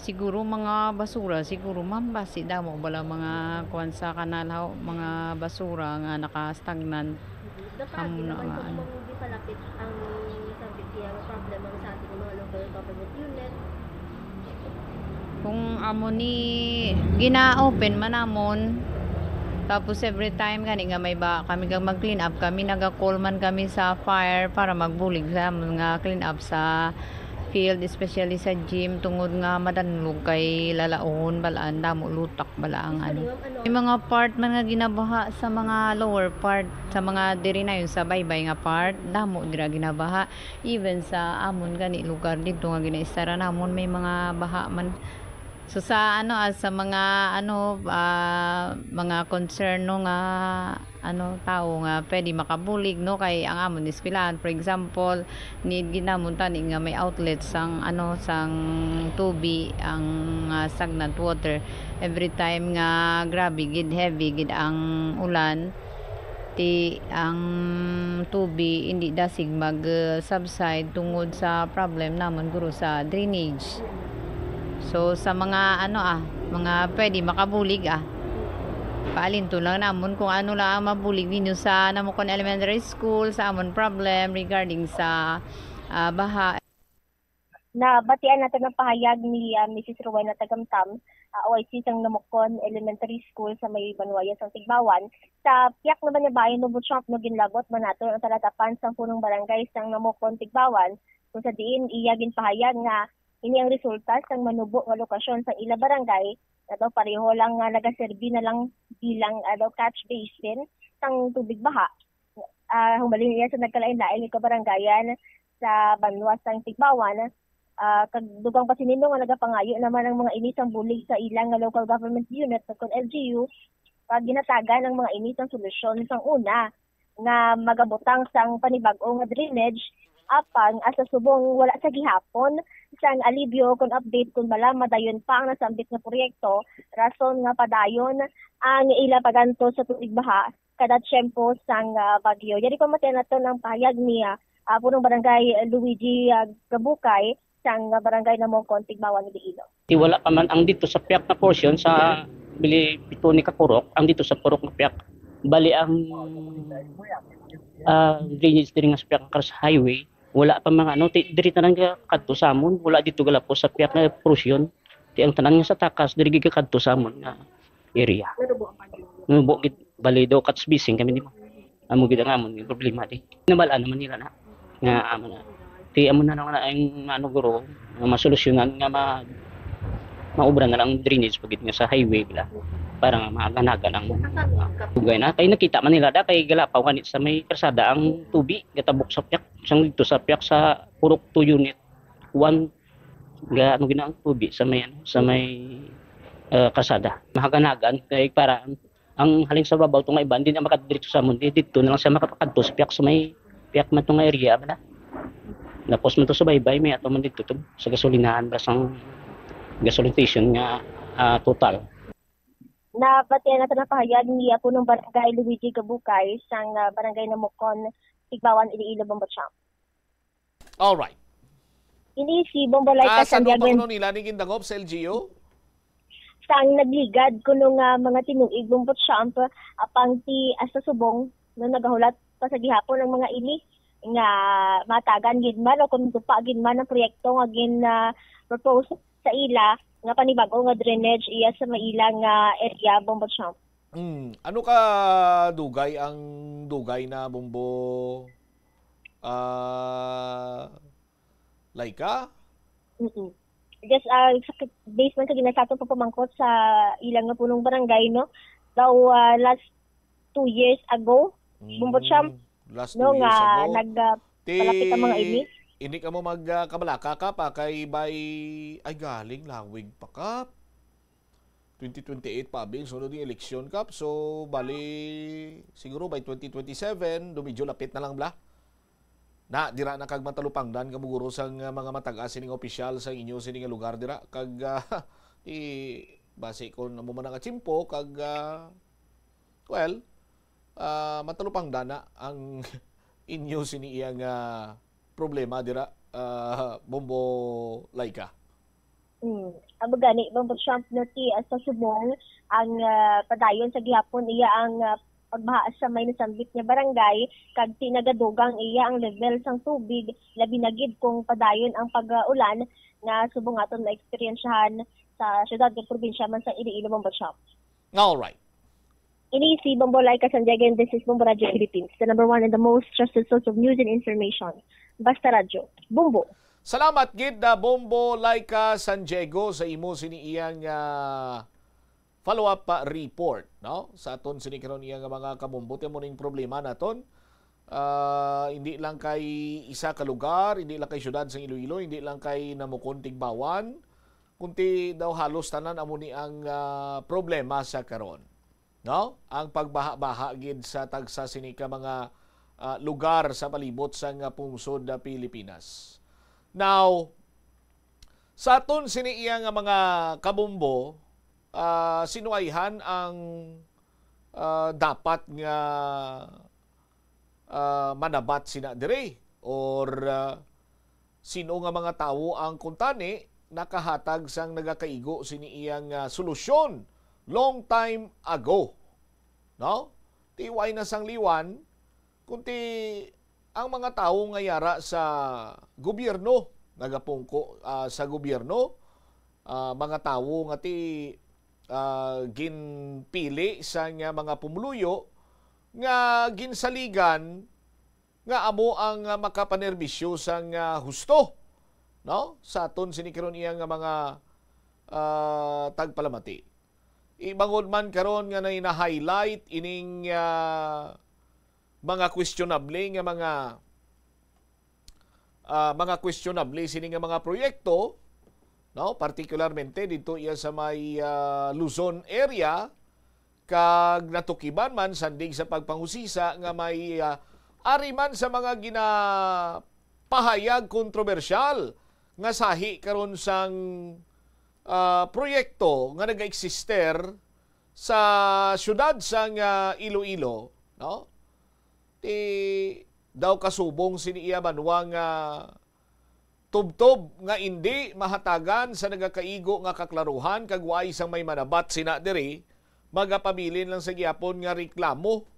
Siguro mga basura, siguro, ma'am, basi damo bala mga kuwan sa kanal, haw, mga basura nga naka-stagnant. Mhm. Dapat, Amo di na naman nga, kung ano. Ma'am, di palapit ang sabi niya, ang problema sa ating mga local government unit. Kung amo ni, gina-open man namon. Tapos every time gani nga may ba kami kag mag-clean up kami, naga-call man kami sa fire para magbulig sa amon nga clean up sa field, especially sa gym, tungod nga madanlog kay lalaon, balaan, damo lutak, bala ang ano. May mga part man nga ginabaha sa mga lower part, sa mga diri na yun sa baybay nga part, damo dira ginabaha. Even sa amon gani lugar dito nga ginaistara namon, may mga baha man. So, sa ano, ah, sa mga ano, ah, mga konserno nga ano, tawo nga pwede makabulig, no, kay ang amon eskwelahan, for example, need gid namon tani nga may outlet sang ano, sang tubi, ang, ah, stagnant water. Every time nga grabe gid, heavy gid ang ulan, ti ang tubi hindi dasig mag, uh, subside tungod sa problem namon guro sa drainage. So sa mga ano, ah, mga pwede makabulig, ah, paalinton lang namon kung ano lang ang mabulig ninyo sa Namukon Elementary School sa amon problem regarding sa, ah, baha. Nabatian nato ang pahayag ni, ah, Missus Rowena Tagamtam ah, O I C sang Namukon Elementary School sa may Banuaya sang Tigbawan. Sa piyak naman nga bahin, Bombo Chomp, no, ginlabot man naton ang talatapan sang punong barangay sang Namukon, Tigbawan, kung sa diin iya ginpahayag nga ini ang resulta sang manubo nga lokasyon sang ila barangay, nga daw pareho lang nga nagaserbi na lang bilang, ah, daw catch basin sang tubig baha. Ah, humalin iya sa nagkalain-lain nga kabarangayan sa banwa sang Tigbawan, ah, kag dugang pa sini, no, nga nagapangayo naman ang mga ini sang bulig sa ila nga local government unit, kag kon L G U, kag ginatagan ang mga ini sang solusyon sang una nga magabutang sang panibag-o nga drainage, apang sa subong wala sa gihapon sang alibyo kon update kon bala madayon pa ang nasambit nga proyekto, rason nga padayon ang ila pag-antos sa tubig baha kada tiyempo sang, ah, bagyo. Yari pa, matian naton ang pahayag ni, ah, ah, punong barangay Luigi, ah, Gabukay sang, ah, barangay Namukon, Tigbawan, Iloilo. Ti wala pa man ang dito sa piyak na portion sa bili pito ni Kakurok, ang dito sa Purok na piyak. Bali ang, ah, drainage diri nga sa piyak sa highway, wala pa mga ano, ti, diri tanan ka kadto sa amon, wala dito galapos sa piyak na portion. Ti ang tanan nga sa takas diri gid kadto sa amon nga area. Nubo gid, bali do katsbising kami di mo. Amo gid ang amon nga problema di. Nabal-an naman nila na nga amo na. Ti amo na lang na ang ano guro nga masolusyonan nga ma maubra na lang drainage pa gid nga sa highway bala para nga maganagan ang dugay na kay nakita man nila da kay galapaw gani sa may karsada ang tubi gatabok sa piyak sang dito sa piyak sa Purok two Unit one ga ano gina ang tubi sa may ano sa may ah, karsada mahaganagan kay para ang halin sa babaw tunga iban din ang makadiretso sa amon di dito na lang siya makakadto sa piyak sa may piyak man tunga area bala. Tapos man to sa baybay may ato man dito to sa gasolinahan ba sang gasoline station nga ah, total. Nabatian nato na pahayag ni Punong Barangay Luigi Gabukay sang ah, Barangay Namukon, Tigbawan, Iloilo, Bombo Chomp. All right. Ini si Bombo Light Ah, sa Santiago. Dupa kuno nila ni gindangop sa L G U? Sang nagligad kuno nga mga tinuig, Bombo Chomp, apang ti hasta subong no nagahulat pa sa gihapon ang mga ini nga matagan gid man o kung tupa gid man ang proyekto nga gin ah, propose sa ila nga panibag-o nga drainage iya sa maila nga area, Bombo Chomp. Mm. Ano ka dugay ang dugay na, Bombo? Ah, Laika? Mm-mm. Just uh, sa basement sa ginasatong pagpamangkot sa ilang nga punong barangay, no? Daw uh, last two years ago, Bombo Champ, mm, last no, two years nga ago. Nag, uh, palapit ang mga ini. Hindi ka mo magkabalaka ka pa kay by, ay galing, lawig pa ka. twenty twenty-eight pa abi ang sunod nga eleksyon, Kap. So, bali, siguro by twenty twenty-seven, do medyo lapit na lang bala. Na, dira na kag matalupangdan kamo guro sang, ah, mga matag-as sining opisyal sa inyo sini nga lugar dira. Kag, ah, ti, basi kon amo man nga tiyempo, kag, ah, well, ah, matalupangdan na ang inyo sini iya nga problema dira, ah, Bombo Laika. Mm. Amo gani, Bombo Champ, no, ti, ah, sa subong ang, ah, padayon sa gihapon iya ang, ah, pagbaha sa may nasambit nga barangay, kag ti nagadugang iya ang level sang tubig, labi na gid kung padayon ang pag-ulan nga subong aton maeksperiensyahan sa syudad ug probinsya man sa Iloilo, Bombo Champ. All right. Ini si Bombo Laika Santiago, and this is Bombo Radio Philippines, the number one and the most trusted source of news and information. Basta Radyo, Bombo. Salamat gid na Bombo Laika San Diego sa imo sini iyang ah, follow-up pa report, no? Sa aton sini karon iyang mga kabombo, ti mo ning problema naton. Ah, hindi lang kay isa ka lugar, hindi lang kay syudad sang Iloilo, hindi lang kay Namukon, Tigbawan, kundi daw halos tanan amo ni ang ah, problema sa karon, no? Ang pagbaha-baha gid sa tagsa sini ka mga ah, lugar sa palibot sang ah, pungsod na Pilipinas. Now, sa aton sini iya nga mga kabombo, ah, sinuayhan ang ah, dapat nga ah, manabat sina diri or ah, sino nga mga tawo ang kuntani nakahatag sang nagakaigo sini iyang ah, solusyon long time ago, no? Ti way na sang liwan, kundi ang mga tawo nga yara sa gobyerno, nagapungko ah, sa gobyerno, ah, mga tawo nga ti, ah, ginpili sang, ah, mga pumuluyo nga ginsaligan nga amo ang, ah, makapanerbisyo sang, ah, husto, no? Sa aton sini karon iya nga mga, ah, tagpalamati. Ibangod man karon nga nay na-highlight ining, ah, mga questionable nga mga, ah, mga questionable sini nga mga proyekto, no? Partikularmente dito iya sa may, ah, Luzon area, kag natukiban man sandig sa pagpanghusisa nga may, ah, ari man sa mga ginapahayag kontrobersyal nga sahi karon sang, ah, proyekto nga nag-eksister sa siyudad sang, ah, Iloilo, no? Ti daw kasubong sini iya banwa nga tubtob nga indi mahatagan sa nagakaigo nga kaklaruhan kag waay sang may manabat sina diri, magapabilin lang sa gihapon nga reklamo,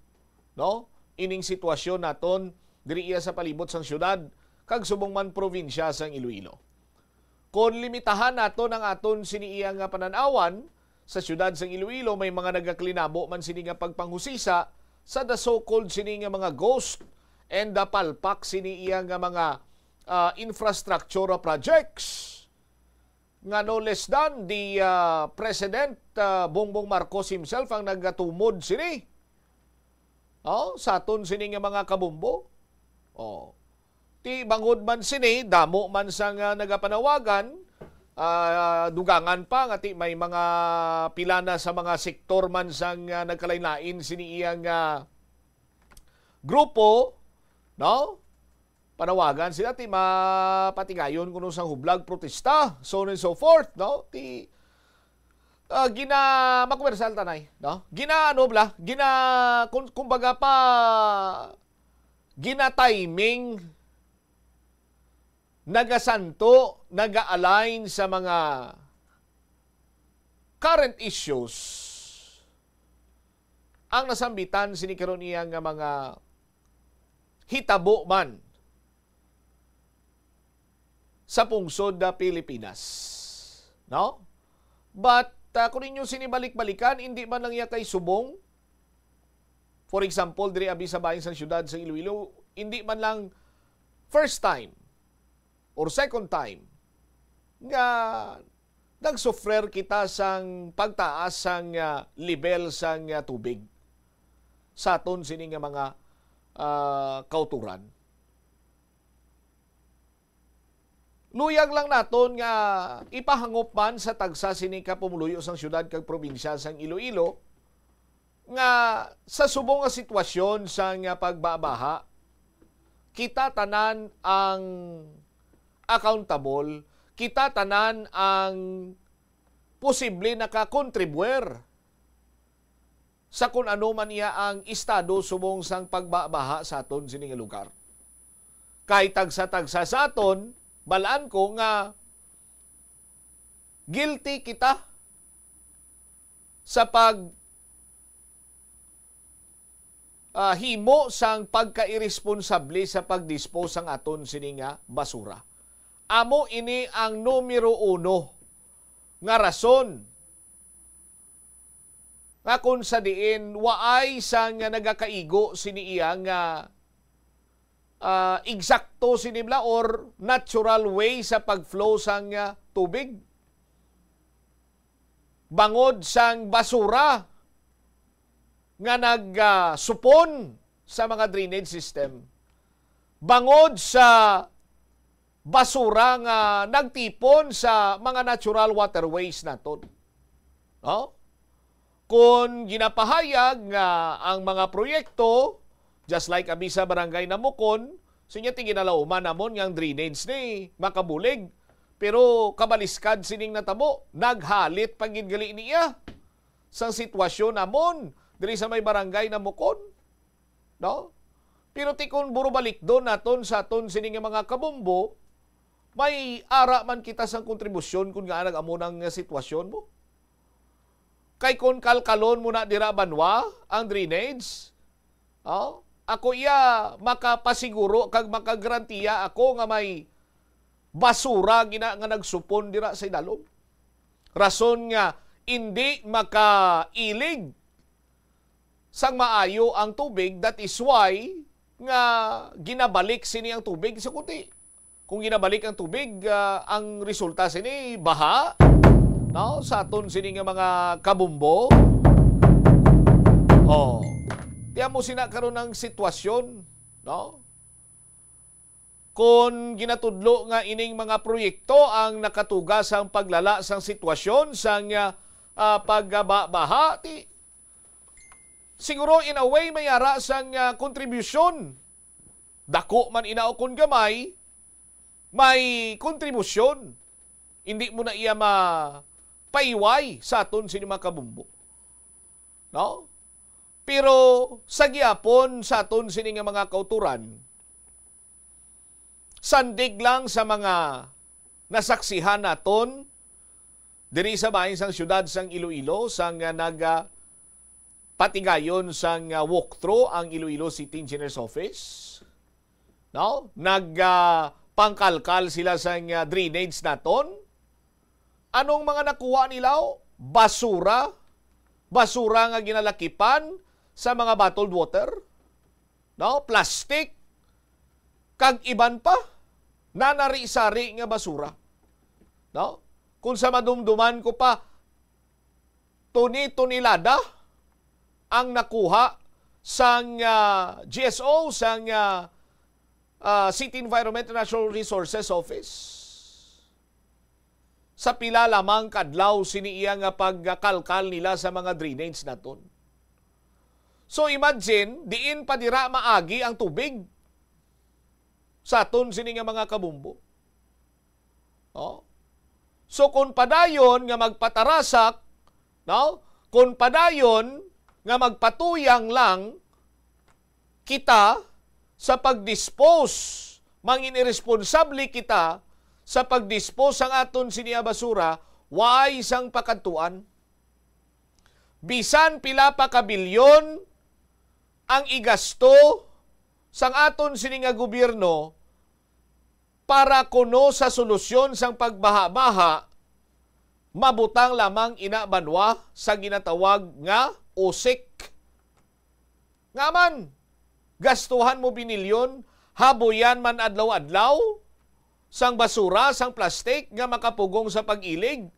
no? Ining sitwasyon naton diri iya sa palibot sang siyudad kag subong man probinsya sang Iloilo. Kon limitahan naton ang aton sini iya nga panan-awan, sa siyudad sang Iloilo may mga nagaklinabo man sini nga pagpanghusisa sa the so-called sini nga mga ghost and the palpak sini iya nga mga, ah, infrastructure projects nga no less than the, ah, President, ah, Bongbong Marcos himself ang nagatumod sini. Oh, sa aton sini nga mga kabombo. Oh. Ti bangod man sini, damo man sang, ah, nagapanawagan, ah, dugangan pa nga ti may mga pila na sa mga sektor man sang, ah, nagkalain-lain sini iya nga grupo, no? Panawagan sila ti mapatigayon kuno sang hublag, protesta, so on and so forth, no? Ti, ah, gina-, makomersyal tanay, no? Gina-, ano bala? Gina-, kun-, kumbaga pa, gina-timing, nagasanto, naga-align sa mga current issues ang nasambitan sini karon iya nga mga hitabo man sa pungsod na Pilipinas, no? But, ah, kung inyo sini balik-balikan, hindi man lang iya kay subong. For example, diri abi sa bahin sang siyudad sa Iloilo, hindi man lang first time or second time nga nagsufrer kita sang pagtaas sang, ah, level sang, ah, tubig sa aton sini nga mga, ah, kauturan. Luyag lang naton nga ipahangop man sa tagsa sini ka pumuluyo sang siyudad kag probinsya sang Iloilo nga sa subong nga sitwasyon sang pagbabaha, kita tanan ang accountable, kita tanan ang posible nakakontribuer sa kun ano man iya ang estado subong sang pagbabaha sa aton sini nga lugar. Kay tagsa-tagsa sa aton, balaan ko nga guilty kita sa pag, ah, himo sang pagkairesponsable sa pag-dispose sang aton sini nga basura. Amo ini ang numero uno nga rason nga kung sa diin waay sang nagakaigo sini iya nga, ah, eksakto sini bala or natural way sa pag-flow sang, ah, tubig. Bangod sang basura nga nag, ah, supon sa mga drainage system. Bangod sa basura nga nagtipon sa mga natural waterways naton. No? Kung ginapahayag nga ang mga proyekto, just like abi sa Barangay Namukon, sinya ti ginalauman namon nga ang drainage ni makabulig. Pero kabaliskad sining natabo, naghalit pa gid gali niya sang sitwasyon namon diri sa may Barangay Namukon. No? Pero ti kon burubalikdon naton sa aton sini nga mga kabombo, may ara man kita sang kontribusyon kon ngaa nag-amo nang sitwasyon mo. Kay kon kalkalon mo na dira banwa ang drainage, oh, ako iya makapasiguro kag makagarantiya ako nga may basura gina nga nagsupon dira sa idalom. rason nga indi makailig sang maayo ang tubig, that is why nga ginabalik sini ang tubig sa kuti. Kung ginabalik ang tubig, ah, ang resulta sini baha, no? Sa aton sini nga mga kabumbo. Oh. Tiyan mo sina karon ang sitwasyon, no? Kung ginatudlo nga ining mga proyekto ang nakatuga sang paglala sang sitwasyon sang, ah, ah, pagbaha, ti, siguro in a way may ara sang, ah, kontribusyon. Dako man ina o kon gamay, may kontribusyon. Hindi mo na iya mapaiway sa aton sini mga kabumbo. No? Pero sa gihapon sa aton sini nga mga kauturan, sandig lang sa mga nasaksihan naton diri sa bahin sang siyudad sang Iloilo, sang, ah, nag, ah, patigayon sang, ah, walkthrough ang Iloilo City Engineer's Office. No? Nag, ah, pangkalkal sila sang, ah, drainage naton. Anong mga nakuha nila? Basura. Basura nga ginalakipan sa mga bottled water. No? Plastic. Kag iban pa. Nanari-sari nga basura. No? Kung sa madumduman ko pa, tuni-tunilada ang nakuha sang, ah, G S O, sang, ah, ah, City Environment and Natural Resources Office. Sa pila lamang ka adlaw sini iya nga pagkalkal nila sa mga drainage naton. So imagine, diin pa dira maagi ang tubig sa aton sini nga mga kabumbo. Oh. So kung padayon nga magpatarasak, no? Kung padayon nga magpatuyang lang kita sa pag-dispose, mangin iresponsable kita sa pag-dispose sang aton sini nga basura, way sang pakadtuan. Bisan pila pa ka bilyon ang igasto sang aton sini nga gobyerno para kuno sa solusyon sang pagbaha-baha, mabutang lamang ina banwa sa ginatawag nga usik. Nga man, gastuhan mo binilyon, habuyan man adlaw-adlaw sang basura, sang plastik nga makapugong sa pag-ilig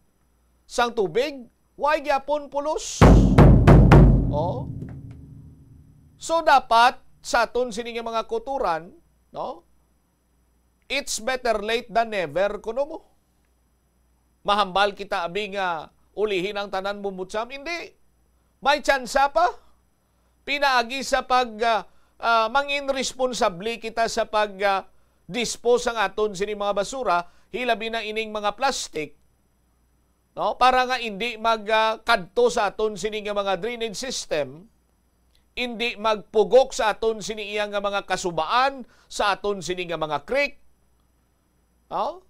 sang tubig, way gyapon pulos. Oh. So dapat sa aton sini nga mga kauturan, no? It's better late than never, kuno mo. Mahambal kita abi nga ulihi na ang tanan, bumbutsam. Hindi. May tsansa pa. Pinaagi sa pag, ah, ah, mangin responsable kita sa pag, ah, dispose sang aton sini mga basura, hilabi na ining mga plastic, no? Para nga indi mag, ah, kadto sa aton sini nga mga drainage system, indi magpugok sa aton sini iya nga mga kasubaan, sa aton sini nga mga creek, no?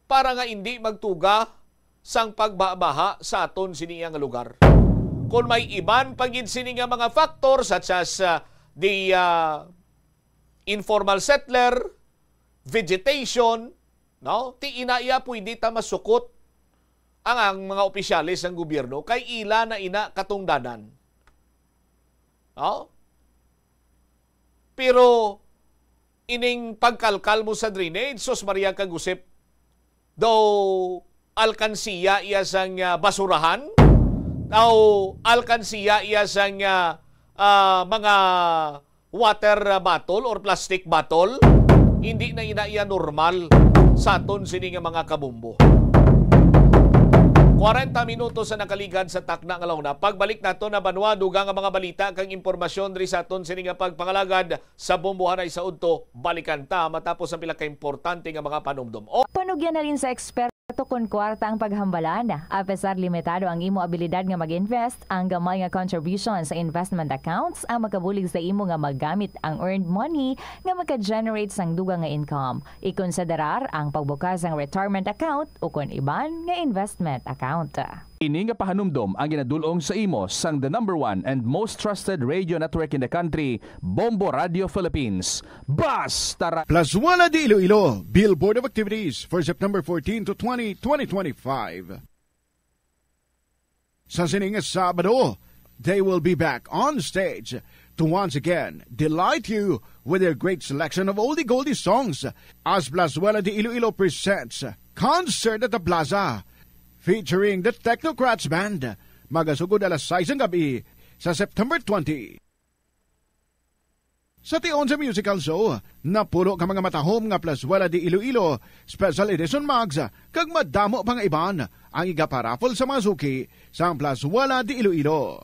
Para nga indi magtuga sang pagbabaha sa aton sini iya nga lugar. Kung may iban pa gid sini nga mga factor such as, ah, the, ah, informal settler, vegetation, no? Ti ina iya pwede ta masukot ang, ang mga opisyales sang gobyerno kay ila na ina katungdanan. No? Pero ining pagkalkal mo sa drainage, sus Maria kag Josep, daw alkansiya iya sang, ah, basurahan? Daw alkansiya iya sang, ah, ah, mga water, ah, bottle or plastic bottle? Hindi na ina iya normal sa aton sini nga mga kabumbo. Kwarenta minutos sa nakaligad sa takna nga launa. Pagbalik nato na banwa, dugang nga mga balita kag impormasyon diri sa aton sini nga pagpangalagad sa Bombohanay sa Udto. Balikan ta matapos ang pila ka importante nga mga panumdom. O Panugyan halin sa eksperto kon kwarta ang paghambalan. Apesar limitado ang imo abilidad nga mag-invest, ang gamay nga contribution sa investment accounts ang makabulig sa imo nga magamit ang earned money nga maka-generate sang dugang nga income. Ikonsiderar ang pagbukas sang retirement account ukon iban nga investment account. Ini nga pahanumdom ang ginadul-ong sa imo sang the number one and most trusted radio network in the country, Bombo Radio Philippines. Basta ra- Plazuela de Iloilo, Billboard of Activities for September fourteen to twenty, twenty twenty-five. Sa sining Sabado, they will be back on stage to once again delight you with their great selection of oldie goldie songs as Plazuela de Iloilo presents Concert at the Plaza, featuring the Technocrats Band, magasugod alas sais sang gabi sa September twenty. Sa tion sa musical show, napulo ka mga matahom nga Plazuela de Iloilo Special Edition mugs kag madamo pa nga iban ang igaparaffle sa mga suki sang Plazuela de Iloilo.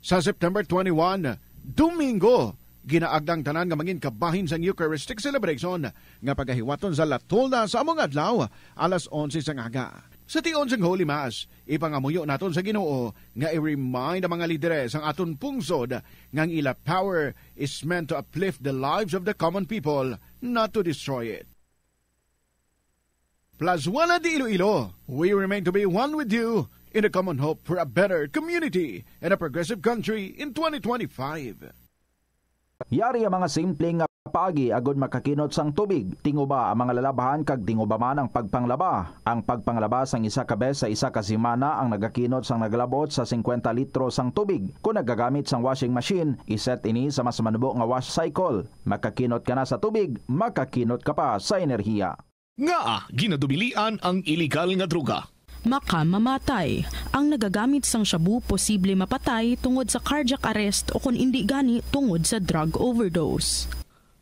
Sa September twenty-one, Domingo, ginaagda ang tanan nga mangin kabahin sang Eucharistic celebration nga pagahiwaton sa La Tolda sa among adlaw, alas onse sang aga. Sa tion sang Holy Mass, ipangamuyo naton sa Ginoo nga i-remind ang mga lideres sang aton pungsod nga ang ila power is meant to uplift the lives of the common people, not to destroy it. Plazuela de Iloilo, we remain to be one with you in a common hope for a better community and a progressive country in twenty twenty-five. Yari ang mga simple nga paagi agud makakinot sang tubig. Tinguba ang mga lalabhan kag tinguba man ang pagpanglaba. Ang pagpanglaba sang isa ka bes sa isa ka semana ang nagakinot sang nagalabot sa singkwenta litro sang tubig. Kon nagagamit sang washing machine, iset ini sa mas manubo nga wash cycle. Makakinot ka na sa tubig, makakinot ka pa sa enerhiya. Ngaa ginadubilian ang iligal nga droga? Makamamatay. Ang nagagamit sang shabu posible mapatay tungod sa cardiac arrest o kon indi gani tungod sa drug overdose.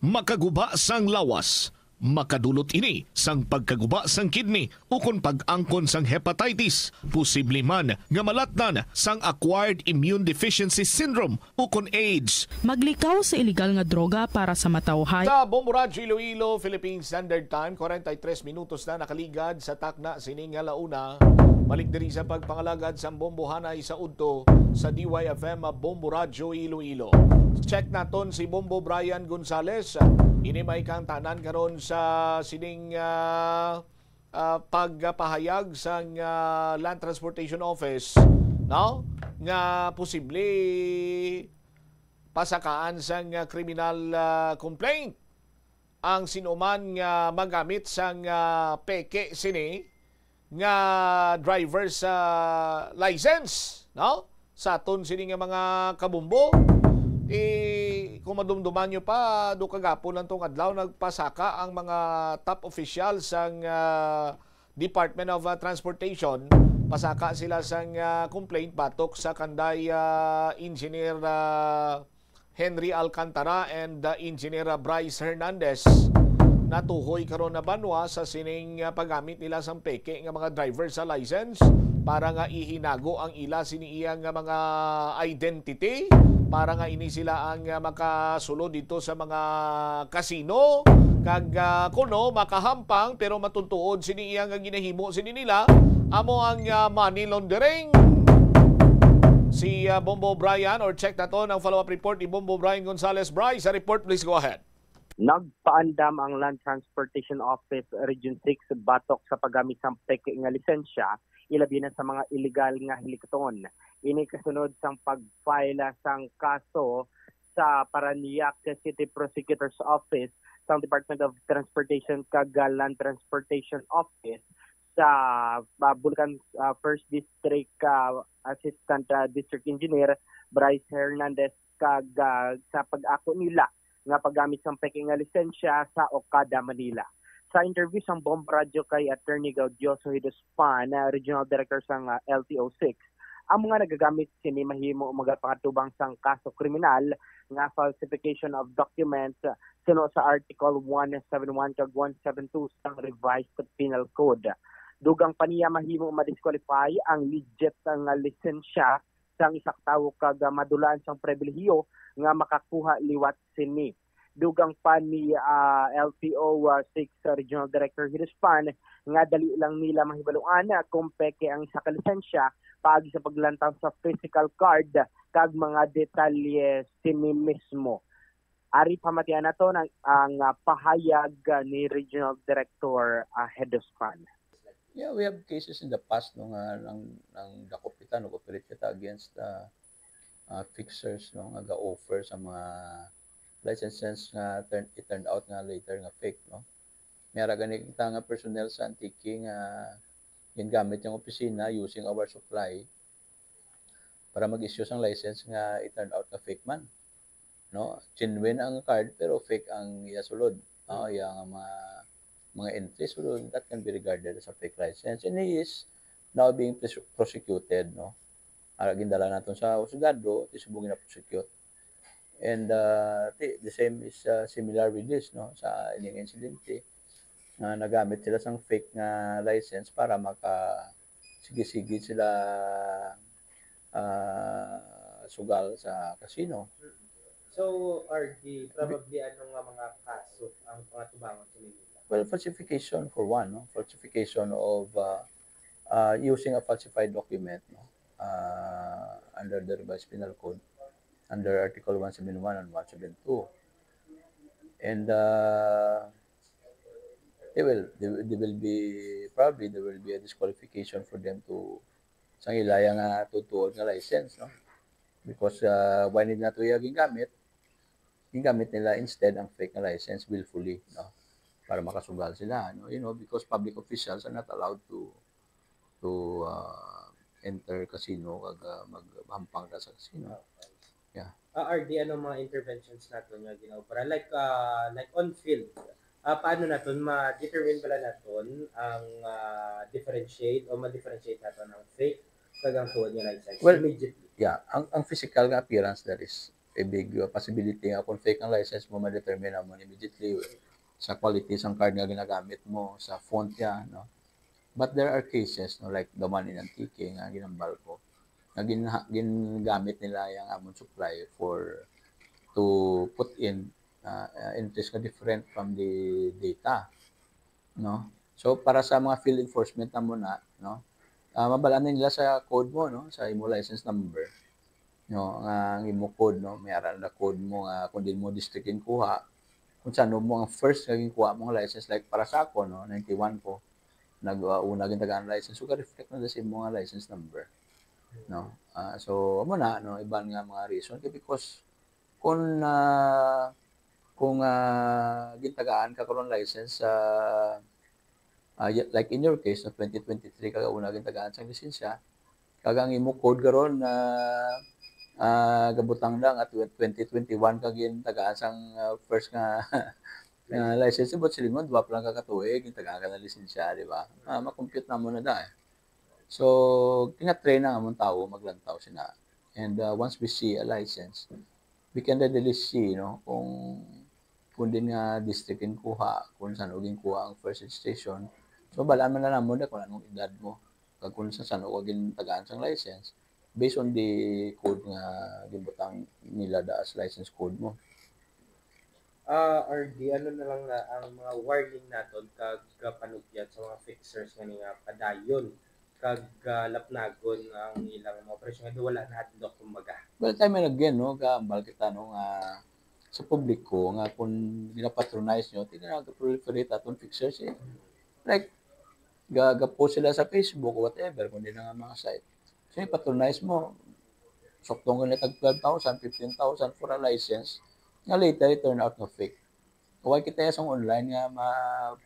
Makaguba sang lawas. Makadulot ini sang pagkaguba sang kidney ukon pag-angkon sang hepatitis. Posible man nga malatnan sang acquired immune deficiency syndrome ukon AIDS. Maglikaw sa iligal nga droga para sa matawhay. Sa Bombo Radyo Iloilo, Philippine Standard Time, forty-three minutos na nakaligad sa takna sining nga launa. Balik diri sa pagpangalagad sang Bombo Hanay sa udto sa D Y F M Bombo Radyo Iloilo. Check naton si Bombo Brian Gonzales. Ini may kang tanan karon sa sining, ah, ah, pagpahayag sang, ah, Land Transportation Office, no? Nga posible pasakaan sang, ah, criminal, ah, complaint ang sinuman nga magamit sang, ah, peke sini nga driver's, ah, license, no? Sa aton sini nga mga kabumbo, eh, kung madumduman nyo pa, do kagapon lang tong adlaw, nagpasaka ang mga top official sang, ah, Department of, ah, Transportation. Pasaka sila sang, ah, complaint batok sa kanday, ah, Engineer, ah, Henry Alcantara and, uh, Engineer, uh, Bryce Hernandez. Natuhoy karon na banwa sa sining, uh, paggamit nila sang peke nga mga driver's license para nga ihinago ang ila sini iya nga mga identity, para nga ini sila ang, uh, makasulod dito sa mga kasino, kag, uh, kuno makahampang pero matuntuod sini iya nga ginahimo sini nila, amo ang, uh, money laundering. Si, uh, Bombo Brian, or check naton ang follow-up report ni Bombo Brian Gonzales. Bryce, sa report, please go ahead. Nagpaandam ang Land Transportation Office Region six batok sa paggamit sang peke nga lisensya, ilabi na sa mga iligal nga hilikaton. Ini kasunod sang pag-file sang kaso sa Parañaque City Prosecutor's Office, sang Department of Transportation kag, ah, Land Transportation Office sa, ah, Bulacan, ah, First District, ah, Assistant, ah, District Engineer Bryce Hernandez kag, ah, sa pag-ako nila nga paggamit sang peke nga lisensya sa Okada, Manila. Sa interview sang Bombo Radyo kay Attorney Gaudioso Hidospan, ah, Regional Director sang, ah, L T O six, ang mga nagagamit sini mahimo magapangatubang sang kaso kriminal nga falsification of documents, ah, suno sa Article one seven one kag one seven two sang Revised Penal Code. Dugang pa niya, mahimo ma-disqualify ang legit nga lisensya sang isa ka tawo kag, ah, madulaan sang pribilehiyo nga makakuha liwat sini. Dugang pa ni, ah, L T O, ah, six Regional Director Hidospan nga dali lang nila mahibaluan, ah, kung peke ang isa ka lisensya paagi sa paglantaw sa physical card kag mga detalye sini mismo. Ari pamatian naton ang, ang, ah, pahayag, ah, ni Regional Director, ah, Hidospan. Yeah, we have cases in the past, no, nga nang, nang dakop kita, nag-operate kita against, uh, uh, fixers, no, nga ga-offer sa mga licenses nga turn, it turned out nga later nga fake, no. May ara gani kita nga personnel sa Antique nga gingamit yung opisina using our supply para mag-issue sang license nga it turned out nga fake man. No? Genuine ang card pero fake ang iya sulod. No? Iya nga mga, mga entries, so that can be regarded as a fake license. And he is now being pres- prosecuted, no? Ara gindala naton sa husgado, ti subong gina-prosecute. And, uh, ti, the same is, uh, similar with this, no? Sa ining insidente, nga nagamit sila sang fake nga license para maka sige-sige sila, ah, sugal sa casino. So, R D, probably ano nga mga kaso ang pangatubangon sa Manila? Well, falsification for one, no? Falsification of, uh, uh, using a falsified document, no? Uh, under the Revised Penal Code, under Article one seven one and one seven two. And, uh, they will, they, will- they will be, probably there will be a disqualification for them to, sang ila iya nga tutuod nga license, no? Because, uh, why nila to iya gingamit? Gingamit nila instead ang fake nga license willfully, no? Para makasugal sila, no? You know, because public officials are not allowed to, to, uh, enter casino kag, uh, maghampang na sa casino. Ah, R D, ano mga interventions naton nga ginaobra? Like, ah, like on field, ah, paano naton ma-determine bala naton ang, ah, differentiate o ma-differentiate naton ang fake kag ang tuod nga license Well, immediately? Yeah, ang, ang physical nga appearance, there is a big, uh, possibility nga kung fake ang license mo, ma-determine mo immediately sa quality sang card nga ginagamit mo, sa font niya, no? But there are cases, no, like the one in Antique nga ginambal ko, nga gin-, ginagamit nila yung amon supply for to put in, uh, uh, entries nga different from the data, no? So, para sa mga field enforcement na muna, no, uh, mabalaan nila sa code mo, no, sa imo license number, no, nga ang imo code, no, may aral na code mo nga kung din mo district in kuha, kung saan mo ang first nga ginkuha mo nga license, like para sa ako, no, ninety-one ko, nag, uh, una gintagaan license, so ka-reflect na sa imo nga license number, no. Ah, so, amo na, no, iban nga mga reason kay because kung, ah, kung, ah, gintagaan ka karon license sa, ah, y- like in your case, no, twenty twenty-three ka una gintagaan sa lisensya, kag ang imo code karon na, ah, gabutang na nga tw- twenty twenty-one ka gintagaan sang, ah, first nga, nga license, but silingon, duwa pa lang ka katuig gintagaan ka na lisensya, di ba? Ah, makompute na mo na da eh. So, tinatrain na ang among tawo maglantaw sina. And, uh, once we see a license, we can readily see, no, kung, kung din nga district in kuha, kung saan ginkuha ang first registration. So, balaan man na namon na kung anong edad mo, kag kung sa saan ka gintagaan sang license, based on the code nga gibutang nila da as license code mo. Ah, R D, ano na lang na ang mga warning naton kag kapanugyat sa mga fixers nga ni nga padayon kag, ah, lapnagon ang ilang mga operasyon nga wala na hadlok, kumbaga? Well, time and again, no, kaambal kita, no, nga sa publiko nga kung ginapatronize nyo, ti na proliferate aton fixers eh. Like, ga- ga-post sila sa Facebook o whatever, kung di na nga mga site. So, i-patronize mo, suktong ka na tag twelve thousand, fifteen thousand for a license, nga later it turn out nga fake. Kaway kita sa online nga ma,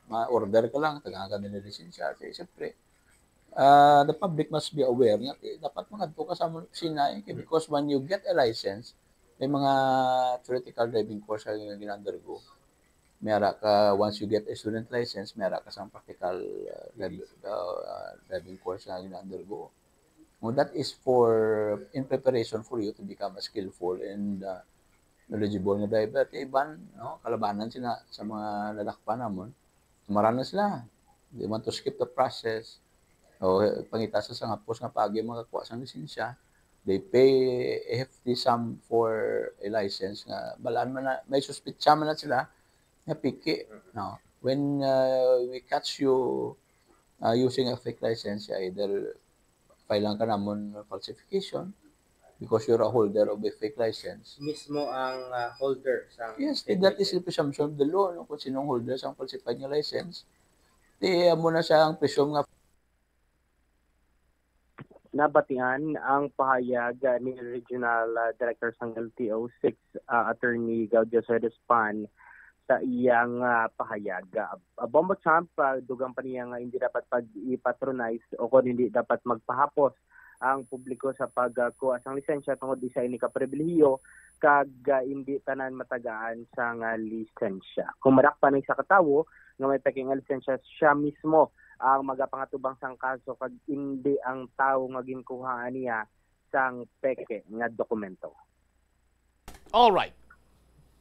ma-order ka lang, tagaan ka nila lisensya. Kasi siyempre, ah, the public must be aware nga eh, dapat makadto ka sa among opisina eh, kay because when you get a license, may mga theoretical driving course ka nga gina-undergo. May ara ka, once you get a student license, may ara ka sa practical uh, driv- uh, driving course nga gina-undergo. No, that is for, in preparation for you to become a skillful and uh, knowledgeable nga driver. Kay iban, no, kalabanan sila sa mga nadakpan namon. Mara na sila. They want to skip the process. O pangita sa sangapos nga paagi makakuha sang lisensya. They pay a hefty sum for a license nga balaan man na, may suspitsa man na sila nga piki. No? When uh, we catch you uh, using a fake license, either file lang ka namon falsification because you're a holder of a fake license. Mismo ang ah, holder sa Yes, fake that is license. The presumption of the law, no? Kung sinong holder sa falsified nga license, di amo na siya ang presume nga Nabatian ang pahayag, ah, ni Regional, ah, Director sang L T O six, ah, Attorney Gaudio Soedespan sa iyang, ah, pahayag. Ah, ah, Bombo Champ, ah, dugang pa niya nga hindi dapat pag-ipatronize o kung hindi dapat magpahapos ang publiko sa pagkuha sang lisensya tungod isa ini ka pribilehiyo kag, ah, hindi tanan matagaan sang, ah, lisensya. Kung madakpan ang isa ka tawo nga may peke nga lisensya, siya mismo ang magapangatubang sang kaso kag hindi ang tawo nga ginkuhaan niya sang peke nga dokumento. All right.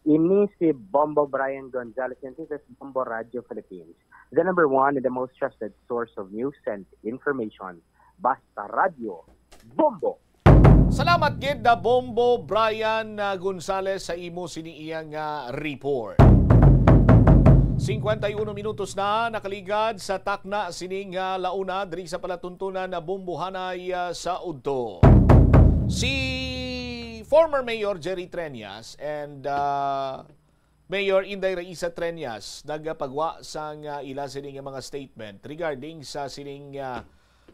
Ini si Bombo Brian Gonzalez, and this is Bombo Radio Philippines, the number one and the most trusted source of news and information. Basta Radio, Bombo! Salamat gid na Bombo Brian, ah, Gonzalez sa imo sini iyang, ah, report. Cincuenta y uno minutos na nakaligad sa takna sining, ah, launa diri sa palatuntunan na Bombohanay, ah, sa udto. Si former Mayor Jerry Treñas and, ah, Mayor Inday Raisa Treñas nagapagwa sang, ah, ila sini nga mga statement regarding sa sining, ah,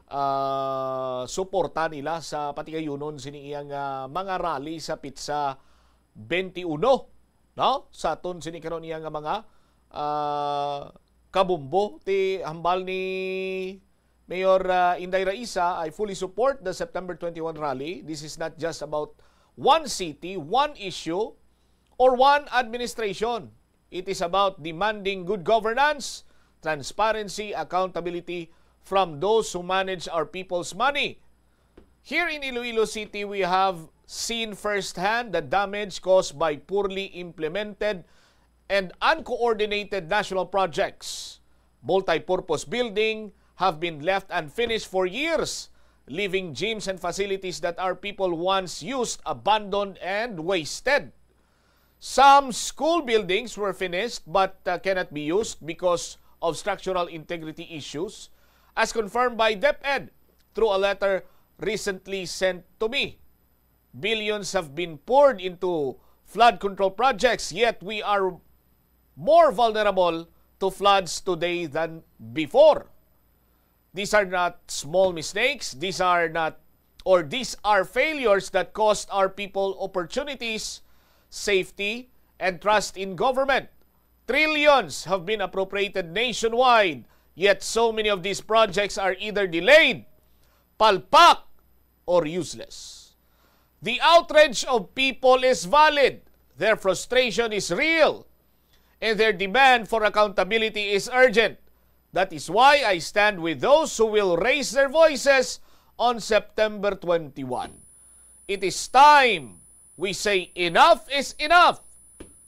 ah, suporta nila sa patigayunon sini iyang, ah, mga rally sa petsa twenty-one, no? Sa aton sini karon iya nga mga, ah, kabumbo ti hambal ni Mayor, ah, Inday Raisa, I fully support the September twenty-one rally. This is not just about one city, one issue, or one administration. It is about demanding good governance, transparency, accountability from those who manage our people's money. Here in Iloilo City, we have seen firsthand the damage caused by poorly implemented and uncoordinated national projects. Multi-purpose building have been left unfinished for years, leaving gyms and facilities that our people once used abandoned and wasted. Some school buildings were finished but, uh, cannot be used because of structural integrity issues, as confirmed by DepEd through a letter recently sent to me. Billions have been poured into flood control projects, yet we are more vulnerable to floods today than before. These are not small mistakes. These are not, or these are failures that cost our people opportunities, safety, and trust in government. Trillions have been appropriated nationwide, yet so many of these projects are either delayed, palpak, or useless. The outrage of people is valid, their frustration is real, and their demand for accountability is urgent. That is why I stand with those who will raise their voices on September twenty-one. It is time we say enough is enough.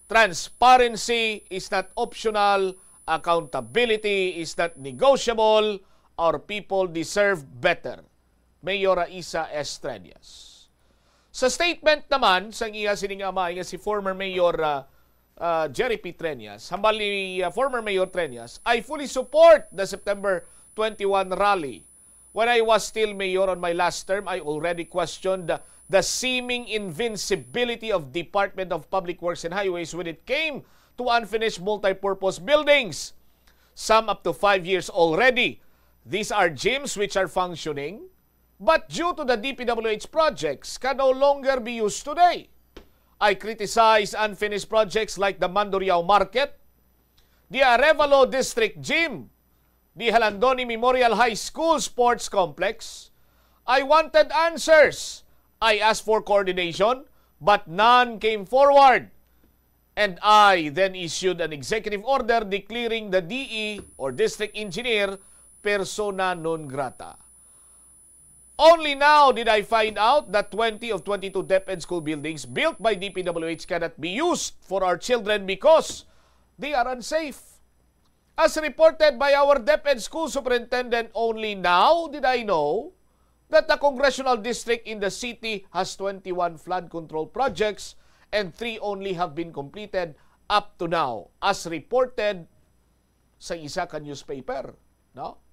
Transparency is not optional. Accountability is not negotiable. Our people deserve better. Mayor Raisa Estrellas. Sa statement naman sang iya sining amay nga si former Mayor, ah, ah, Jerry P. Treñas, hambal ni, ah, former Mayor Treñas, "I fully support the September twenty-one rally. When I was still mayor on my last term, I already questioned the, the seeming invincibility of Department of Public Works and Highways when it came to unfinished multi-purpose buildings, some up to five years already. These are gyms which are functioning, but due to the D P W H projects, can no longer be used today. I criticize unfinished projects like the Mandurriao Market, the Arevalo District Gym, the Jalandoni Memorial High School Sports Complex. I wanted answers. I asked for coordination, but none came forward. And I then issued an executive order declaring the D E or district engineer persona non grata. Only now did I find out that twenty of twenty-two DepEd school buildings built by D P W H cannot be used for our children because they are unsafe. As reported by our DepEd school superintendent, only now did I know that the congressional district in the city has twenty-one flood control projects and three only have been completed up to now, as reported sa isa ka newspaper, no?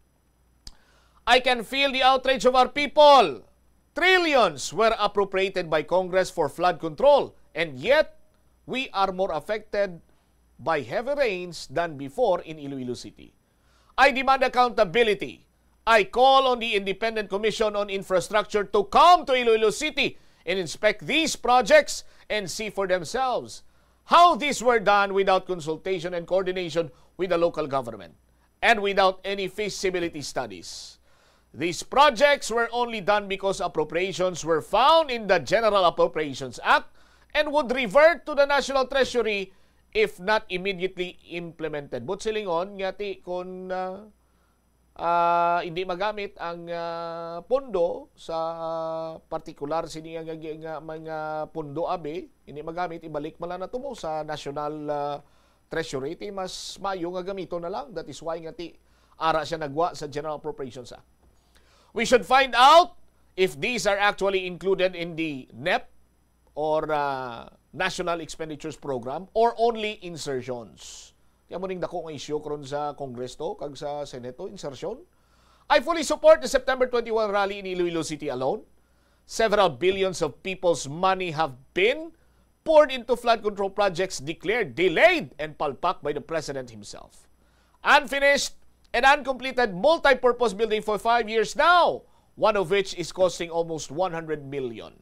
I can feel the outrage of our people. Trillions were appropriated by Congress for flood control, and yet we are more affected by heavy rains than before in Iloilo City. I demand accountability. I call on the Independent Commission on Infrastructure to come to Iloilo City and inspect these projects and see for themselves how these were done without consultation and coordination with the local government and without any feasibility studies. These projects were only done because appropriations were found in the General Appropriations Act and would revert to the National Treasury if not immediately implemented. But silingon nga ti kun ah, ah, hindi magamit ang ah, pondo sa partikular sini nga, nga, nga mga pondo abi, hindi magamit, ibalik man lang nato mo sa national ah, treasury, ti mas mayo nga gamito na lang. That is why nga ti ara siya nagwa sa General Appropriations Act. We should find out if these are actually included in the nep or uh, National Expenditures Program or only insertions. Kaya mo ning dako nga isyu karon sa Congress to kag sa Senate to, insertion. I fully support the September twenty-one rally in Iloilo City alone. Several billions of people's money have been poured into flood control projects declared delayed and palpak by the president himself. Unfinished and uncompleted multi-purpose building for five years now, one of which is costing almost one hundred million.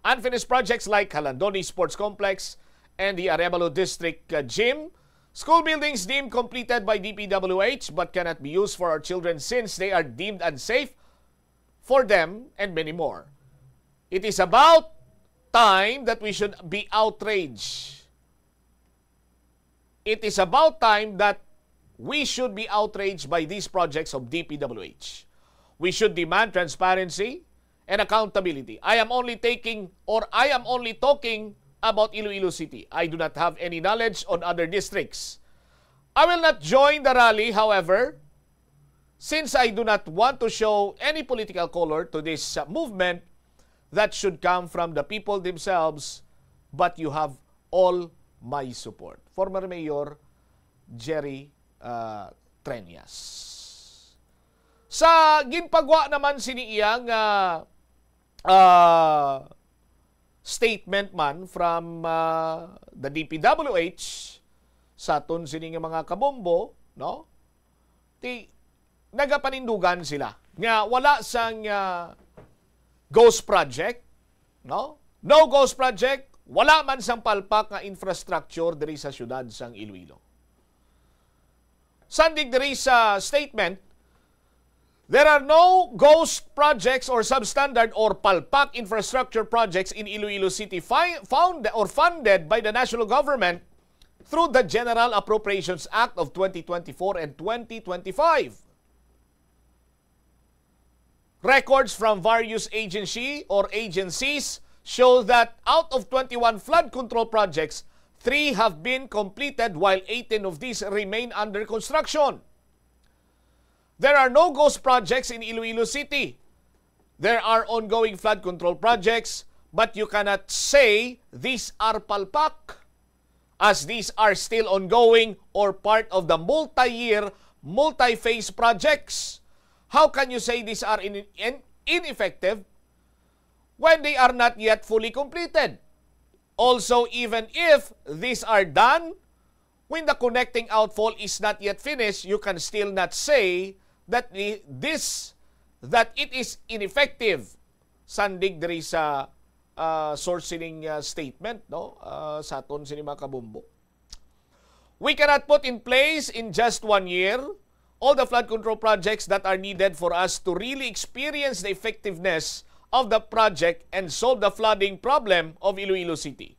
Unfinished projects like Jalandoni Sports Complex and the Arevalo District uh, Gym, school buildings deemed completed by D P W H but cannot be used for our children since they are deemed unsafe for them, and many more. It is about time that we should be outraged. It is about time that we should be outraged by these projects of D P W H. We should demand transparency and accountability. I am only taking or I am only talking about Iloilo City. I do not have any knowledge on other districts. I will not join the rally, however, since I do not want to show any political color to this uh, movement that should come from the people themselves, but you have all my support. Former Mayor Jerry uh, Treñas. Sa ginpagwa naman sini iya nga ah, statement man from ah, the D P W H sa aton sini nga mga kabombo, no? Ti nagapanindugan sila nga wala sang ah, ghost project, no? No ghost project, wala man sang palpak nga infrastructure diri sa siyudad sang Iloilo. Sandig diri sa statement, there are no ghost projects or substandard or palpak infrastructure projects in Iloilo City fi- found or funded by the national government through the General Appropriations Act of twenty twenty-four and twenty twenty-five. Records from various agency or agencies show that out of twenty-one flood control projects, three have been completed while eighteen of these remain under construction. There are no ghost projects in Iloilo City. There are ongoing flood control projects, but you cannot say these are palpak, as these are still ongoing or part of the multi-year, multi-phase projects. How can you say these are in, in, ineffective when they are not yet fully completed? Also, even if these are done, when the connecting outfall is not yet finished, you can still not say that the, this that it is ineffective, sandig diri sa ah, source sining ah, statement, no? Ah, sa aton sini mga kabombo. We cannot put in place in just one year all the flood control projects that are needed for us to really experience the effectiveness of the project and solve the flooding problem of Iloilo City.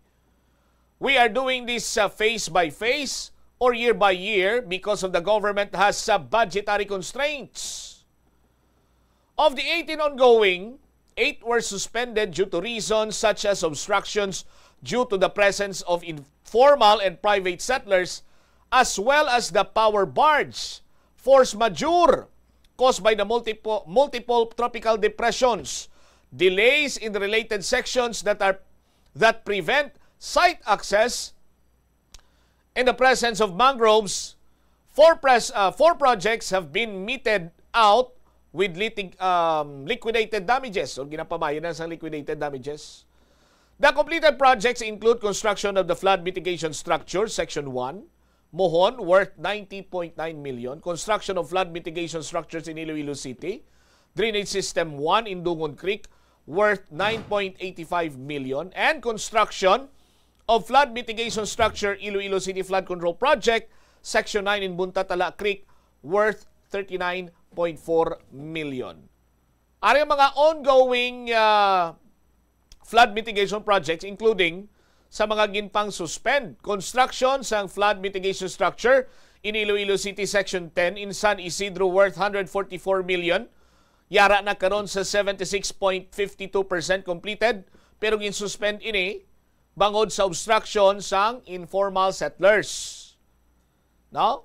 We are doing this uh, phase by phase or year by year because of the government has uh, budgetary constraints. Of the eighteen ongoing, eight were suspended due to reasons such as obstructions due to the presence of informal and private settlers, as well as the power barge, force majeure caused by the multiple, multiple tropical depressions, delays in the related sections that are that prevent site access, in the presence of mangroves, four, pres, uh, four projects have been meted out with litig, um, liquidated damages or ginapabayanan sang liquidated damages. The completed projects include construction of the flood mitigation structure, Section one, Mohon, worth ninety point nine million. Construction of flood mitigation structures in Iloilo City. Drainage System one in Dungon Creek, worth nine point eight five million. And construction of flood mitigation structure, Iloilo City Flood Control Project, Section nine in Buntatala Creek, worth thirty-nine point four million. Ari ang mga ongoing, ah, flood mitigation projects, including sa mga ginpang-suspend. Construction sang flood mitigation structure in Iloilo City Section ten in San Isidro, worth hundred forty-four million. Yara na karon sa seventy-six point fifty-two percent completed, pero gin-suspend ini bangod sa obstruction sang informal settlers. No?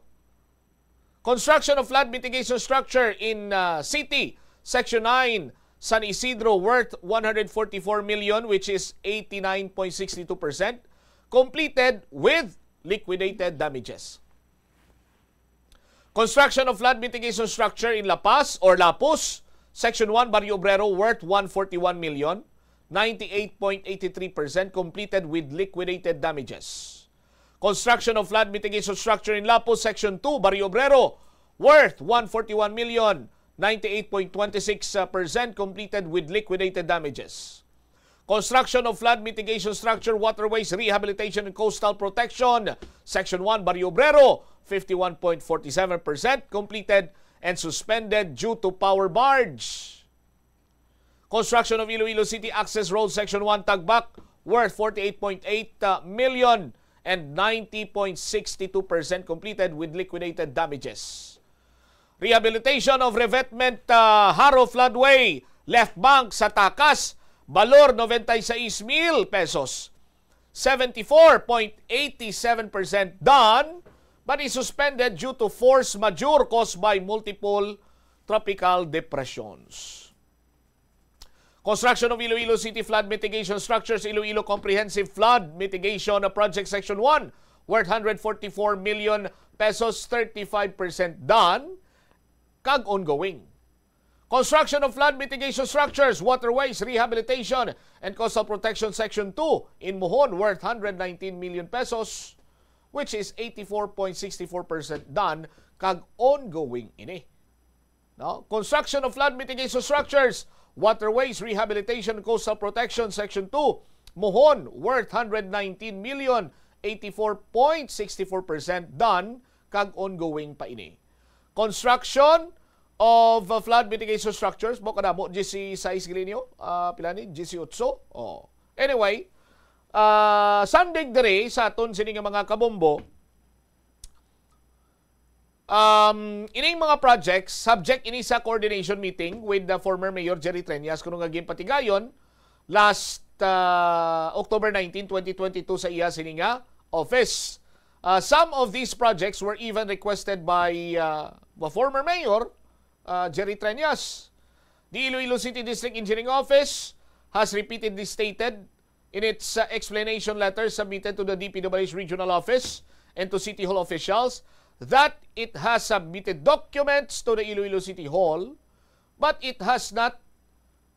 Construction of flood mitigation structure in, uh, City, Section nine, San Isidro, worth one hundred forty-four million, which is eighty-nine point six two percent, completed with liquidated damages. Construction of flood mitigation structure in La Paz or Lapus, Section one, Barrio Obrero, worth one forty-one million, ninety-eight point eight three percent completed with liquidated damages. Construction of flood mitigation structure in Lapus, Section two, Barrio Obrero, worth one forty-one million, ninety-eight point twenty-six percent completed with liquidated damages. Construction of flood mitigation structure, waterways rehabilitation and coastal protection, Section one, Barrio Obrero, fifty-one point forty-seven percent completed and suspended due to power barge. Construction of Iloilo City Access Road Section one Tagbak, worth forty-eight point eight million and ninety point six two percent completed with liquidated damages. Rehabilitation of revetment, uh, Jaro Floodway, left bank sa Tacas, balor noventa y seis mil pesos. Seventy-four point eighty-seven percent done, but is suspended due to force majeure caused by multiple tropical depressions. Construction of Iloilo City Flood Mitigation Structures, Iloilo Comprehensive Flood Mitigation Project Section one, worth hundred forty-four million pesos, thirty-five percent done, kag ongoing. Construction of flood mitigation structures, waterways rehabilitation, and coastal protection Section two in Mohon, worth hundred nineteen million pesos, which is eighty-four point six four percent done, kag ongoing ini. No? Construction of flood mitigation structures, waterways rehabilitation, coastal protection Section two, Mohon, worth hundred nineteen million, eighty-four point six four percent done, kag ongoing pa ini. Construction of, uh, flood mitigation structures, mo kadamo, diyesisais gali niyo? Ah, pila ni? Diyesiyotso? Oh. Anyway, ah, sandig diri sa aton sini nga mga kabombo, um, ining mga projects, subject ini sa coordination meeting with the former Mayor Jerry Treñas, kuno nga ginpatigayon last, ah, October nineteen, twenty twenty-two sa iya sini nga office. Ah, some of these projects were even requested by, ah, the former mayor, ah, Jerry Treñas. The Iloilo City District Engineering Office has repeatedly stated in its, uh, explanation letter submitted to the D P W H Regional Office and to City Hall officials that it has submitted documents to the Iloilo City Hall, but it has not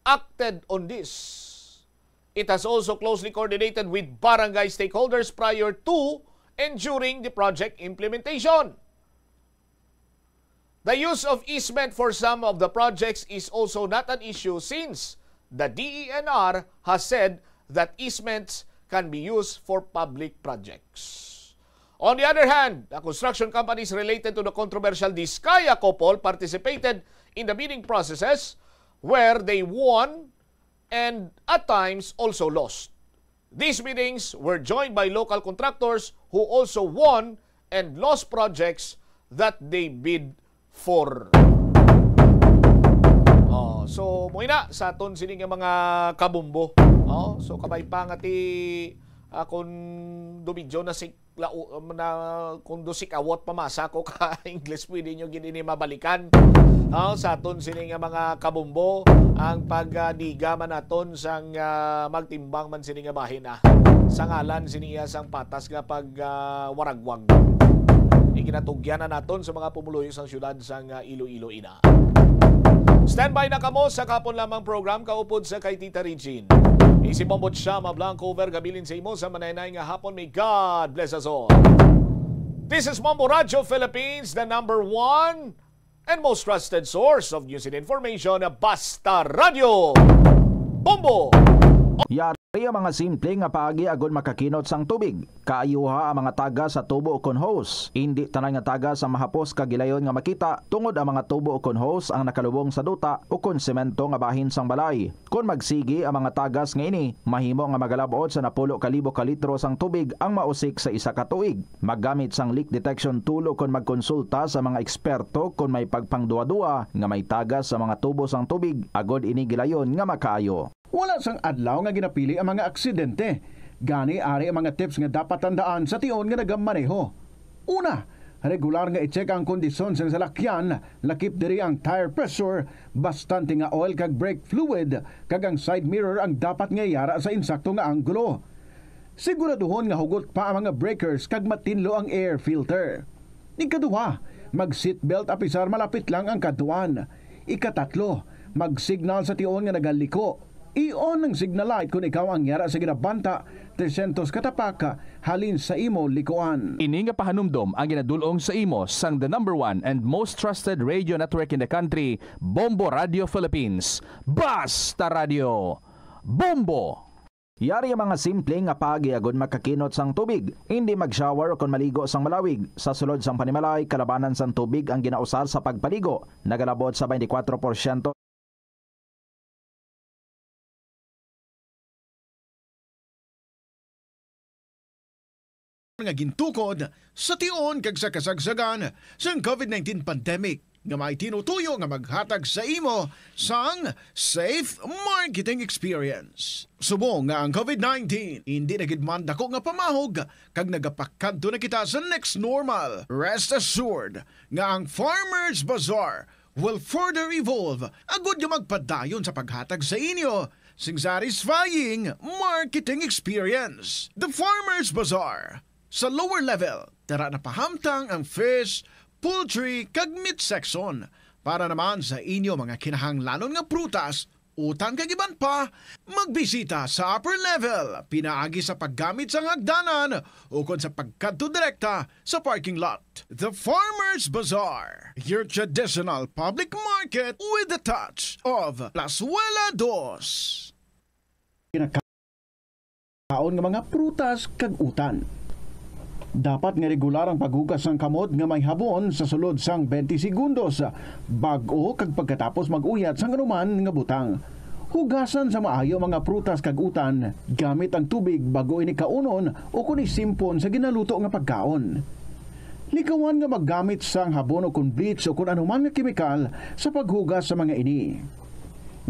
acted on this. It has also closely coordinated with barangay stakeholders prior to and during the project implementation. The use of easement for some of the projects is also not an issue since the D E N R has said that easements can be used for public projects. On the other hand, the construction companies related to the controversial Discaya couple participated in the bidding processes where they won and at times also lost. These biddings were joined by local contractors who also won and lost projects that they bid for. Oh, so mo ina sa aton sini nga mga kabombo. Oh, so kabay pa nga ti, ah, kon dumidyo na si lau-, na, kung dusik awot pamasa ko ka English, pwede nyo gid ini mabalikan. Ah, sa aton sini nga mga kabombo, ang pagdiga man naton sang, ah, magtimbang man sini nga bahin, ah, sa ngalan sini iya sang patas nga pag, ah, waragwag. Iginatugyan na naton sa mga pumuluyo sang syudad sang, ah, Iloilo ina. Standby na kamo sa kahapon lamang program kaupod sa kay Tita Regine. Isi Bombot siya mablang cover gabilin sa imo sa manaynay nga hapon. May God bless us all. This is Bombo Radio Philippines, the number one and most trusted source of news and information, Basta Radio. Bombo! Yari ang mga simple nga paagi agod makakinot sang tubig. Kaayuha ang mga tagas sa tubo ukon hose. Indi tanan nga tagas ang mahapos kag gilayon nga makita, tungod ang mga tubo ukon hose ang nakalubong sa duta ukon semento nga bahin sang balay. Kon magsigi ang mga tagas nga ini, mahimo nga magalab-ot sa napulo ka libo ka litro sang tubig ang mausik sa isa ka tuig. Maggamit sang leak detection tool ukon magkonsulta sa mga eksperto kon may pagpangduwa-duwa nga may tagas sa mga tubo sang tubig, agod ini gilayon nga makaayo. Wala sang adlaw nga ginapili ang mga aksidente. Gani, ari ang mga tips nga dapat tandaan sa tion nga nagamaneho. Una, regular nga i-check ang kondisyon sang salakyan, lakip diri ang tire pressure, bastante nga oil kag brake fluid, kag ang side mirror ang dapat nga yara sa insakto nga anggulo. Siguraduhon nga hugot pa ang mga breakers kag matinlo ang air filter. Ikaduha, mag-seatbelt apisar malapit lang ang kadtuan. Ikatatlo, mag-signal sa tion nga nagaliko. I-on ang signal light kon ikaw ang yara sa ginabanta tresyentos ka tapak halin sa imo likuan. Ini nga pahanumdom ang ginadul-ong sa imo sang the number one and most trusted radio network in the country, Bombo Radio Philippines. Basta Radio! Bombo! Yari ang mga simple nga paagi agod makakinot sang tubig. Hindi mag-shower o kon maligo sang malawig. Sa sulod sang panimalay, kalabanan sang tubig ang ginausar sa pagpaligo. Nagalabot sa twenty-four porsyento nga gintukod sa tion kag sa kasagsagan sang covid nineteen pandemic nga may tinutuyo nga maghatag sa imo sang safe marketing experience. Subong nga ang covid nineteen indi na gid man dako nga pamahog kag nagapakadto na kita sa next normal, rest assured nga ang Farmers Bazaar will further evolve agud nga magpadayon sa paghatag sa inyo sing satisfying marketing experience. The Farmers Bazaar. Sa lower level, tara na pahamtang ang fish, poultry, kag meat section. Para naman sa inyo mga kinahanglanon nga prutas, utan kag iban pa, magbisita sa upper level, pinaagi sa paggamit sang hagdanan ukon sa pagkadto direkta sa parking lot. The Farmers Bazaar, your traditional public market with a touch of Plazuela Dos. Kinakaon nga mga prutas kag utan. Dapat nga regular ang paghugas sang kamot nga may habon sa sulod sang twenty segundos bag-o kag pagkatapos mag-uyat sang anuman nga butang. Hugasan sa maayo ang mga prutas kag utan gamit ang tubig bag-o ini kaunon o kon isimpon sa ginaluto nga pagkaon. Likawan nga maggamit sang habon o kon bleach o kon anuman nga kemikal sa paghugas sa mga ini.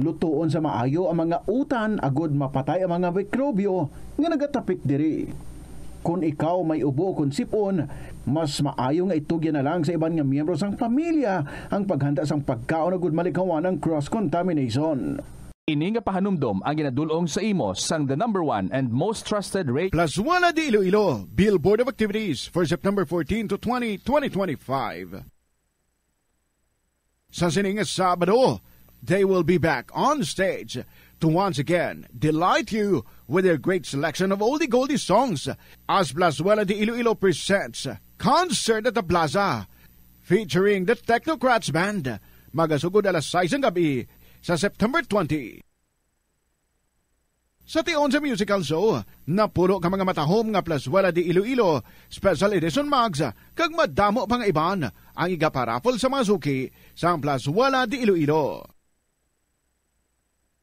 Lutoon sa maayo ang mga utan agud mapatay ang mga mikrobyo nga nagatapik diri. Kon ikaw may ubo o kon sip-on, mas maayo nga itugyan na lang sa iban nga miyembro sang pamilya ang paghanda sang pagkaon agud malikawan ang cross-contamination. Ini nga pahanumdom ang ginadul-ong sa imo sang the number one and most trusted radio. Plazuela de Iloilo, Billboard of Activities for September fourteen to twenty, twenty twenty-five. Sa sining Sabado, they will be back on stage to once again delight you with their great selection of oldie goldie songs as Plazuela de Iloilo presents Concert at the Plaza, featuring the Technocrats Band, magasugod alas sais sang gab-i sa September twenty. Sa tion sa musical show, napulo ka mga matahom nga Plazuela de Iloilo Special Edition mugs kag madamo pa nga iban ang igaparaffle sa mga suki sang Plazuela de Iloilo.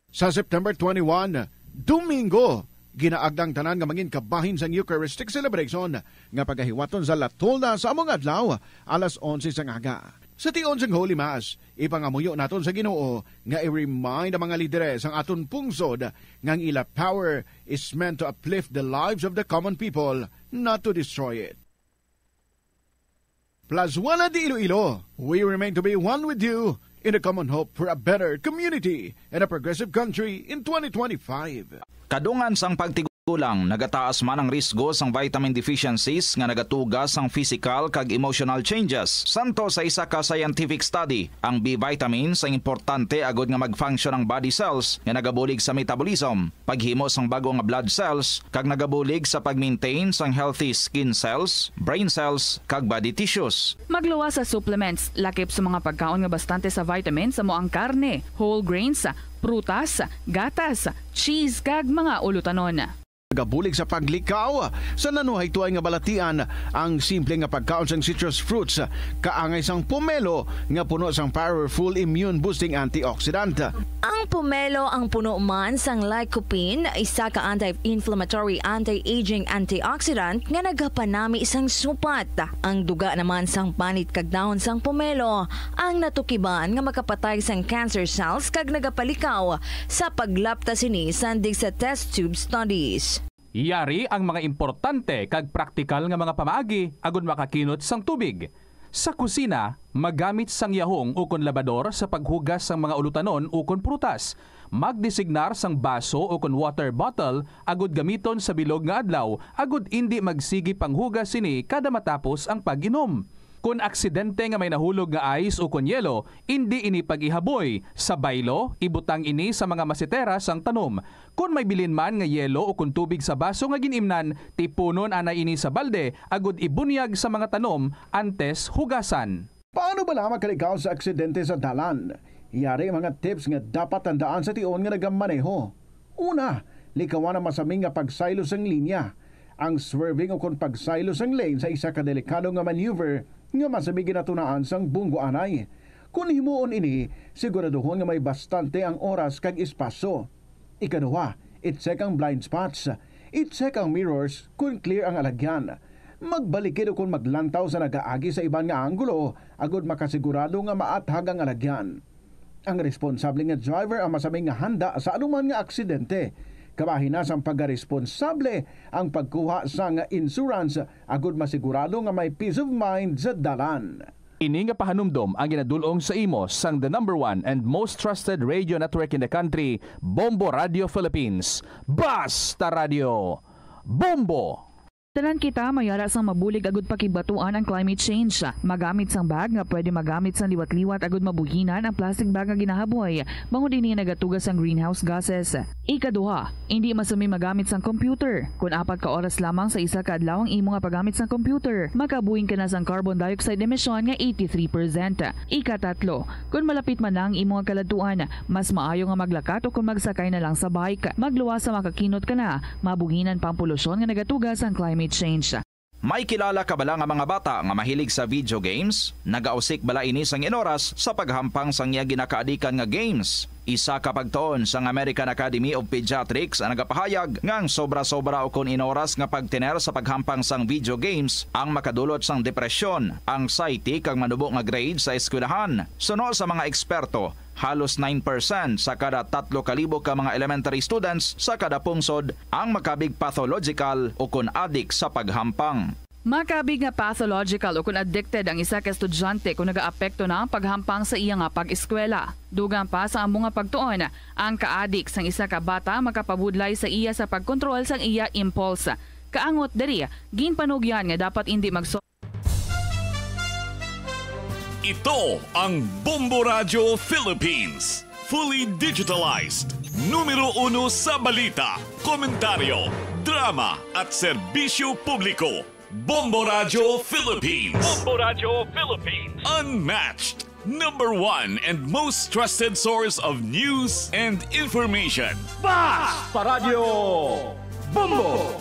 Sa September twenty-one, Domingo, ginaagda ang tanan nga mangin kabahin sang Eucharistic celebration nga pagahiwaton sa La Tolda sa among adlaw, alas onse sang aga. Sa tion sang Holy Mass, ipangamuyo naton sa Ginoo nga i-remind ang mga lideres sang aton pungsod nga ang ila power is meant to uplift the lives of the common people, not to destroy it. Plazuela de Iloilo, we remain to be one with you in a common hope for a better community and a progressive country in twenty twenty-five. Kadungan sang pagtig- Kulang, nagataas man ang risgo sang vitamin deficiencies nga nagatuga sang physical kag emotional changes. Santo sa isa ka scientific study, ang B vitamins ang importante agud nga mag-function ang body cells nga nagabulig sa metabolism, paghimo sang bag-o nga blood cells, kag nagabulig sa pag-maintain sang healthy skin cells, brain cells, kag body tissues. Magluwas sa supplements, lakip sa mga pagkaon nga bastante sa vitamins, amo ang karne, whole grains, prutas, gatas, cheese, kag mga ulutanon. Nagabulig sa paglikaw sa nanuhaytoay nga balatian ang simple nga pagkaon sang citrus fruits, kaangay sang pomelo nga puno sang powerful immune boosting antioxidant. Ang pomelo ang puno man sang lycopene, isa ka anti-inflammatory, anti-aging antioxidant nga nagapanami sang supat. Ang duga naman sang panit kag dahon sang pomelo ang natukiban nga makapatay sang cancer cells kag nagapalikaw sa paglapta sini sandig sa test tube studies. Yari ang mga importante kag praktikal nga mga pamaagi agud makakinot sang tubig. Sa kusina, magamit sang yahong ukon labador sa paghugas sang mga ulutanon ukon prutas. Magdesignar sang baso ukon water bottle agud gamiton sa bilog nga adlaw agud indi magsigi panghugas sini kada matapos ang pag-inom. Kon aksidente nga may nahulog nga ice ukon yelo, indi ini pag-ihaboy. Sa baylo, ibutang ini sa mga masitera sang tanom. Kon may bilin man nga yelo ukon tubig sa baso nga gin-imnan, tipunon anay ini sa balde agud ibunyag sa mga tanom antes hugasan. Paano bala makalikaw sa aksidente sa dalan? Yari ang mga tips nga dapat tandaan sa tion nga nagamaneho. Una, likawan ang masaming nga pagsaylo sang linya. Ang swerving ukon pagsaylo sang lane sa isa ka delikado nga maneuver nga masaming ginatunaan sang bunggo anay. Kon himuon ini, siguraduhon nga may bastante ang oras kag espasyo. Ikaduha, i-check ang blind spots. I-check ang mirrors kon clear ang alagyan. Magbalikid ukon maglantaw sa nagaagi sa iban nga anggulo agud makasigurado nga maathag ang alagyan. Ang responsable nga driver ang masaming nga handa sa anuman nga aksidente. Kabahin na sang pagkaresponsable ang pagkuha sang insurance agud masigurado nga may peace of mind sa dalan. Ini nga pahanumdom ang ginadul-ong sa imo sang the number one and most trusted radio network in the country, Bombo Radio Philippines. Basta Radio, Bombo! Tanan kita may ara sang mabulig agud pakigbatuan ang climate change. Magamit sang bag nga pwede magamit sang liwat-liwat agud mabuhinan ang plastic bag nga ginahaboy, bangod ini nagatuga sang greenhouse gases. Ikaduha, indi masami magamit sang computer. Kon apat ka oras lamang sa isa ka adlaw ang imo nga paggamit sang computer, makabuhin ka na sang carbon dioxide emission nga eighty-three percent. Ikatatlo, kon malapit man na ang imo nga kaladtuan, mas maayo nga maglakat o kon magsakay na lang sa bike. Magluwas sa makakinot ka na, mabuhinan pa ang polusyon nga nagatuga sang climate change. May kilala ka bala nga mga bata nga mahilig sa video games? Nagausik bala ini sang inoras sa paghampang sang iya ginakaadikan nga games? Isa ka pagtuon sang American Academy of Pediatrics ang nagapahayag nga ang sobra-sobra ukon inoras nga pagtener sa paghampang sang video games ang makadulot sang depresyon, anxiety, kag manubo nga grade sa eskwelahan. Suno sa mga eksperto, halos nine percent sa kada tatlo ka libo ka mga elementary students sa kada pungsod ang makabig pathological ukon adik sa paghampang. Makabig nga pathological ukon addicted ang isa ka estudyante kon nagaapekto na ang paghampang sa iya nga pag-eskwela. Dugang pa sa amo nga pagtuon, ang kaadik sang isa ka bata makapabudlay sa iya sa pagkontrol sang iya impulse. Kaangot diri, ginpanugyan nga dapat indi magso- Ito ang Bombo Radyo Philippines. Fully digitalized. Numero uno sa balita, komentaryo, drama, at serbisyo publiko. Bombo Radyo Philippines. Bombo Radyo Philippines. Unmatched. Number one and most trusted source of news and information. Basta Radyo Bombo!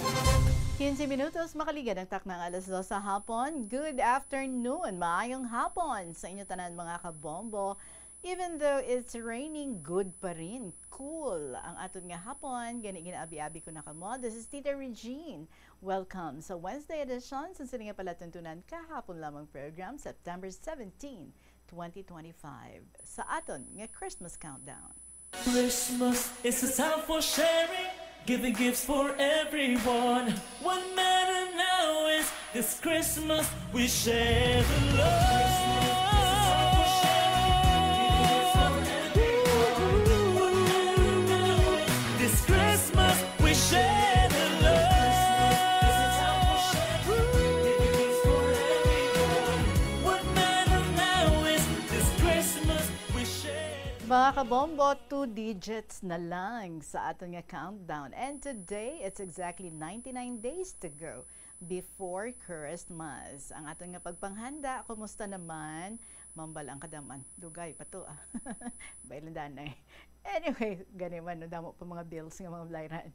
Quince minutos, makaligad ang taknang alas dos sa hapon. Good afternoon, maayong hapon sa inyo tanan, mga kabombo. Even though it's raining, good pa rin. Cool ang aton nga hapon. Gani, ginaabi-abi ko na kamo. This is Tita Regine. Welcome sa Wednesday edition sa sini nga palatuntunan kahapon lamang program, September seventeen, twenty twenty-five. Sa aton nga Christmas countdown. Christmas is a time for sharing, giving gifts for everyone. What matter now is this Christmas we share the love. This Christmas we share the Kabombo, two digits na lang sa aton nga countdown. And today, it's exactly ninety-nine days to go before Christmas. Ang aton nga pagpanghanda, kumusta naman? Mambal ang kadaman. Dugay pa to, ah. Bailandanay. Anyway, gani man, no, damo pa mga bills nga mga balayran.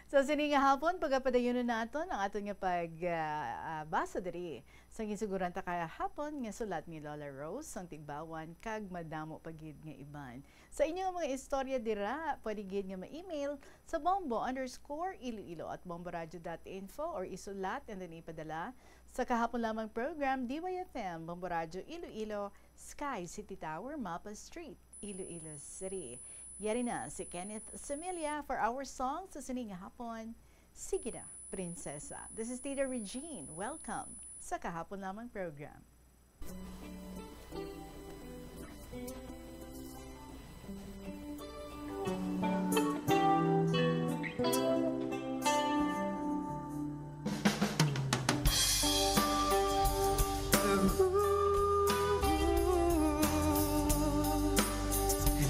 So, sini nga hapon, pagapadayonon naton ang aton nga pag, ah, ah, basa diri sa ginsuguran ta kahapon nga sulat ni Lola Rose, ang Tigbawan, kag madamo pa gid nga iban. Sa inyo nga mga istorya dira, pwede gid nga ma-email sa bombo underscore iloilo at bomboradio dot info or isulat and then ipadala sa kahapon lamang program, D Y F M, Bombo Radyo Iloilo, Sky City Tower, Mapa Street, Iloilo City. Yari na si Kenneth Semilia for our song sa sining hapon, Sige na, Prinsesa. This is Tita Regine. Welcome sa kahapon lamang program.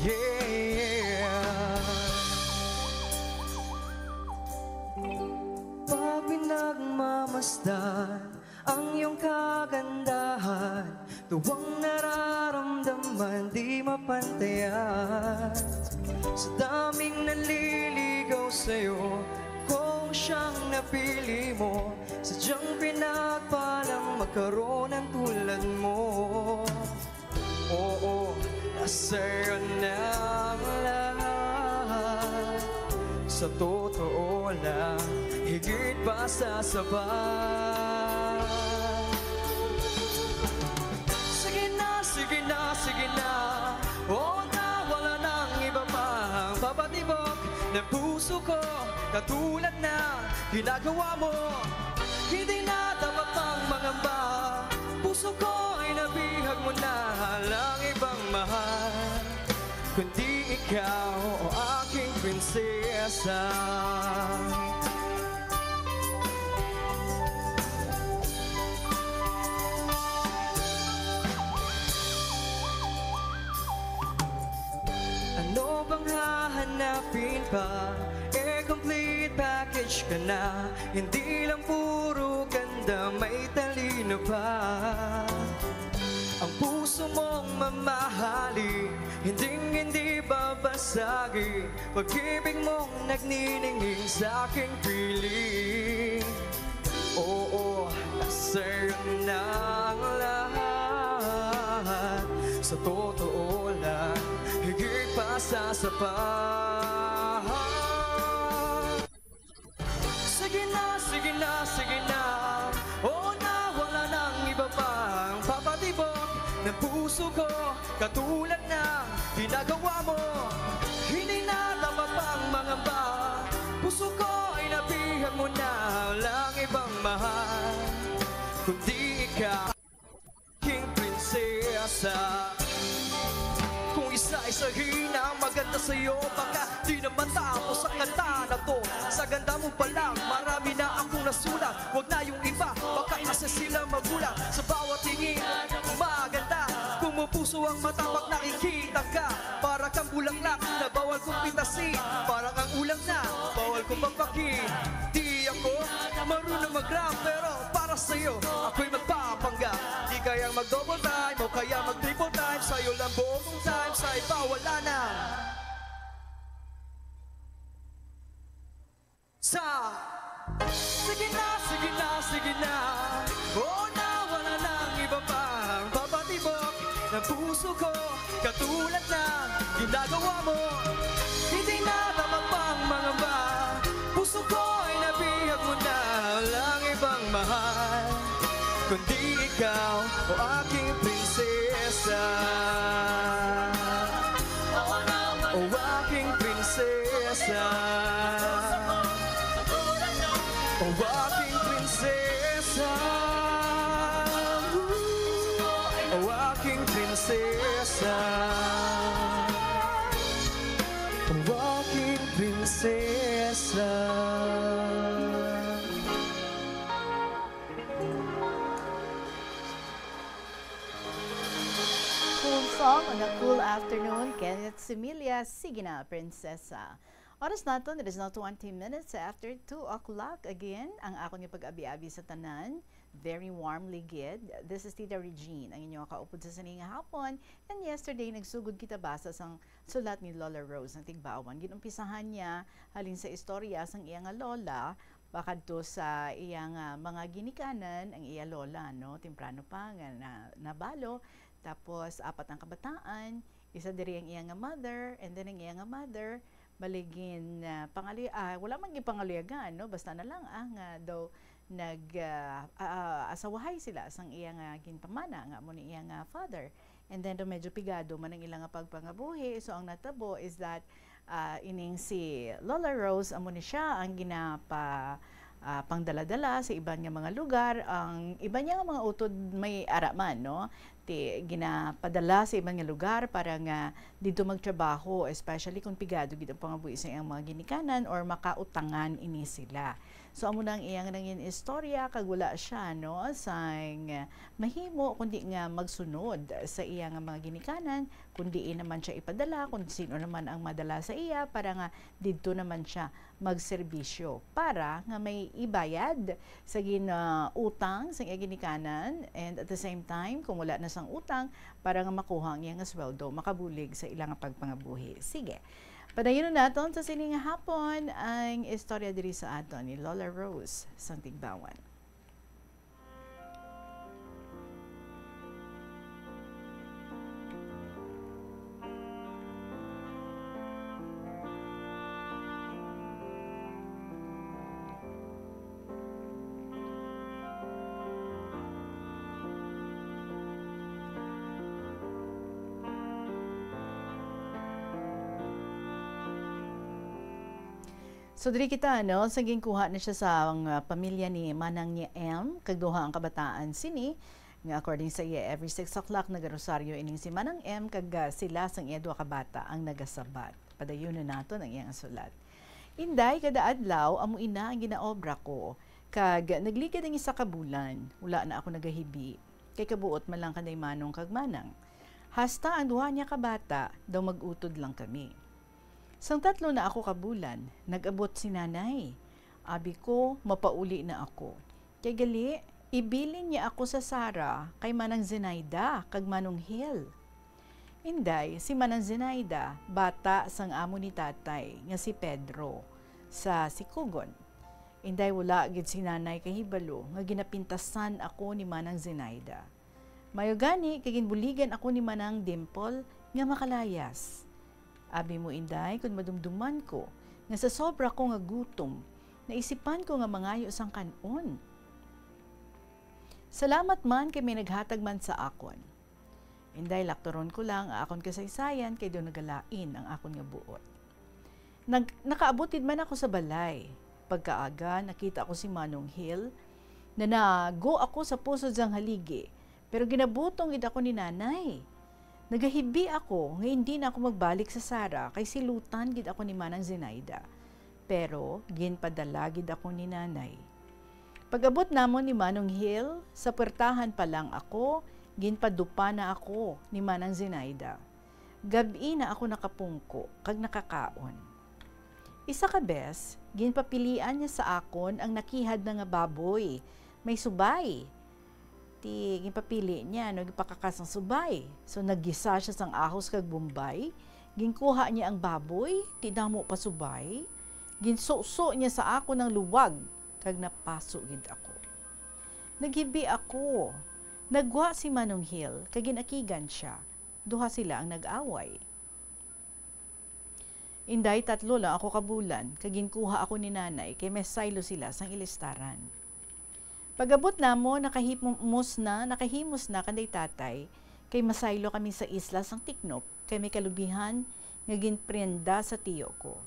Yeah. Pag pinagmamasdan ang iyong kagandahan, tuwang nararamdaman di mapantayan. Sa daming nanliligaw sa'yo, kung siyang napili mo, sadyang pinagpalang magkaroon ng tulad mo. Oo, nasa'yo na ang lahat. Sa totoo lang, higit pa sa sapat. Sige na, sige na, sige na. Oo na, wala nang iba pang papatibok ng puso ko. Katulad na ginagawa mo, hindi na dapat pang mangamba. Puso ko ay nabihag mo na, walang ibang mahal kundi ikaw, o aking prinsesa. Ano bang hahanapin pa? Eh, complete package ka na. Hindi lang puro ganda, may talino pa. Ang puso mong mamahalin, hinding hindi babasagin. Pag-ibig mong nagniningning sa aking piling. Oo, nasa'yo na ang lahat. Sa totoo lang, higit pa sa sapat. Sige na, sige na, sige na. Oo na, wala nang iba pang papatibok ng puso ko. Katulad na ginagawa mo, hindi na dapat pang mangamba. Puso ko ay nabihag mo na, walang ibang mahal kundi ikaw, king prinsesa. Kung isa-isahin ang maganda sa'yo, baka di na matapos ang kanta na to. Sa ganda mo pa lang, marami na akong nasulat. Wag na yung iba, baka kasi sila magulat. Sa bawat tingin, maganda. Pumupuso ang mata pag nakikita ka. Para kang bulaklak na bawal kong pitasin. Parang ang ulang na bawal kong papakin. Di ako marunong mag-rap, pero para sa'yo, ako'y magpapanggap. Di kayang mag-double time o kaya mag-triple time. Sa'yo lang buong time, sa iba wala na. Sa sige na, sige na, sige na. Oo na, wala nang iba pang papatibok ng puso ko. Katulad na ginagawa mo, hindi na dapat pang mangamba. Puso ko ay nabihag mo na, walang ibang mahal kundi ikaw, o aking prinsesa. O aking prinsesa. O aking prinsesa. O aking prinsesa. O aking prinsesa. Full song On a cool afternoon, Kenneth Similia, sige na, Prinsesa. Oras naton, it is now twenty minutes after two o'clock. Again, ang akon nga pag-abi-abi sa tanan, very warmly gid. This is Tita Regine, ang inyong kaupod sa sining hapon. And yesterday, nagsugod kita basa sang sulat ni Lola Rose, ang Tigbauan. Ginumpisahan niya halin sa istorya sang iya nga lola, pakadto sa iya nga mga ginikanan, ang iya lola, no? Temprano pa nga na, nabalo. Tapos, apat ang kabataan, isa diri ang iya nga mother, and then ang iya nga mother, baligin, ah, pangaluy-, ah, wala man gipangaluyagan, no? Basta na lang, ah, nga daw nag, ah, ah, asawahay sila sang iya nga ginpamana, nga amo ni iya nga father. And then, daw medyo pigado man ang ila nga pagpangabuhi. So, ang natabo is that, ah, ining si Lola Rose, amo ni siya ang ginapa, ah, pangdala-dala sa iban nga mga lugar. Ang iban niya nga mga utod may ara man, no? Ti, ginapadala sa iban nga lugar para nga didto magtrabaho, especially kung pigado gid ang pangabuhi sa iyang mga ginikanan or makautangan ini sila. So, amo na ang iyang nangin istorya, kag wala siya, no, sang mahimo, kundi nga magsunod sa iya nga mga ginikanan, kung diin naman siya ipadala, kung sino naman ang madala sa iya, para nga didto naman siya magserbisyo, para nga may ibayad sa gin-, ah, utang sa iya ginikanan, and at the same time, kung wala na sang utang, para nga makuha ang iya nga sweldo, makabulig sa ila nga pagpangabuhi. Sige. Padayonon naton sa sini nga hapon ang istorya diri sa aton ni Lola Rose sang Tigbauan. So, diri kita, no, sa ginkuha na siya sa, ang, ah, pamilya ni Manang ni M, kag duha ang kabataan sini, nga according sa iya, every six o'clock nagarosaryo ining si Manang M, kag, ah, sila sang iya duha ka bata ang nagasabat. Padayonon naton ang iyang sulat. Inday, kada adlaw, amo ina ang ginaobra ko, kag nagligad ang isa ka bulan, wala na ako nagahibi, kay kabuot man lang kanday manong kag manang. Hasta ang duha niya ka bata, daw mag-utod lang kami. Sang tatlo na ako ka bulan, nag-abot si Nanay. Abi ko, mapauli na ako. Kay gali, ibilin niya ako sa Sara kay Manang Zenaida kag Manong Hil. Inday, si Manang Zenaida, bata sang amo ni Tatay, nga si Pedro, sa Sikugon. Inday, wala gid si Nanay kahibalo nga ginapintasan ako ni Manang Zenaida. Mayo gani kay ginbuligan ako ni Manang Dimple nga makalayas. Abi mo, Inday, kon madumduman ko nga sa sobra ko nga gutom, naisipan ko nga mangayo sang kan-on. Salamat man kay may naghatag man sa akon. Inday, lakturon ko lang ang akon kasaysayan kay daw nagalain ang akon nga buot. Nag-, nakaabot gid man ako sa balay. Pagkaaga, nakita ko si Manong Hil. Nanago ako sa pusod sang haligi, pero ginabutong gid ako ni Nanay. Nagahibi ako nga indi na ako magbalik sa Sara kay silutan gid ako ni Manang Zenaida. Pero ginpadala gid ako ni Nanay. Pag-abot namon ni Manong Hil, sa puwertahan pa lang ako, ginpadupa na ako ni Manang Zenaida. Gab-i na ako nakapungko kag nakakaon. Isa ka bes, ginpapilian niya sa akon ang nakihad na nga baboy may subay. Ti, ginpapili niya, no, ginpakakas ang subay. So, naggisa siya sang ahos kag bombay. Ginkuha niya ang baboy, ti damo pa subay. Ginsuso niya sa akon ang luwag, kag napaso gid ako. Naghibi ako. Naggwa si Manong Hil, kag gin-akigan siya. Duha sila ang nag-away. Inday, tatlo lang ako ka bulan, kag ginkuha ako ni Nanay kay masaylo sila sang ilistaran. Pag-abot namo, nakahimos na, nakahimos na kanday Tatay, kay masaylo kami sa isla sang Tiknop, kay may kalubihan nga ginprenda sa tiyo ko.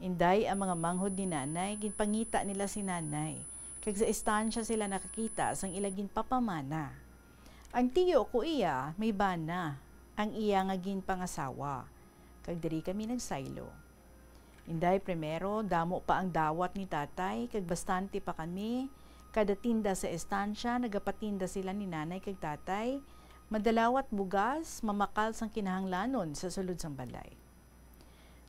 Inday, ang mga manghod ni Nanay, ginpangita nila si Nanay, kag sa estansya sila nakakita sang ila ginpapamana. Ang tiyo ko iya may bana, ang iya nga ginpangasawa, kag diri kami nagsaylo. Inday, primero, damo pa ang dawat ni Tatay, kag bastante pa kami. Kada tinda sa estansya, nagapatinda sila ni Nanay kag Tatay. Madalawat bugas, mamakal sang kinahanglanon sa sulod sang balay.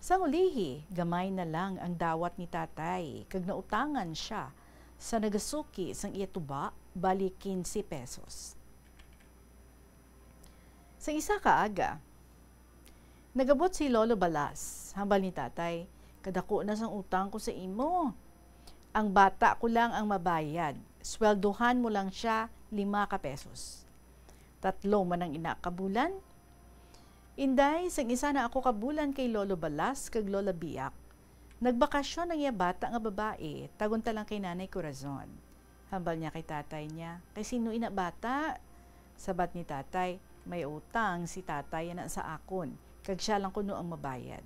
Sang ulihi, gamay na lang ang dawat ni tatay, kag nautangan sia sa nagasuki sang iya tuba, bali quince pesos. Sa isa ka aga, nagabot si Lolo Balas, hambal ni tatay, "Kadako na sang utang ko sa imo. Ang bata ko lang ang mabayad. Sweldohan mo lang siya lima ka pesos." Tatlo man ang ina ka bulan. Inday, sang isa na ako ka bulan kay Lolo Balas kag Lola Biak, nagbakasyon ang iya bata nga babayi, tagon ta lang kay Nanay Corazon. Hambal niya kay tatay niya, "Kay sino ina bata?" Sabat ni tatay, "May utang si tatay yana sa akon, kag siya lang kuno ang mabayad."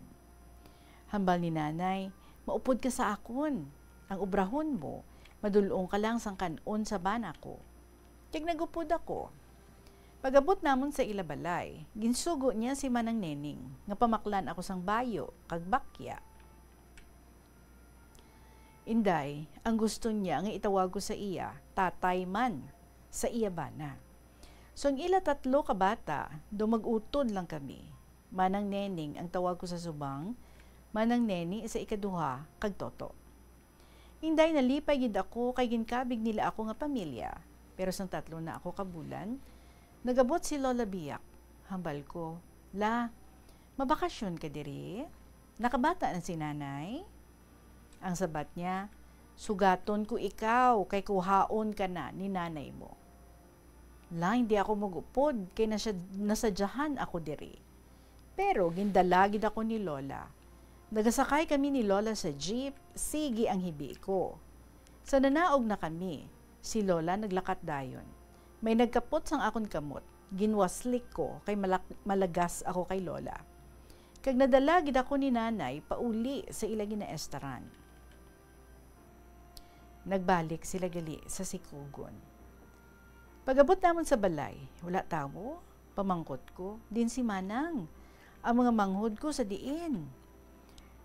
Hambal ni nanay, "Maupod ka sa akon. Ang obrahon mo, madul-ong ka lang sang kan-on sa bana ko." Kag nagupod ako. Pag-abot namon sa ila balay, ginsugo niya si Manang Nening nga pamaklan ako sang bayo kag bakya. Inday, ang gusto niya nga itawag ko sa iya, tatay man, sa iya bana. So, ang ila tatlo ka bata, daw mag-utod lang kami. Manang Nening ang tawag ko sa subang, Manang Neni sa ikaduha, kag Toto. Inday, nalipay gid ako kay ginkabig nila ako nga pamilya. Pero sang tatlo na ako ka bulan, nagabot si Lola Biak. Hambal ko, "La, mabakasyon ka diri? Nakabata na si Nanay?" Ang sabat niya, "Sugaton ko ikaw kay kuhaon ka na ni nanay mo." La, hindi ako magupod kay nasya-, nasadyahan ako diri. Pero gindala gid ako ni Lola. Nagasakay kami ni Lola sa jeep, sige ang hibi ko. Sa nanaog na kami, si Lola naglakat dayon. May nagkapot sang akon kamot, ginwaslik ko kay malak-, malagas ako kay Lola. Kag nadala gid ako ni Nanay pauli sa ila ginaestaran. Nagbalik sila gali sa sikugon. Pag-abot namon sa balay, wala tawo. Pamangkot ko, "Diin si Manang? Ang mga manghod ko sa diin?"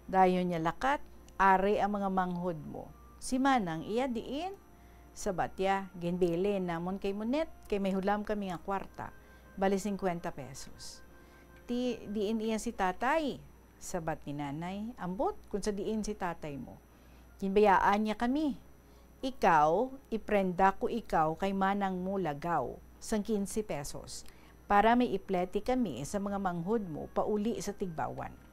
Dayon niya lakat, "Ari ang mga manghod mo. Si Manang iya diin?" Sabat iya, "Ginbilin namon kay Monet kay may hulam kami nga kwarta, bali singkwenta pesos." "Ti, diin iya si Tatay?" Sabat ni Nanay, "Ambot kon sa diin si tatay mo. Ginbayaan niya kami. Ikaw, iprenda ko ikaw kay Manang mo Lagaw sang quince pesos para may iplete kami sa mga manghod mo pauli sa Tigbauan."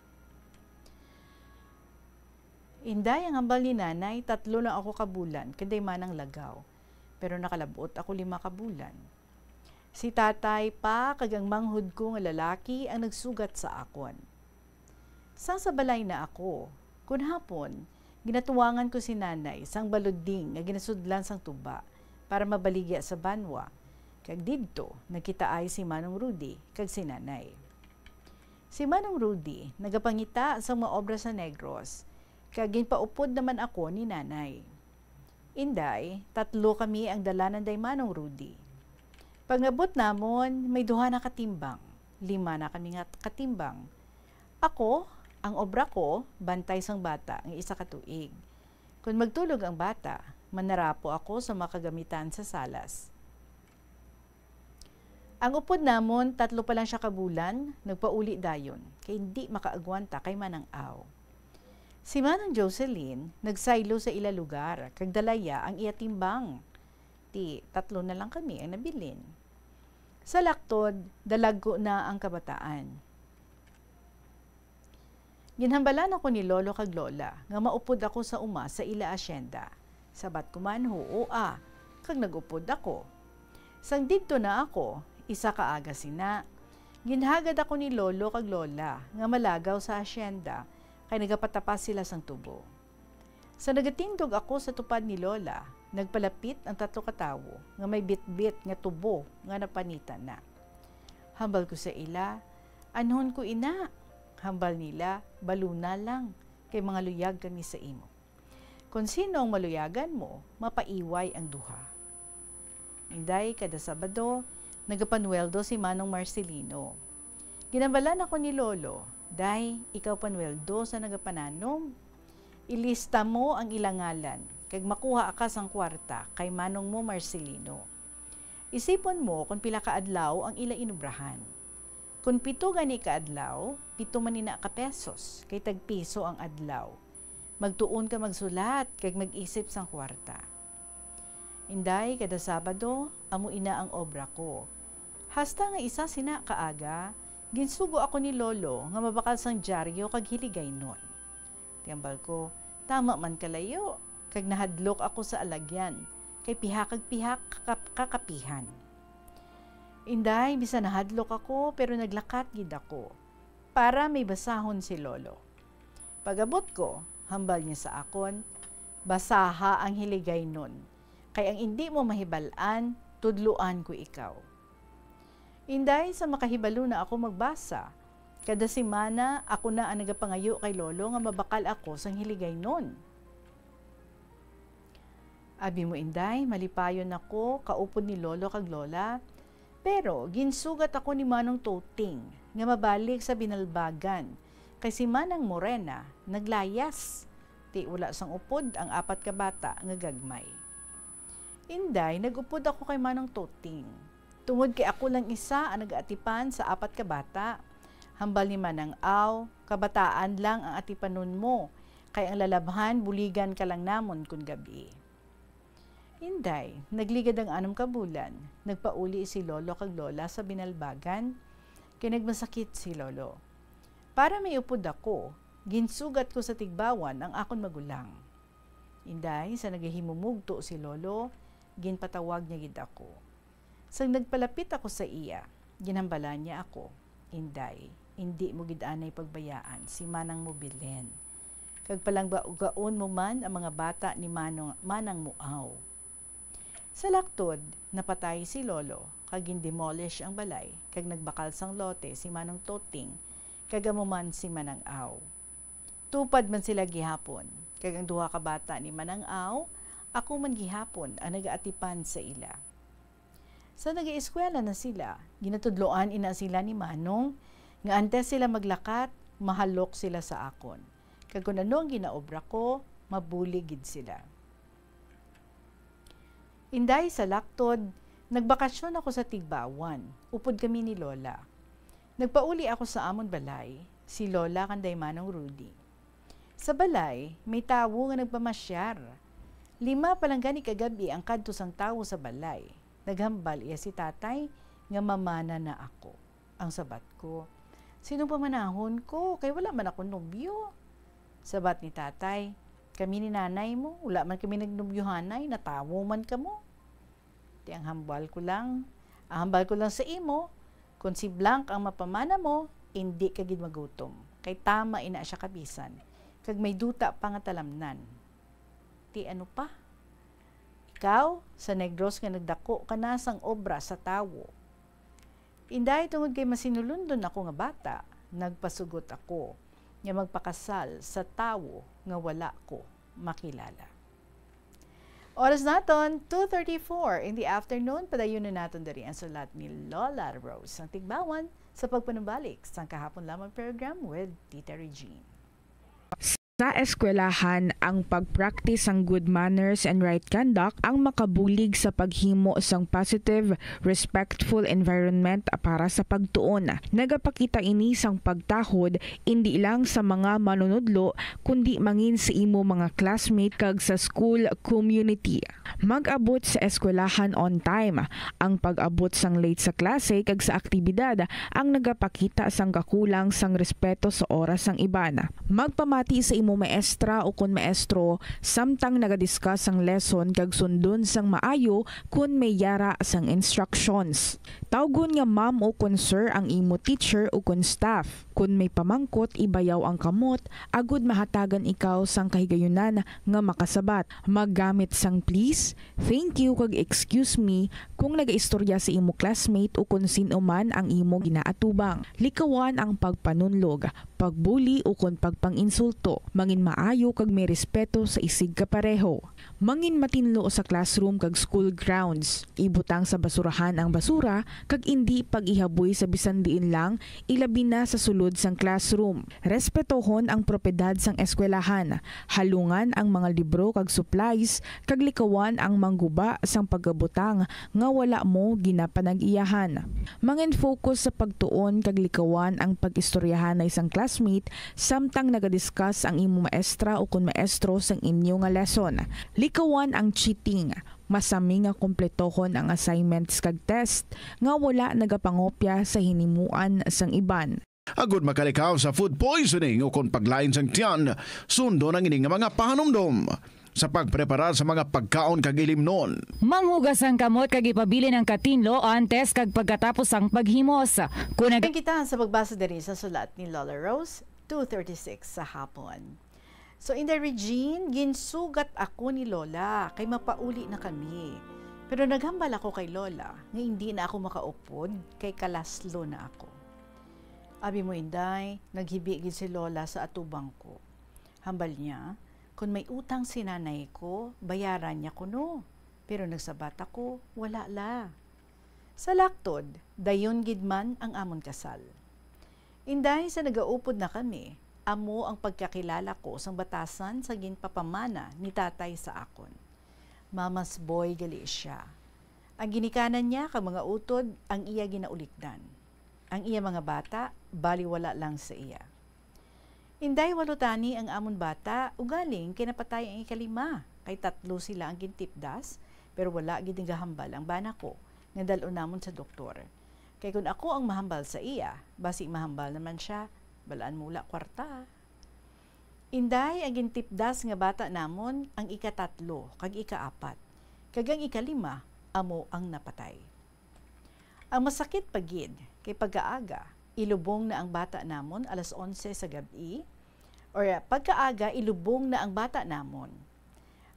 Inday, ang hambal ni Nanay, tatlo lang ako ka bulan kay Manang Lagaw. Pero nakalab-ot ako lima ka bulan. Si Tatay pa kag ang manghod ko nga lalaki ang nagsugat sa akon. Sang sa balay na ako, kun hapon, ginatuwangan ko si Nanay sang baluding nga ginasudlan sang tuba para mabaligya sa banwa, kag didto nagkitaay si Manong Rudy kag si Nanay. Si Manong Rudy nagapangita sang mga obra sa Negros, kag ginpaupod naman ako ni Nanay. Inday, tatlo kami ang dalanan day Manong Rudy. Pag-abot namon, may duha na katimbang. Lima na kami nga katimbang. Ako, ang obra ko, bantay sang bata nga isa ka tuig. Kon magtulog ang bata, manarapo ako sa mga kagamitan sa salas. Ang upod namon, tatlo pa lang siya ka bulan, nagpauli dayon, kay hindi makaagwanta kay Manang Aw. Si Manang Jocelyn nagsaylo sa ila lugar, kag dala iya ang iya timbang. Ti, tatlo na lang kami ang nabilin. Sa laktod, dalagko na ang kabataan. Ginhambalan ako ni Lolo kag Lola nga maupod ako sa uma sa ila asyenda. Sabat ko man, "Huo, ah," kag nag-upod ako. Sang didto na ako, isa ka aga sina, ginhagad ako ni Lolo kag Lola nga malagaw sa asyenda kay nagapatapas sila sang tubo. Sa nagatindog ako sa tupad ni Lola, nagpalapit ang tatlo ka tawo nga may bitbit nga tubo nga napanitan na. Hambal ko sa ila, "Anhon ko ina?" Hambal nila, "Baluna lang, kay mga luyag kami sa imo. Kon sino ang maluyagan mo, mapaiway ang duha." Inday, kada Sabado, nagapanweldo si Manong Marcelino. Ginambalan ako ni Lolo, "Day, ikaw panweldo sa nagapananom. Ilista mo ang ilang ngalan, kag makuha ka sang kwarta kay manong mo Marcelino." Isipon mo kon pila ka adlaw ang ila inobrahan. Kon pito gani ka adlaw, pito man ina ka pesos, kay tagpiso ang adlaw. Magtuon ka magsulat kag mag-isip sang kwarta. Inday, kada Sabado, amo ina ang obra ko. Hasta nga isa sina ka aga, ginsugo ako ni Lolo nga mabakal sang dyaryo kag hiligaynon. Ti hambal ko, tama man kalayo, kag nahadlok ako sa alagyan, kay pihak kag pihak ka kakapihan. Inday, bisan nahadlok ako, pero naglakat gid ako, para may basahon si Lolo. Pag-abot ko, hambal niya sa akon, basaha ang hiligaynon, kay ang indi mo mahibal-an, tudloan ko ikaw. Inday, sa makahibalo na ako magbasa, kada semana ako na ang nagapangayo kay Lolo nga mabakal ako sang hiligaynon. Abi mo, Inday, malipayon ako kaupod ni Lolo kag Lola, pero ginsugat ako ni Manong Toting nga mabalik sa Binalbagan, kay si Manang Morena naglayas, ti wala sang upod ang apat ka bata nga gagmay. Inday, nag-upod ako kay Manong Toting, tungod kay ako lang isa ang nag-aatipan sa apat ka bata. Hambal ni Manang Aw, kabataan lang ang atipanon mo, kay ang lalabhan buligan ka lang namon kon gab-i. Inday, nagligad ang anum ka bulan, nagpauli si Lolo kag Lola sa Binalbagan, kay nagmasakit si Lolo. Para may upod ako, ginsugat ko sa tigbawan ang akon magulang. Inday, sa nagahimumugto si Lolo, ginpatawag niya gid ako. Sang nagpalapit ako sa iya, ginhambalan niya ako, "Inday, indi mo gid anay pagbayaan si manang mo Belen. Kag palanggaon mo man ang mga bata ni Manong, Manang Muaw." Sa laktod, napatay si Lolo, kag gindemolish ang balay, kag nagbakal sang lote si Manong Toting, kag amo man si Manang Aw. Tupad man sila gihapon, kag ang duha ka bata ni Manang Aw, ako man gihapon ang nagaatipan sa ila. Sa nagaeskwela na sila, ginatudloan ina sila ni Manong nga antes sila maglakat, mahalok sila sa akon. Kag kon ano ang ginaobra ko, mabulig gid sila. Inday, sa laktod, nagbakasyon ako sa Tigbawan, upod kami ni Lola. Nagpauli ako sa amon balay, si Lola kanday Manong Rudy. Sa balay, may tawo nga nagpamasyar. Lima pa lang gani ka gab-i ang kadto sang tawo sa balay. Naghambal iya si Tatay nga mamana na ako. Ang sabat ko, "Sinong pamanahon ko? Kay wala man ako nobyo." Sabat ni Tatay, "Kami ni nanay mo, wala man kami nagnobyohanay, natawo man kamo." Ti ang hambal ko lang, ang hambal ko lang sa imo, kon si Blank ang mapamana mo, indi ka gid magutom, kay tama ina sia kabisan, kag may duta pa nga talamnan. Ti ano pa? Ikaw, sa Negros nga nagdako ka na sang obra sa tawo. Inday, tungod kay masinulundon ako nga bata, nagpasugot ako nga magpakasal sa tawo nga wala ko makilala. Oras naton, two thirty-four in the afternoon. Padayunon naton diri ang sulat ni Lola Rose, ang Tigbawan, sa pagpanumbalik sang kahapon lamang program with Tita Regine. Sa eskwelahan, ang pag-practice sang good manners and right conduct ang makabulig sa paghimo sang positive, respectful environment para sa pagtuon. Nagapakita ini sang pagtahod indi lang sa mga manunudlo, kundi mangin sa imo mga classmate kag sa school community. Mag-abot sa eskwelahan on time. Ang pag-abot sang late sa klase kag sa aktibidad ang nagapakita sang kakulang sang respeto sa oras sang iban. Magpamati sa imo maestra ukon maestro samtang naga-discuss sang lesson kag sundon sang maayo kon may yara sang instructions. Tawgon nga ma'am ukon sir ang imo teacher ukon staff. Kon may pamangkot, ibayaw ang kamot agod mahatagan ikaw sang kahigayunan nga makasabat. Maggamit sang please, thank you, kag excuse me kung nagaistorya sa imo classmate ukon sin-o man ang imo ginaatubang. Likawan ang pagpanunlog, pagbuli, ukon pagpang-insulto. Mangin maayo kag may respeto sa isigkapareho. Mangin matinlo sa classroom kag school grounds. Ibutang sa basurahan ang basura kag indi pag-ihaboy sa bisan diin lang, ilabi na sa sulod sang classroom. Respetohon ang propiedad sang eskwelahan, halungan ang mga libro kag supplies, kag likawan ang mangguba sang pagabutang nga wala mo ginapanag-iyahan. Mangin-focus sa pagtuon kag likawan ang pag-istoryahanay sang classmate samtang nagadiscuss ang imo maestra ukon maestro sang inyo nga lesson. Likawan ang cheating. Masami nga kompletohon ang assignments kag test nga wala nagapangopya sa hinimuan sang iban. Agud makalikaw sa food poisoning ukon paglain sang tiyan, sundon ang ini nga mga pahanumdom sa pagpreparar sa mga pagkaon kag ilimnon. Manghugas ang kamot kag ipabilin ang katinlo antes kag pagkatapos sang paghimos. Kun nag- Kita sa pagbasa diri sa sulat ni Lola Rose, two thirty-six sa hapon. So, Inday Regine, ginsugat ako ni Lola kay mapauli na kami. Pero naghambal ako kay Lola nga hindi na ako makaupod kay kalaslo na ako. Abi mo, Inday, naghibi gid si Lola sa atubang ko. Hambal niya, kung may utang si nanay ko, bayaran niya kuno. Pero nagsabat ako, wala la. Sa laktod, dayon gid man ang amon kasal. Inday, sa nagaupod na kami, amo ang pagkakilala ko sang batasan sa ginpapamana ni tatay sa akon. Mama's boy gali siya. Ang ginikanan niya kag mga utod ang iya ginaulikdan. Ang iya mga bata, baliwala lang sa iya. Inday, walo tani ang amon bata, ugaling kay napatay ang ikalima, kay tatlo sila ang gintipdas, pero wala gid nagahambal ang bana ko nga dal-on namon sa doktor. Kay kun ako ang mahambal sa iya, basi mahambal naman siya, balaan mo wala kwarta. Inday, ang gintipdas nga bata namon ang ikatatlo kag ikaapat, kag ang ikalima amo ang napatay. Ang masakit pa gid kay pagkaaga, ilubong na ang bata namon alas onse sa gab-i, or, ah, pagkaaga, ilubong na ang bata namon.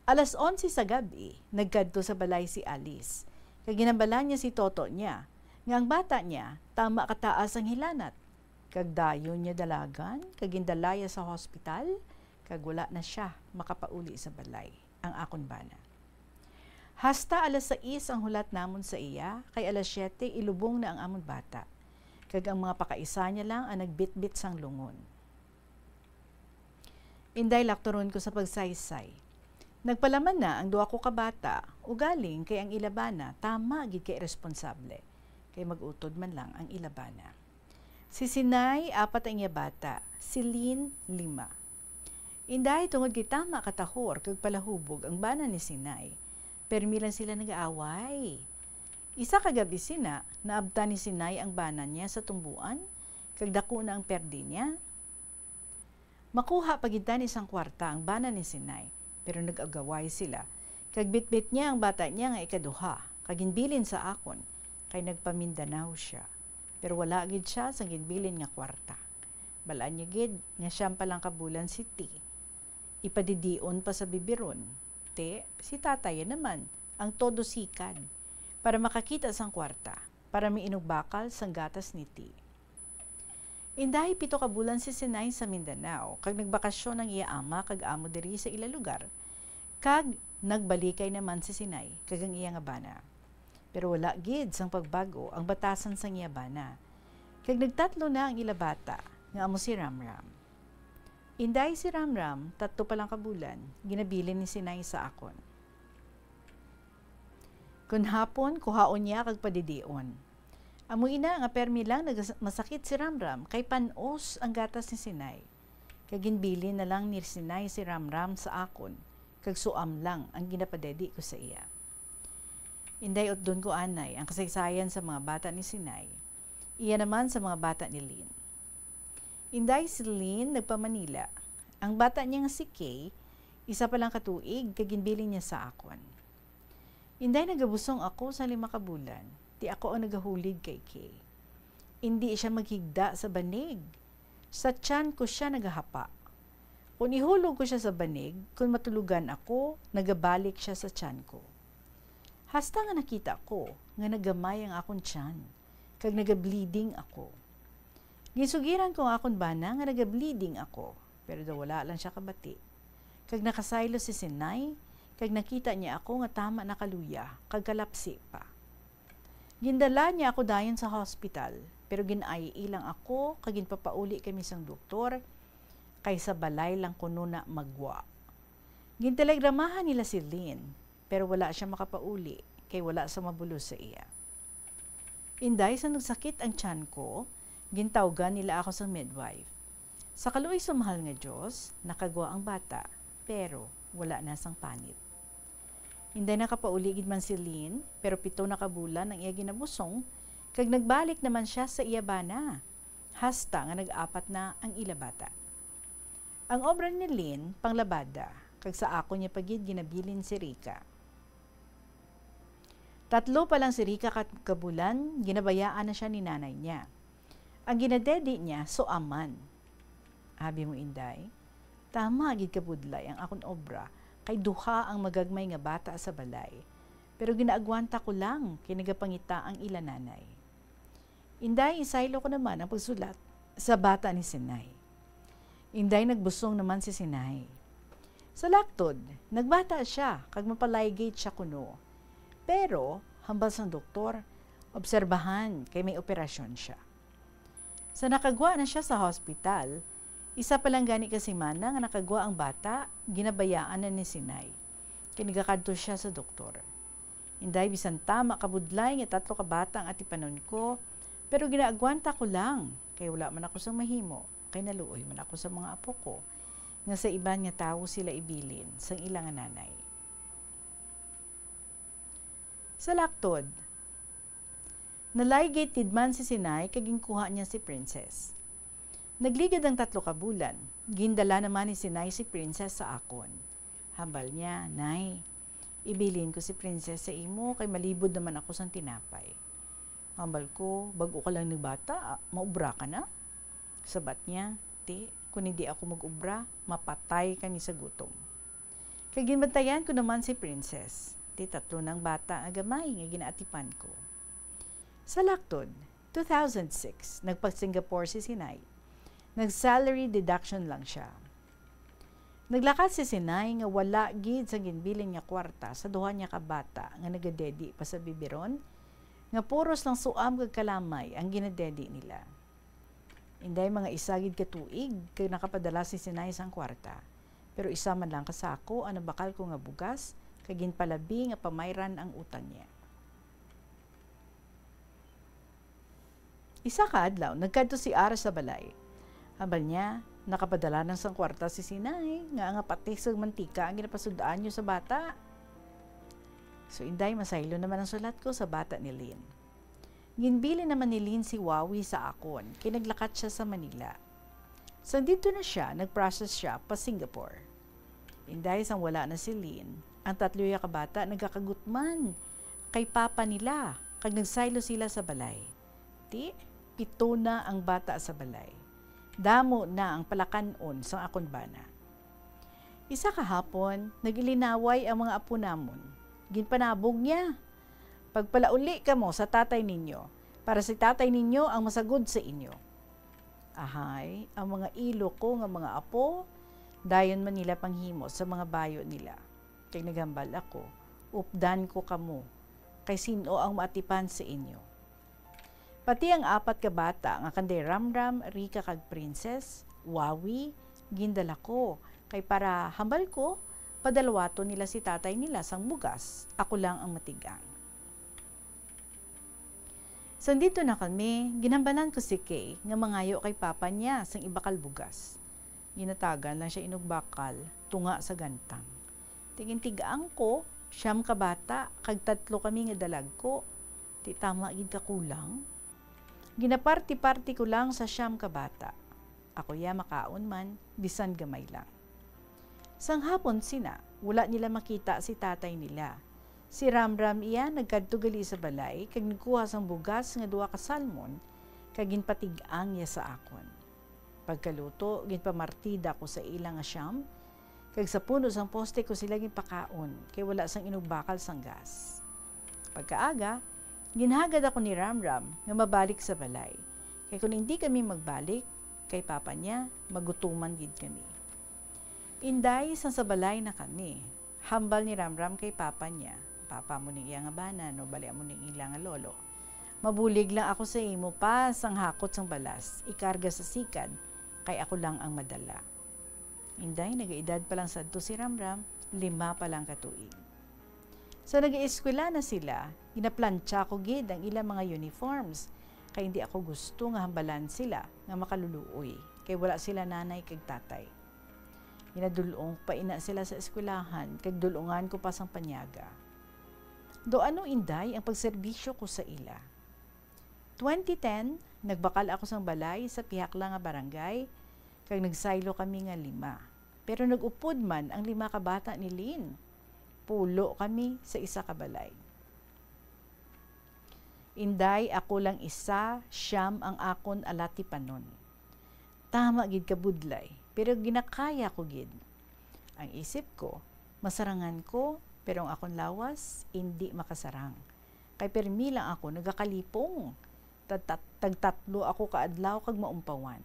Alas onse sa gab-i, nagkadto sa balay si Alice, kag ginhambalan niya si toto niya nga ang bata niya tama kataas ang hilanat, kag dayon niya dalagan kag gindala iya sa hospital, kag wala na sia makapauli sa balay, ang akon bana. Hasta alas sais ang hulat namon sa iya, kay alas siyete ilubong na ang amon bata, kag ang mga pakaisa niya lang ang nagbitbit sang lungon. Inday, lakturon ko sa pagsaysay. Nagpalaman na ang duha ko ka bata, ugaling kay ang ila bana tama gid ka iresponsable, kay mag-utod man lang ang ila bana. Si Sinay, apat ang iya bata, si Lynn, lima. Inday, tungod kay tama ka tahor kag palahubog ang bana ni Sinay, permi lang sila nag-aaway. Isa ka gab-i sina, naabtan ni Sinay ang bana niya sa tumboan, kag daku na ang perde niya. Makuha pa gid tani sang kwarta ang bana ni Sinay, pero nag-agaway sila, kag bitbit niya ang bata niya nga ikaduha, kag ginbilin sa akon, kay nagpa-Mindanao sia. Pero wala gid sia sang ginbilin nga kwarta. Balaan niya gid nga siyam pa lang ka bulan si Ti. Ipadidion pa sa bibiron. Ti, si tatay naman ang todo sikad para makakita sang kwarta para miinugbakal sang gatas ni Ti. Inday, pito ka bulan si Sinay sa Mindanao, kag nagbakasyon ang iya ama kag amo diri sa ila lugar, kag nagbalikay naman si Sinay kag ang iya nga bana. Pero wala gid sang pagbago ang batasan sang iya bana, kag nagtatlo na ang ila bata, nga amo si Ramram. Inday, si Ramram, tatlo pa lang ka bulan, ginabilin ni Sinay sa akon. Kon hapon, kuhaon niya kag padidion. Amo ina nga permi lang nagas-, masakit si Ramram kay pan-os ang gatas ni Sinay. Kag ginbilin na lang ni Sinay si Ramram sa akon, kag suam lang ang ginapadedi ko sa iya. Inday, utdon ko anay ang kasaysayan sa mga bata ni Sinay. Iya naman sa mga bata ni Lynn. Inday, si Lynn nagpa-Manila. Ang bata niya nga si Kay, isa pa lang ka tuig, kag ginbilin niya sa akon. Inday, nagabusong ako sa lima ka bulan, ti ako ang nagahulig kay Kay. Indi siya maghigda sa banig. Sa tiyan ko siya nagahapa. Kon ihulog ko siya sa banig, kon matulogan ako, nagabalik siya sa tiyan ko. Hasta nga nakita ko nga nagamay ang akon tiyan, kag nagableeding ako. Ginsugiran ko ang akon bana nga nagableeding ako, pero daw wala lang siya kabati. Kag nakasaylo si Sinay, kag nakita niya ako nga tama na kaluya, kag kalapsi pa. Gindala niya ako dayon sa hospital, Pero gin-ai lang ako kag ginpapauli kami sang doktor, kay sa balay lang kuno na magwa. Gintelegramahan nila si Lynn, pero wala sia makapauli kay wala sa mabulos sa iya. Inday, sa nagsakit ang tiyan ko, gintawgan nila ako sang midwife. Sa kaluoy sa mahal nga Dios, nakagwa ang bata, pero wala na sang panit. Inday, nakapauli gid man si Lynn, pero pito na ka bulan ang iya ginabusong, kag nagbalik naman sia sa iya bana, hasta nga nag-apat na ang ila bata. Ang obra ni Lynn panglabada, kag sa akon niya pa gid ginabilin si Rica. Tatlo pa lang si Rica ka, ka bulan, ginabayaan na sia ni nanay niya. Ang ginadedi niya, suaman. Abi mo, Inday, tama gid kabudlay ang akon obra, kay duha ang magagmay nga bata sa balay. Pero ginaagwanta ko lang kay nagapangita ang ila nanay. Inday, isaylo ko naman ang pagsulat sa bata ni Sinay. Inday, nagbusong naman si Sinay. Sa laktod, nagbata sia kag mapalaygit sia kuno. Pero, hambal sang doktor, obserbahan kay may operasyon sia. Sa nakagwa na sia sa hospital, isa pa lang gani ka semana nga nakagwa ang bata, ginabayaan na ni Sinay. Kay nagakadto sia sa doktor. Inday, bisan tama kabudlay nga tatlo ka bata ang atipanon ko, pero ginaagwanta ko lang, kay wala man ako sang mahimo, kay naluoy man ako sa mga apo ko, nga sa iban nga tawo sila ibilin sang ila nga nanay. Sa laktod, nalaygit gid man si Sinay kag ginkuha niya si Princess. Nagligad ang tatlo ka bulan, gindala naman ni Sinay si Princess sa akon. Hambal niya, "Nay, ibilin ko si Princess sa imo kay malibod naman ako sang tinapay." Hambal ko, "Bag-o ka lang nagbata, ah, maubra ka na?" Sabat niya, "Ti, kon hindi ako mag-ubra, mapatay kami sa gutom." Kay ginbantayan ko naman si Princess. Ti, tatlo nang bata nga gamay nga ginaatipan ko. Sa laktod, two thousand six, nagpa-Singapore si Sinay. Nag-salary deduction lang sia. Naglakat si Sinay nga wala gid sang ginbilin nga kwarta sa duha niya ka bata nga nagadedi pa sa bibiron, nga puros lang suam kag kalamay ang ginadedi nila. Inday, mga isa gid ka tuig kag nakapadala si Sinay sang kwarta, pero isa man lang ka sako ang nabakal ko nga bugas, kag ginpalabi nga pamayran ang utang niya. Isa ka adlaw, nagkadto si Ara sa balay. Hambal niya, nakapadala na sang kwarta si Sinay, nga nga patis kag mantika ang ginapasud-an niyo sa bata. So, Inday, masaylo naman ang sulat ko sa bata ni Lynn. Ginbilin naman ni Lynn si Wawi sa akon, kay naglakat sia sa Manila. Sang didto na sia, nag-process sia pa Singapore. Inday, sang wala na si Lynn, ang tatlo ya ka bata nagakagutman kay papa nila, kag nagsaylo sila sa balay. Ti, pito na ang bata sa balay. Damo na ang palakan-on sang akon bana. Isa ka hapon, nag-ilinaway ang mga apo namon. Ginpanabog niya, "Pagpalauli kamo sa tatay ninyo, para si tatay ninyo ang masagod sa inyo." Ahay, ang mga ilo ko nga mga apo, dayon man nila panghimo sa mga bayo nila. Kay naghambal ako, "Updan ko kamo, kay sin-o ang maatipan sa inyo?" Pati ang apat ka bata nga kanday Ramram, Rika, kag Princess, Wawi, gindala ko, kay para hambal ko, padalawaton nila si tatay nila sang bugas, ako lang ang matig-ang. Sang didto na kami, ginhambalan ko si Kay nga mangayo kay papa niya sang ibakal bugas. Ginatagan lang siya inugbakal, tunga sa gantang. Ti gintig-ang ko, siyam ka bata, kag tatlo kami nga dalagko. Ti tama gid ka kulang? Ginaparti-parti ko lang sa siyam ka bata. Ako ya makaon man, bisan gamay lang. Sang hapon sina, wala nila makita si tatay nila. Si Ramram iya nagkadto gali sa balay kag nagkuha sang bugas nga duha ka salmon kag ginpatig-ang iya sa akon. Pagkaluto, ginpamartida ko sa ila nga siyam, kag sa puno sang poste ko sila ginpakaon, kay wala sang inugbakal sang gas. Pagkaaga, ginhagad ako ni Ramram nga mabalik sa balay, kay kon indi kami magbalik kay papa niya, magutuman gid kami. Inday, sang sa balay na kami, hambal ni Ramram kay papa niya, papa mo ning iya nga bana, no, bali amo ning ila nga lolo. Mabulig lang ako sa imo pa sang hakot sang balas, ikarga sa sikad, kay ako lang ang madala. Inday, nagaedad pa lang sadto si Ramram, lima pa lang ka tuig. Sa nag-eskwela na sila, ginaplantsa ko gid ang ilang mga uniforms, kay hindi ako gusto nga hambalan sila nga makaluluoy, kay wala sila nanay kag tatay. Ginadul-ong pa ina sila sa eskwelahan, kag dul-ongan ko pa sang panyaga. Do ano, Inday, ang pagserbisyo ko sa ila? Twenty ten, nagbakal ako sang balay sa pihak lang nga barangay, kag nagsaylo kami nga lima. Pero nag-upod man ang lima ka bata ni Lynn. Pulo kami sa isa ka balay. Inday, ako lang isa, siyam ang akon alatipanon. Tama gid ka budlay, pero ginakaya ko gid. Ang isip ko, masarangan ko, pero ang akon lawas, indi makasarang. Kay permi lang ako nagakalipong. Tagtat-, tagtatlo ako ka adlaw kag maumpawan.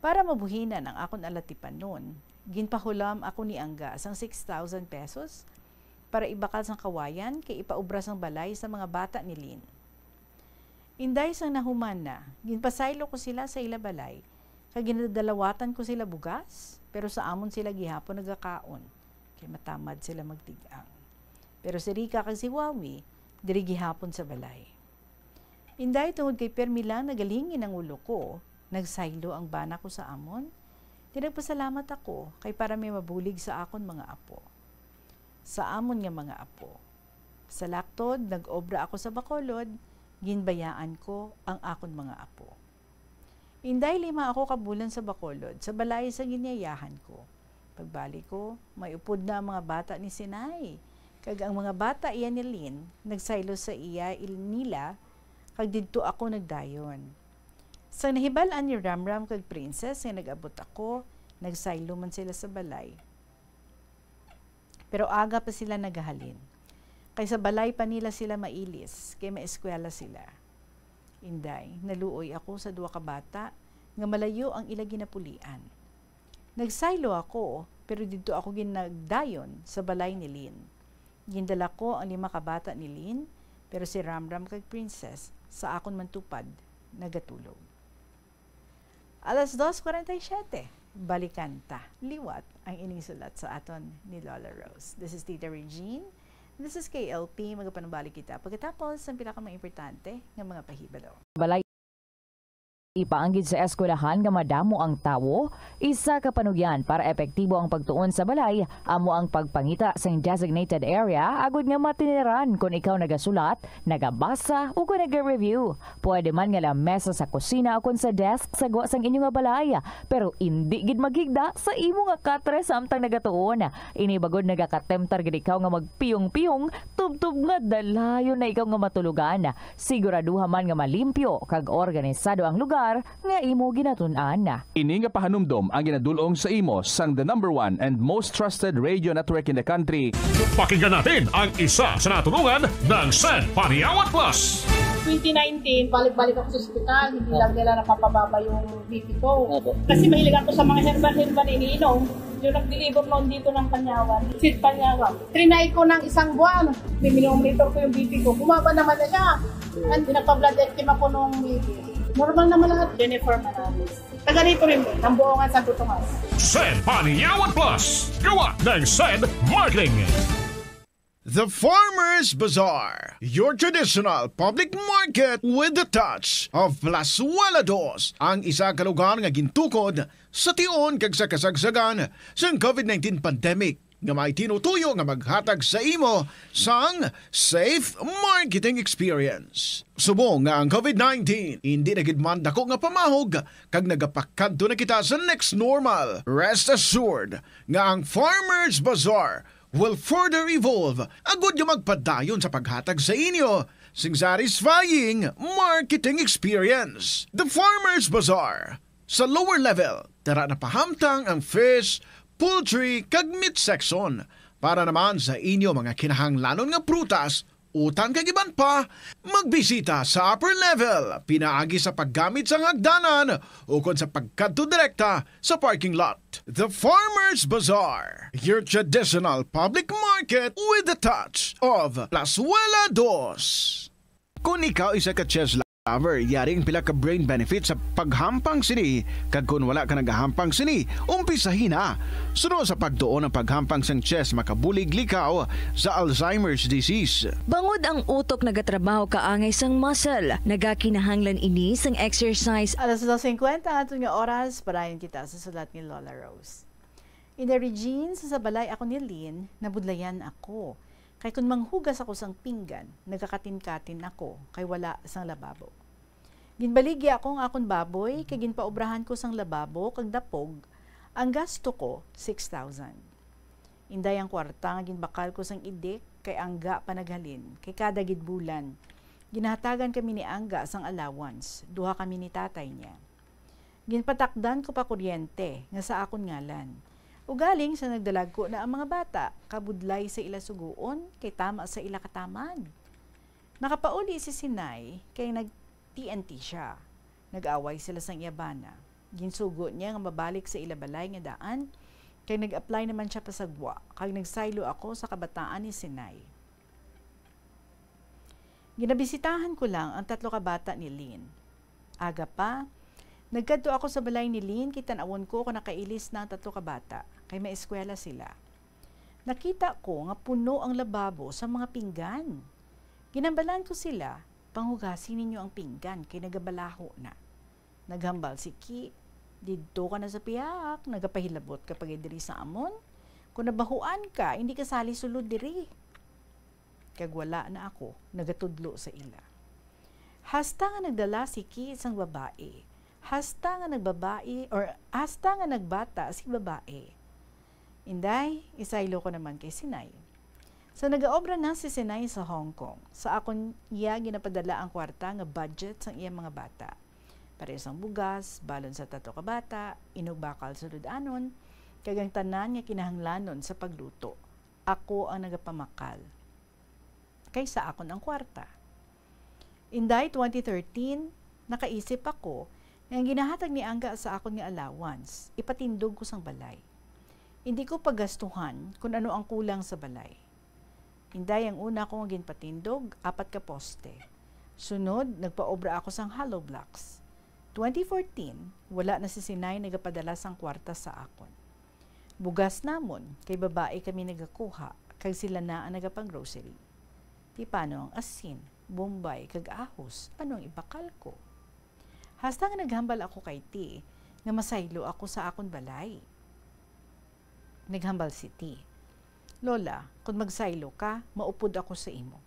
Para mabuhinan ang akon alatipanon, ginpahulam ako ni Angga sang six thousand pesos para ibakal sang kawayan kay ipaubra sang balay sa mga bata ni Lynn. Inday, sang nahuman na, ginpasaylo ko sila sa ila balay, kag ginadalawatan ko sila bugas, pero sa amon sila gihapon nagakaon, kay matamad sila magtig-ang. Pero si Rica kag si Wawi, diri gihapon sa balay. Inday, tungod kay permi lang nagalingin ang ulo ko, nagsaylo ang bana ko sa amon. Di nagpasalamat ako, kay para may mabulig sa akon mga apo. Sa amon nga mga apo. Sa laktod, nag-obra ako sa Bacolod, ginbayaan ko ang akon mga apo. Inday, lima ako ka bulan sa Bacolod, sa balay sa ginyayahan ko. Pagbalik ko, may upod na ang mga bata ni Sinay. Kag ang mga bata iya ni Lynn, nagsaylo sa iya il-, nila, kag didto ako nagdayon. Sang nahibal-an ni Ramram kag Princess nga nag-abot ako, nagsaylo man sila sa balay. Pero aga pa sila nagahalin. Kay sa balay pa nila sila mailis, kay maeskwela sila. Inday, naluoy ako sa duha ka bata nga malayo ang ila ginapulian. Nagsaylo ako, pero didto ako ginagdayon sa balay ni Lynn. Gindala ko ang lima ka bata ni Lynn, pero si Ramram kag Princess sa akon man tupad nagatulog. Alas dos cuarenta y siete, balikan ta liwat ang ining sulat sa aton ni Lola Rose. This is Tita Regine. This is K L P. Magapanumbalik kita pagkatapos sang pila ka mga importante nga mga pahibalo. Balay. Ipaanggid sa eskwelahan nga madamo ang tawo, isa ka panugyan para epektibo ang pagtuon sa balay amo ang pagpangita sing designated area agod nga matiniran kon ikaw nagasulat, nagabasa, ukon naga-review. Pwede man nga lamesa sa kusina ukon sa desk sa gwa sang inyo nga balay, pero indi gid maghigda sa imo nga katre samtang nagatuon. Ini bagod nagakatemtar gid ikaw nga magpiyong-piyong tubtob nga dalayon na ikaw nga matulogan. Siguraduha man nga malimpyo kag organisado ang lugar nga imo ginatun-an. Ini nga pahanumdom ang ginadul-ong sa imo sang the number one and most trusted radio network in the country. Pakinggan natin ang isa sa natulungan ng Sen Paniawat Plus. Twenty nineteen, balik-balik ako sa ospital. Hindi lang nila napapababa yung B P ko. Opo. Kasi mahilig ako sa mga herbal-herbal na iniinom. Yung nag-deliver noon dito ng Panyawan, si Panyawan. Trinay ko ng isang buwan. Minomonitor ko yung B P ko. Bumaba naman na siya. And nagpa-blood X-ray ako nung May. Normal naman lahat. Jennifer Manalis. Taga rito rin po, Tambuongan, Santo Tomas. Sen Paniawat Plus, gawa ng Sen Marketing. The Farmers Bazaar, your traditional public market with the touch of Plazuela Dos, ang isa ka lugar nga gintukod sa tion kag sa kasagsagan sang COVID nineteen pandemic, nga may tinutuyo nga maghatag sa imo sang safe marketing experience. Subong nga ang COVID nineteen indi na gid man dako nga pamahog, kag nagapakadto na kita sa next normal, rest assured nga ang Farmers Bazaar will further evolve agud nga magpadayon sa paghatag sa inyo sing satisfying marketing experience. The Farmers Bazaar. Sa lower level, tara na pahamtang ang fish, poultry, kag meat section. Para naman sa inyo mga kinahanglanon nga prutas, utan kag iban pa, magbisita sa upper level pinaagi sa paggamit sang hagdanan ukon sa pagkadto direkta sa parking lot. The Farmers Bazaar, your traditional public market with the touch of Plazuela Dos. Kung ikaw isa ka chess lover, yari ang pila ka brain benefits sa paghampang sini, kag kung wala ka nagahampang sini, umpisahi na. Suno sa pagtuon ang paghampang sang chess makabulig likaw sa Alzheimer's disease. Bangod ang utok nagatrabaho kaangay sang muscle, nagakinahanglan ini sang exercise. Alas dos singkwenta aton nga oras, padayon kita sa sulat ni Lola Rose. Inday Regine, sa balay ako ni Lynn, nabudlayan ako. Kay kun manghugas ako sang pinggan, nagakatin-katin ako kay wala sang lababo. Ginbaligya ako ang akon baboy kay ginpaobrahan ko sang lababo kag dapog. Ang gasto ko, six thousand. Inday ang kwarta nga ginbakal ko sang idik kay angga pa naghalin kay kada gid bulan ginahatagan kami ni angga sang allowance, duha kami ni tatay niya. Ginpatakdan ko pa kuryente nga sa akon ngalan. Ugaling sa nagdalagko na ang mga bata, kabudlay sa ila sugoon kay tama sa ila katamad. Nakapauli si Sinay kay nag-T N T siya. Nag-away sila sang iya bana. Ginsugo niya nga mabalik sa ila balay nga daan kay nag-apply naman siya pa sa gwa kag nagsaylo ako sa kabataan ni Sinay. Ginabisitahan ko lang ang tatlo ka bata ni Lynn. Aga pa, nagkadto ako sa balay ni Lynn kay tan-awon ko kon nakailis na ang tatlo ka bata kay may eskwela sila. Nakita ko nga puno ang lababo sa mga pinggan. Ginhambalan ko sila, "Panghugasi ninyo ang pinggan kay nagabalaho na." Naghambal si Ki, "Didto ka na sa pihak, nagapahilabot ka pa gid diri sa amon? Kung nabahuan ka, hindi ka sali sulod diri." Kag wala na ako nagatudlo sa ila. Hasta nga nagdala si Ki sang babae, hasta nga nagbabae, or hasta nga nagbata si babae. Inday, isaylo ko naman kay Sinay. Sa nagaobra na si Sinay sa Hong Kong, sa akon iya ginapadala ang kwarta nga budget sang iya mga bata. Pareho sang bugas, balon sa tatlo ka bata, inog bakal sulod-anon, kag ang tanan nga kinahanglanon sa pagluto. Ako ang nagapamakal. Kay sa akon ang kwarta. Inday twenty thirteen, nakaisip ako nga ang ginahatag ni Angga sa akon nga allowance, ipatindog ko sang balay. Hindi ko pagastuhan kun ano ang kulang sa balay. Inday ang una ko nga ginpatindog, apat ka poste. Sunod, nagpaobra ako sang hollow blocks. Twenty fourteen, wala na si Sinay nagapadala sang kwarta sa akon. Bugas namon, kay babae kami nagakuha, kag sila na ang nagapang-grocery. Ti paano ang asin, bombay, kag ahos, ano ang ibakal ko? Hasta nga naghambal ako kay Ti nga masaylo ako sa akon balay. Naghambal si Ti, "Lola, kon magsaylo ka, maupod ako sa imo."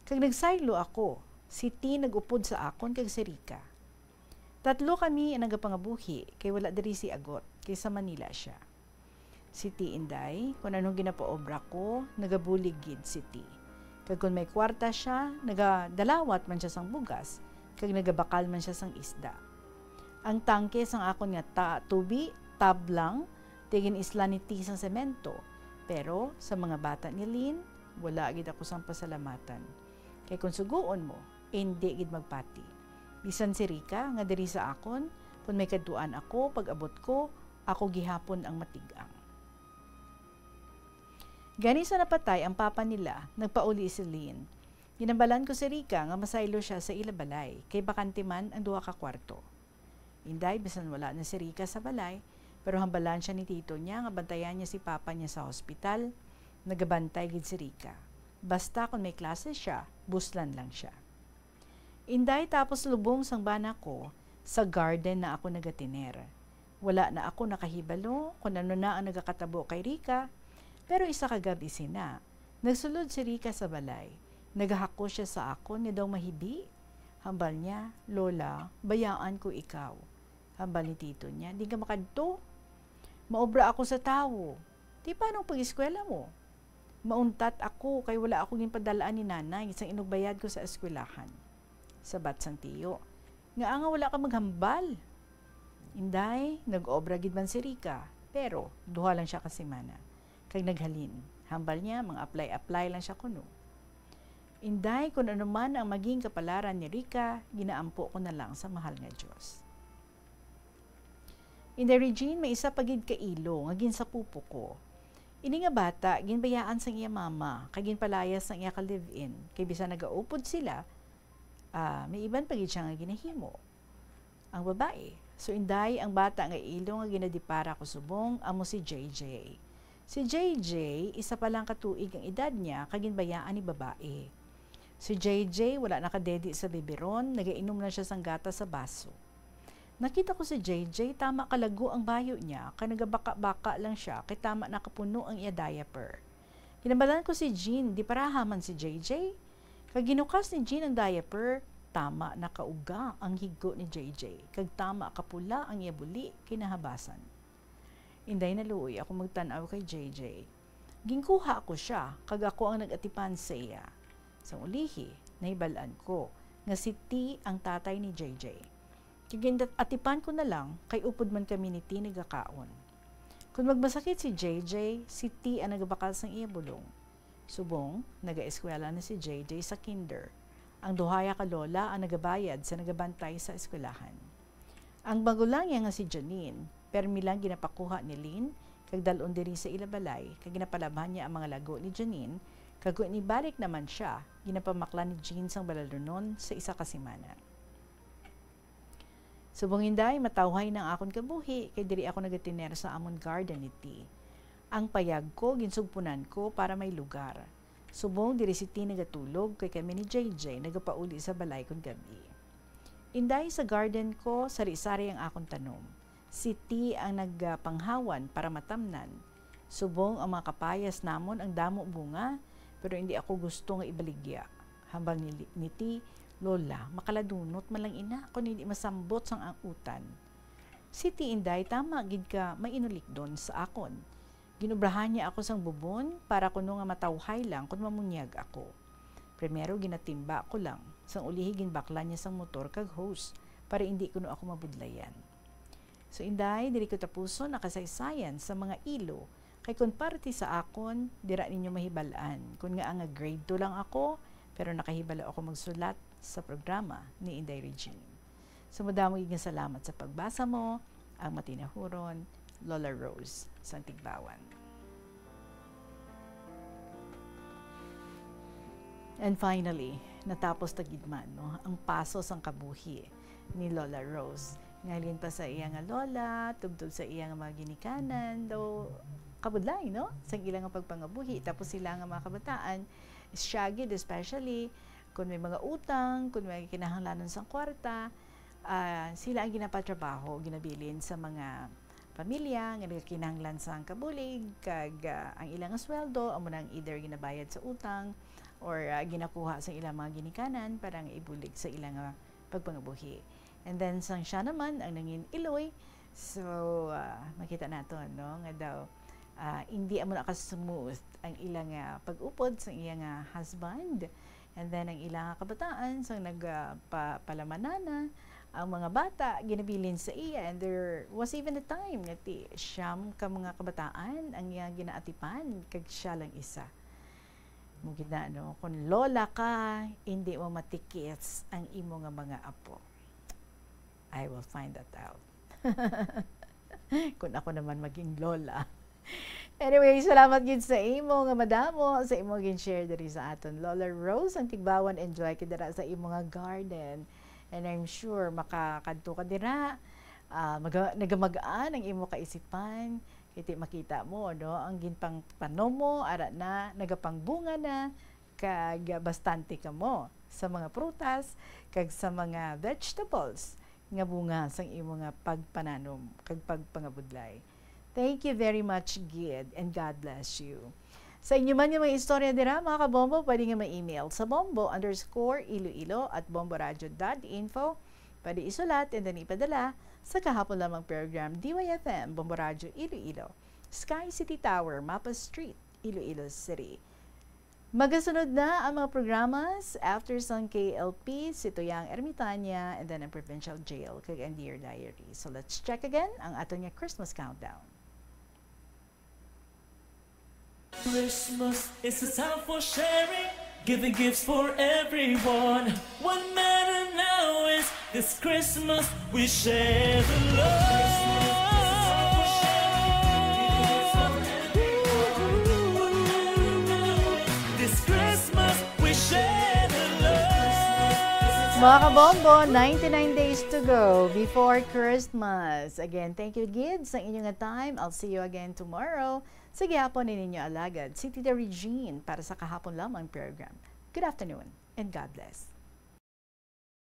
Kag nagsaylo ako, si Ti nag-upod sa akon kag si Rica. Tatlo kami ang nagapangabuhi kay wala diri si Agot, kay sa Manila sia. Si Ti Inday, kon anong ginapaobra ko, nagabulig gid si Ti. Kag kon may kwarta sia, nagadalawat man sia sang bugas, kag nagabakal man sia sang isda. Ang tangke sang akon nga ta tubi, tablang, ti gin-isla ni Ti sang semento. Pero sa mga bata ni Lynn, wala gid ako sang pasalamatan. Kay kon sugoon mo, indi gid magpati. Bisan si Rica nga diri sa akon, kon may kadtuan ako, pag-abot ko, ako gihapon ang matig-ang. Gani sa napatay ang papa nila, nagpauli si Lynn. Ginhambalan ko si Rica nga masaylo sia sa ila balay, kay bakante man ang duha ka kwarto. Inday, bisan wala na si Rica sa balay, pero hambalan sia ni tito niya nga bantayan niya si papa niya sa hospital. Nagabantay gid si Rica. Basta kon may klase sia, buslan lang sia. Inday, tapos lubong sang bana ko, sa garden na ako nagatiner. Wala na ako nakahibalo kon ano na ang nagakatabo kay Rica, pero isa ka gab-i sina, nagsulod si Rica sa balay. Nagahakos sia sa akon nga daw mahibi. Hambal niya, "Lola, bayaan ko ikaw." Hambal ni tito niya, "Di ka makadto. Maobra ako sa tawo. Ti paano ang pag-eskwela mo?" Mauntat ako kay wala ako ginpadal-an ni nanay sang inugbayad ko sa eskwelahan. Sabat sang tiyo, "Ngaa nga wala ka maghambal?" Inday, nag-obra gid man si Rica, pero duha lang sia ka semana. Kag naghalin, hambal niya, mga apply-apply lang sia kuno. Inday, kun ano man ang maging kapalaran ni Rica, ginaampo ko na lang sa mahal nga Dios. Inday Regine, may isa pa gid ka ilo nga ginsapupo ko. Ini nga bata, ginbayaan sang iya mama, kag ginpalayas sang iya ka live-in, kay bisan nagaupod sila, Ah, may iban pa gid siya nga ginahimo. Ang babae. So, inday, ang bata nga ilo nga ginadipara ko subong amo si J J. Si J J, isa pa lang ka tuig ang edad niya, kag ginbayaan ni babae. Si J J, wala nakadedi sa biberon, nagainom na siya sang gatas sa baso. Nakita ko si J J, tama kalago ang bayo niya, kay nagabaka-baka lang siya, kay tama nakapuno ang iya diaper. Ginabal-an ko si Jean, diparaha man si J J. Kag ginukas ni Jean ang diaper, tama nakauga ang higko ni J J, kag tama kapula ang iya buli kinahabasan. Inday, naluoy ako magtan-aw kay J J. Ginkuha ko siya, kag ako ang nag-atipan sa iya. Sang ulihi, nahibal-an ko nga si T ang tatay ni J J. Kag ginatipan ko na lang, kay upod man kami ni T nagakaon. Kon magmasakit si J J, si T ang nagabakal sang iya bulong. Subong, nagaeskwela na si J J sa kinder. Ang duhaya ka lola ang nagabayad sa nagabantay sa eskwelahan. Ang magulang niya nga si Janine, permi lang ginapakuha ni Lynn, kag dal-on diri sa ila balay, kag ginapalabhan niya ang mga lago ni Janine, kag kon ibalik naman siya, ginapamaklan ni Jean sang balalunon sa isa ka semana. Subong, inday, matawhay na ang akon kabuhi, kay diri ako nagatiner sa amon garden ni T. Ang payag ko, ginsugpunan ko para may lugar. Subong, diri si T nagatulog, kay kami ni J J nagapauli sa balay kon gab-i. Inday, sa garden ko, sari-sari ang akon tanom. Si T ang nagpanghawan para matamnan. Subong, ang mga kapayas namon ang damo bunga, pero indi ako gusto nga ibaligya. Hambal ni, ni T, "Lola, makaladunot man lang ina kon indi masambot sang ang utan." Si T, inday, tama gid ka mainulikdon sa akon. Ginubrahan niya ako sang bubon para kuno nga matawhay lang kon mamunyag ako. Primero, ginatimba ko lang. Sang ulihi, ginbaklan niya sang motor kag hose para indi kuno ako mabudlayan. So, inday, diri ko tapuson ang kasaysayan sa mga ilo, kay kon parte sa akon, dira ninyo mahibal-an kon ngaa nga grade two lang ako, pero nakahibalo ako magsulat sa programa ni Inday Regine. So, madamo gid nga salamat sa pagbasa mo, ang matinahuron, Lola Rose sang Tigbawan. And finally, natapos ta gid man, no, ang paso sang kabuhi ni Lola Rose. Ngalin pa sa iya nga lola, tubtob sa iya nga mga ginikanan, daw kabudlay, no? Sang ila nga pagpangabuhi, tapos sila nga mga kabataan, siya gid especially, kung may mga utang, kung may kinahanglanon sang kwarta, ah, sila ang ginapatrabaho, ginabilin sa mga pamilya nga nagakinahanglan sang kabulig, kag, ah, ang ila nga sweldo amo nang either ginabayad sa utang or, ah, ginakuha sa ilang mga ginikanan para nga ibulig sa ila nga pagpangabuhi. And then, sang siya naman ang nangin iloy, so, ah, makita nato, no, nga daw, ah, hindi amo na ka-smooth ang ila nga pag-upod sa iya nga husband. And then, ang ila nga kabataan, sang nag, ah, pa-, palamanana, ang mga bata, ginabilin sa iya. And there was even a time nga ti siyam ka mga kabataan ang iya ginaatipan, kag siya lang isa. Mao gid na, no? Kung lola ka, hindi mo matikis ang imo nga mga apo. I will find that out. Kung ako naman maging lola. Anyway, salamat gid sa imo nga madamo, sa imo gin-share diri sa aton. Lola Rose, ang Tigbawan, enjoy ka dira sa imo nga garden. And I'm sure makakadto ka dira, ah, maga-, nagamag-an ang imo kaisipan. Kay ti makita mo, no, ang ginpangtanom mo, ara na, nagapangbunga na, kag bastante kamo sa mga prutas kag sa mga vegetables nga bunga sang imo nga pagpananom kag pagpangabudlay. Thank you very much gid, and God bless you. Sa inyo man nga mga istorya dira, mga kabombo, pwede nga ma-email sa bombo underscore iloilo at bomboradio dot info. Pwede isulat and then ipadala sa kahapon lamang program, D Y F M, Bombo Radio Iloilo, Sky City Tower, Mapa Street, Iloilo City. Magasunod na ang mga programas after sang K L P, si Tuyang Ermitania, and then ang Provincial Jail, kag ang Dear Diary. So let's check again ang aton nga Christmas countdown. Christmas is a time for sharing, giving gifts for everyone. What matter now is this Christmas we share the love. This Christmas we share the love. Mga kabombo, ninety-nine days to go before Christmas. Again, thank you gid sa inyo nga time. I'll see you again tomorrow. Sa gihapon ni ninyo alagad, si Tita Regine para sa Kahapon Lamang program. Good afternoon and God bless.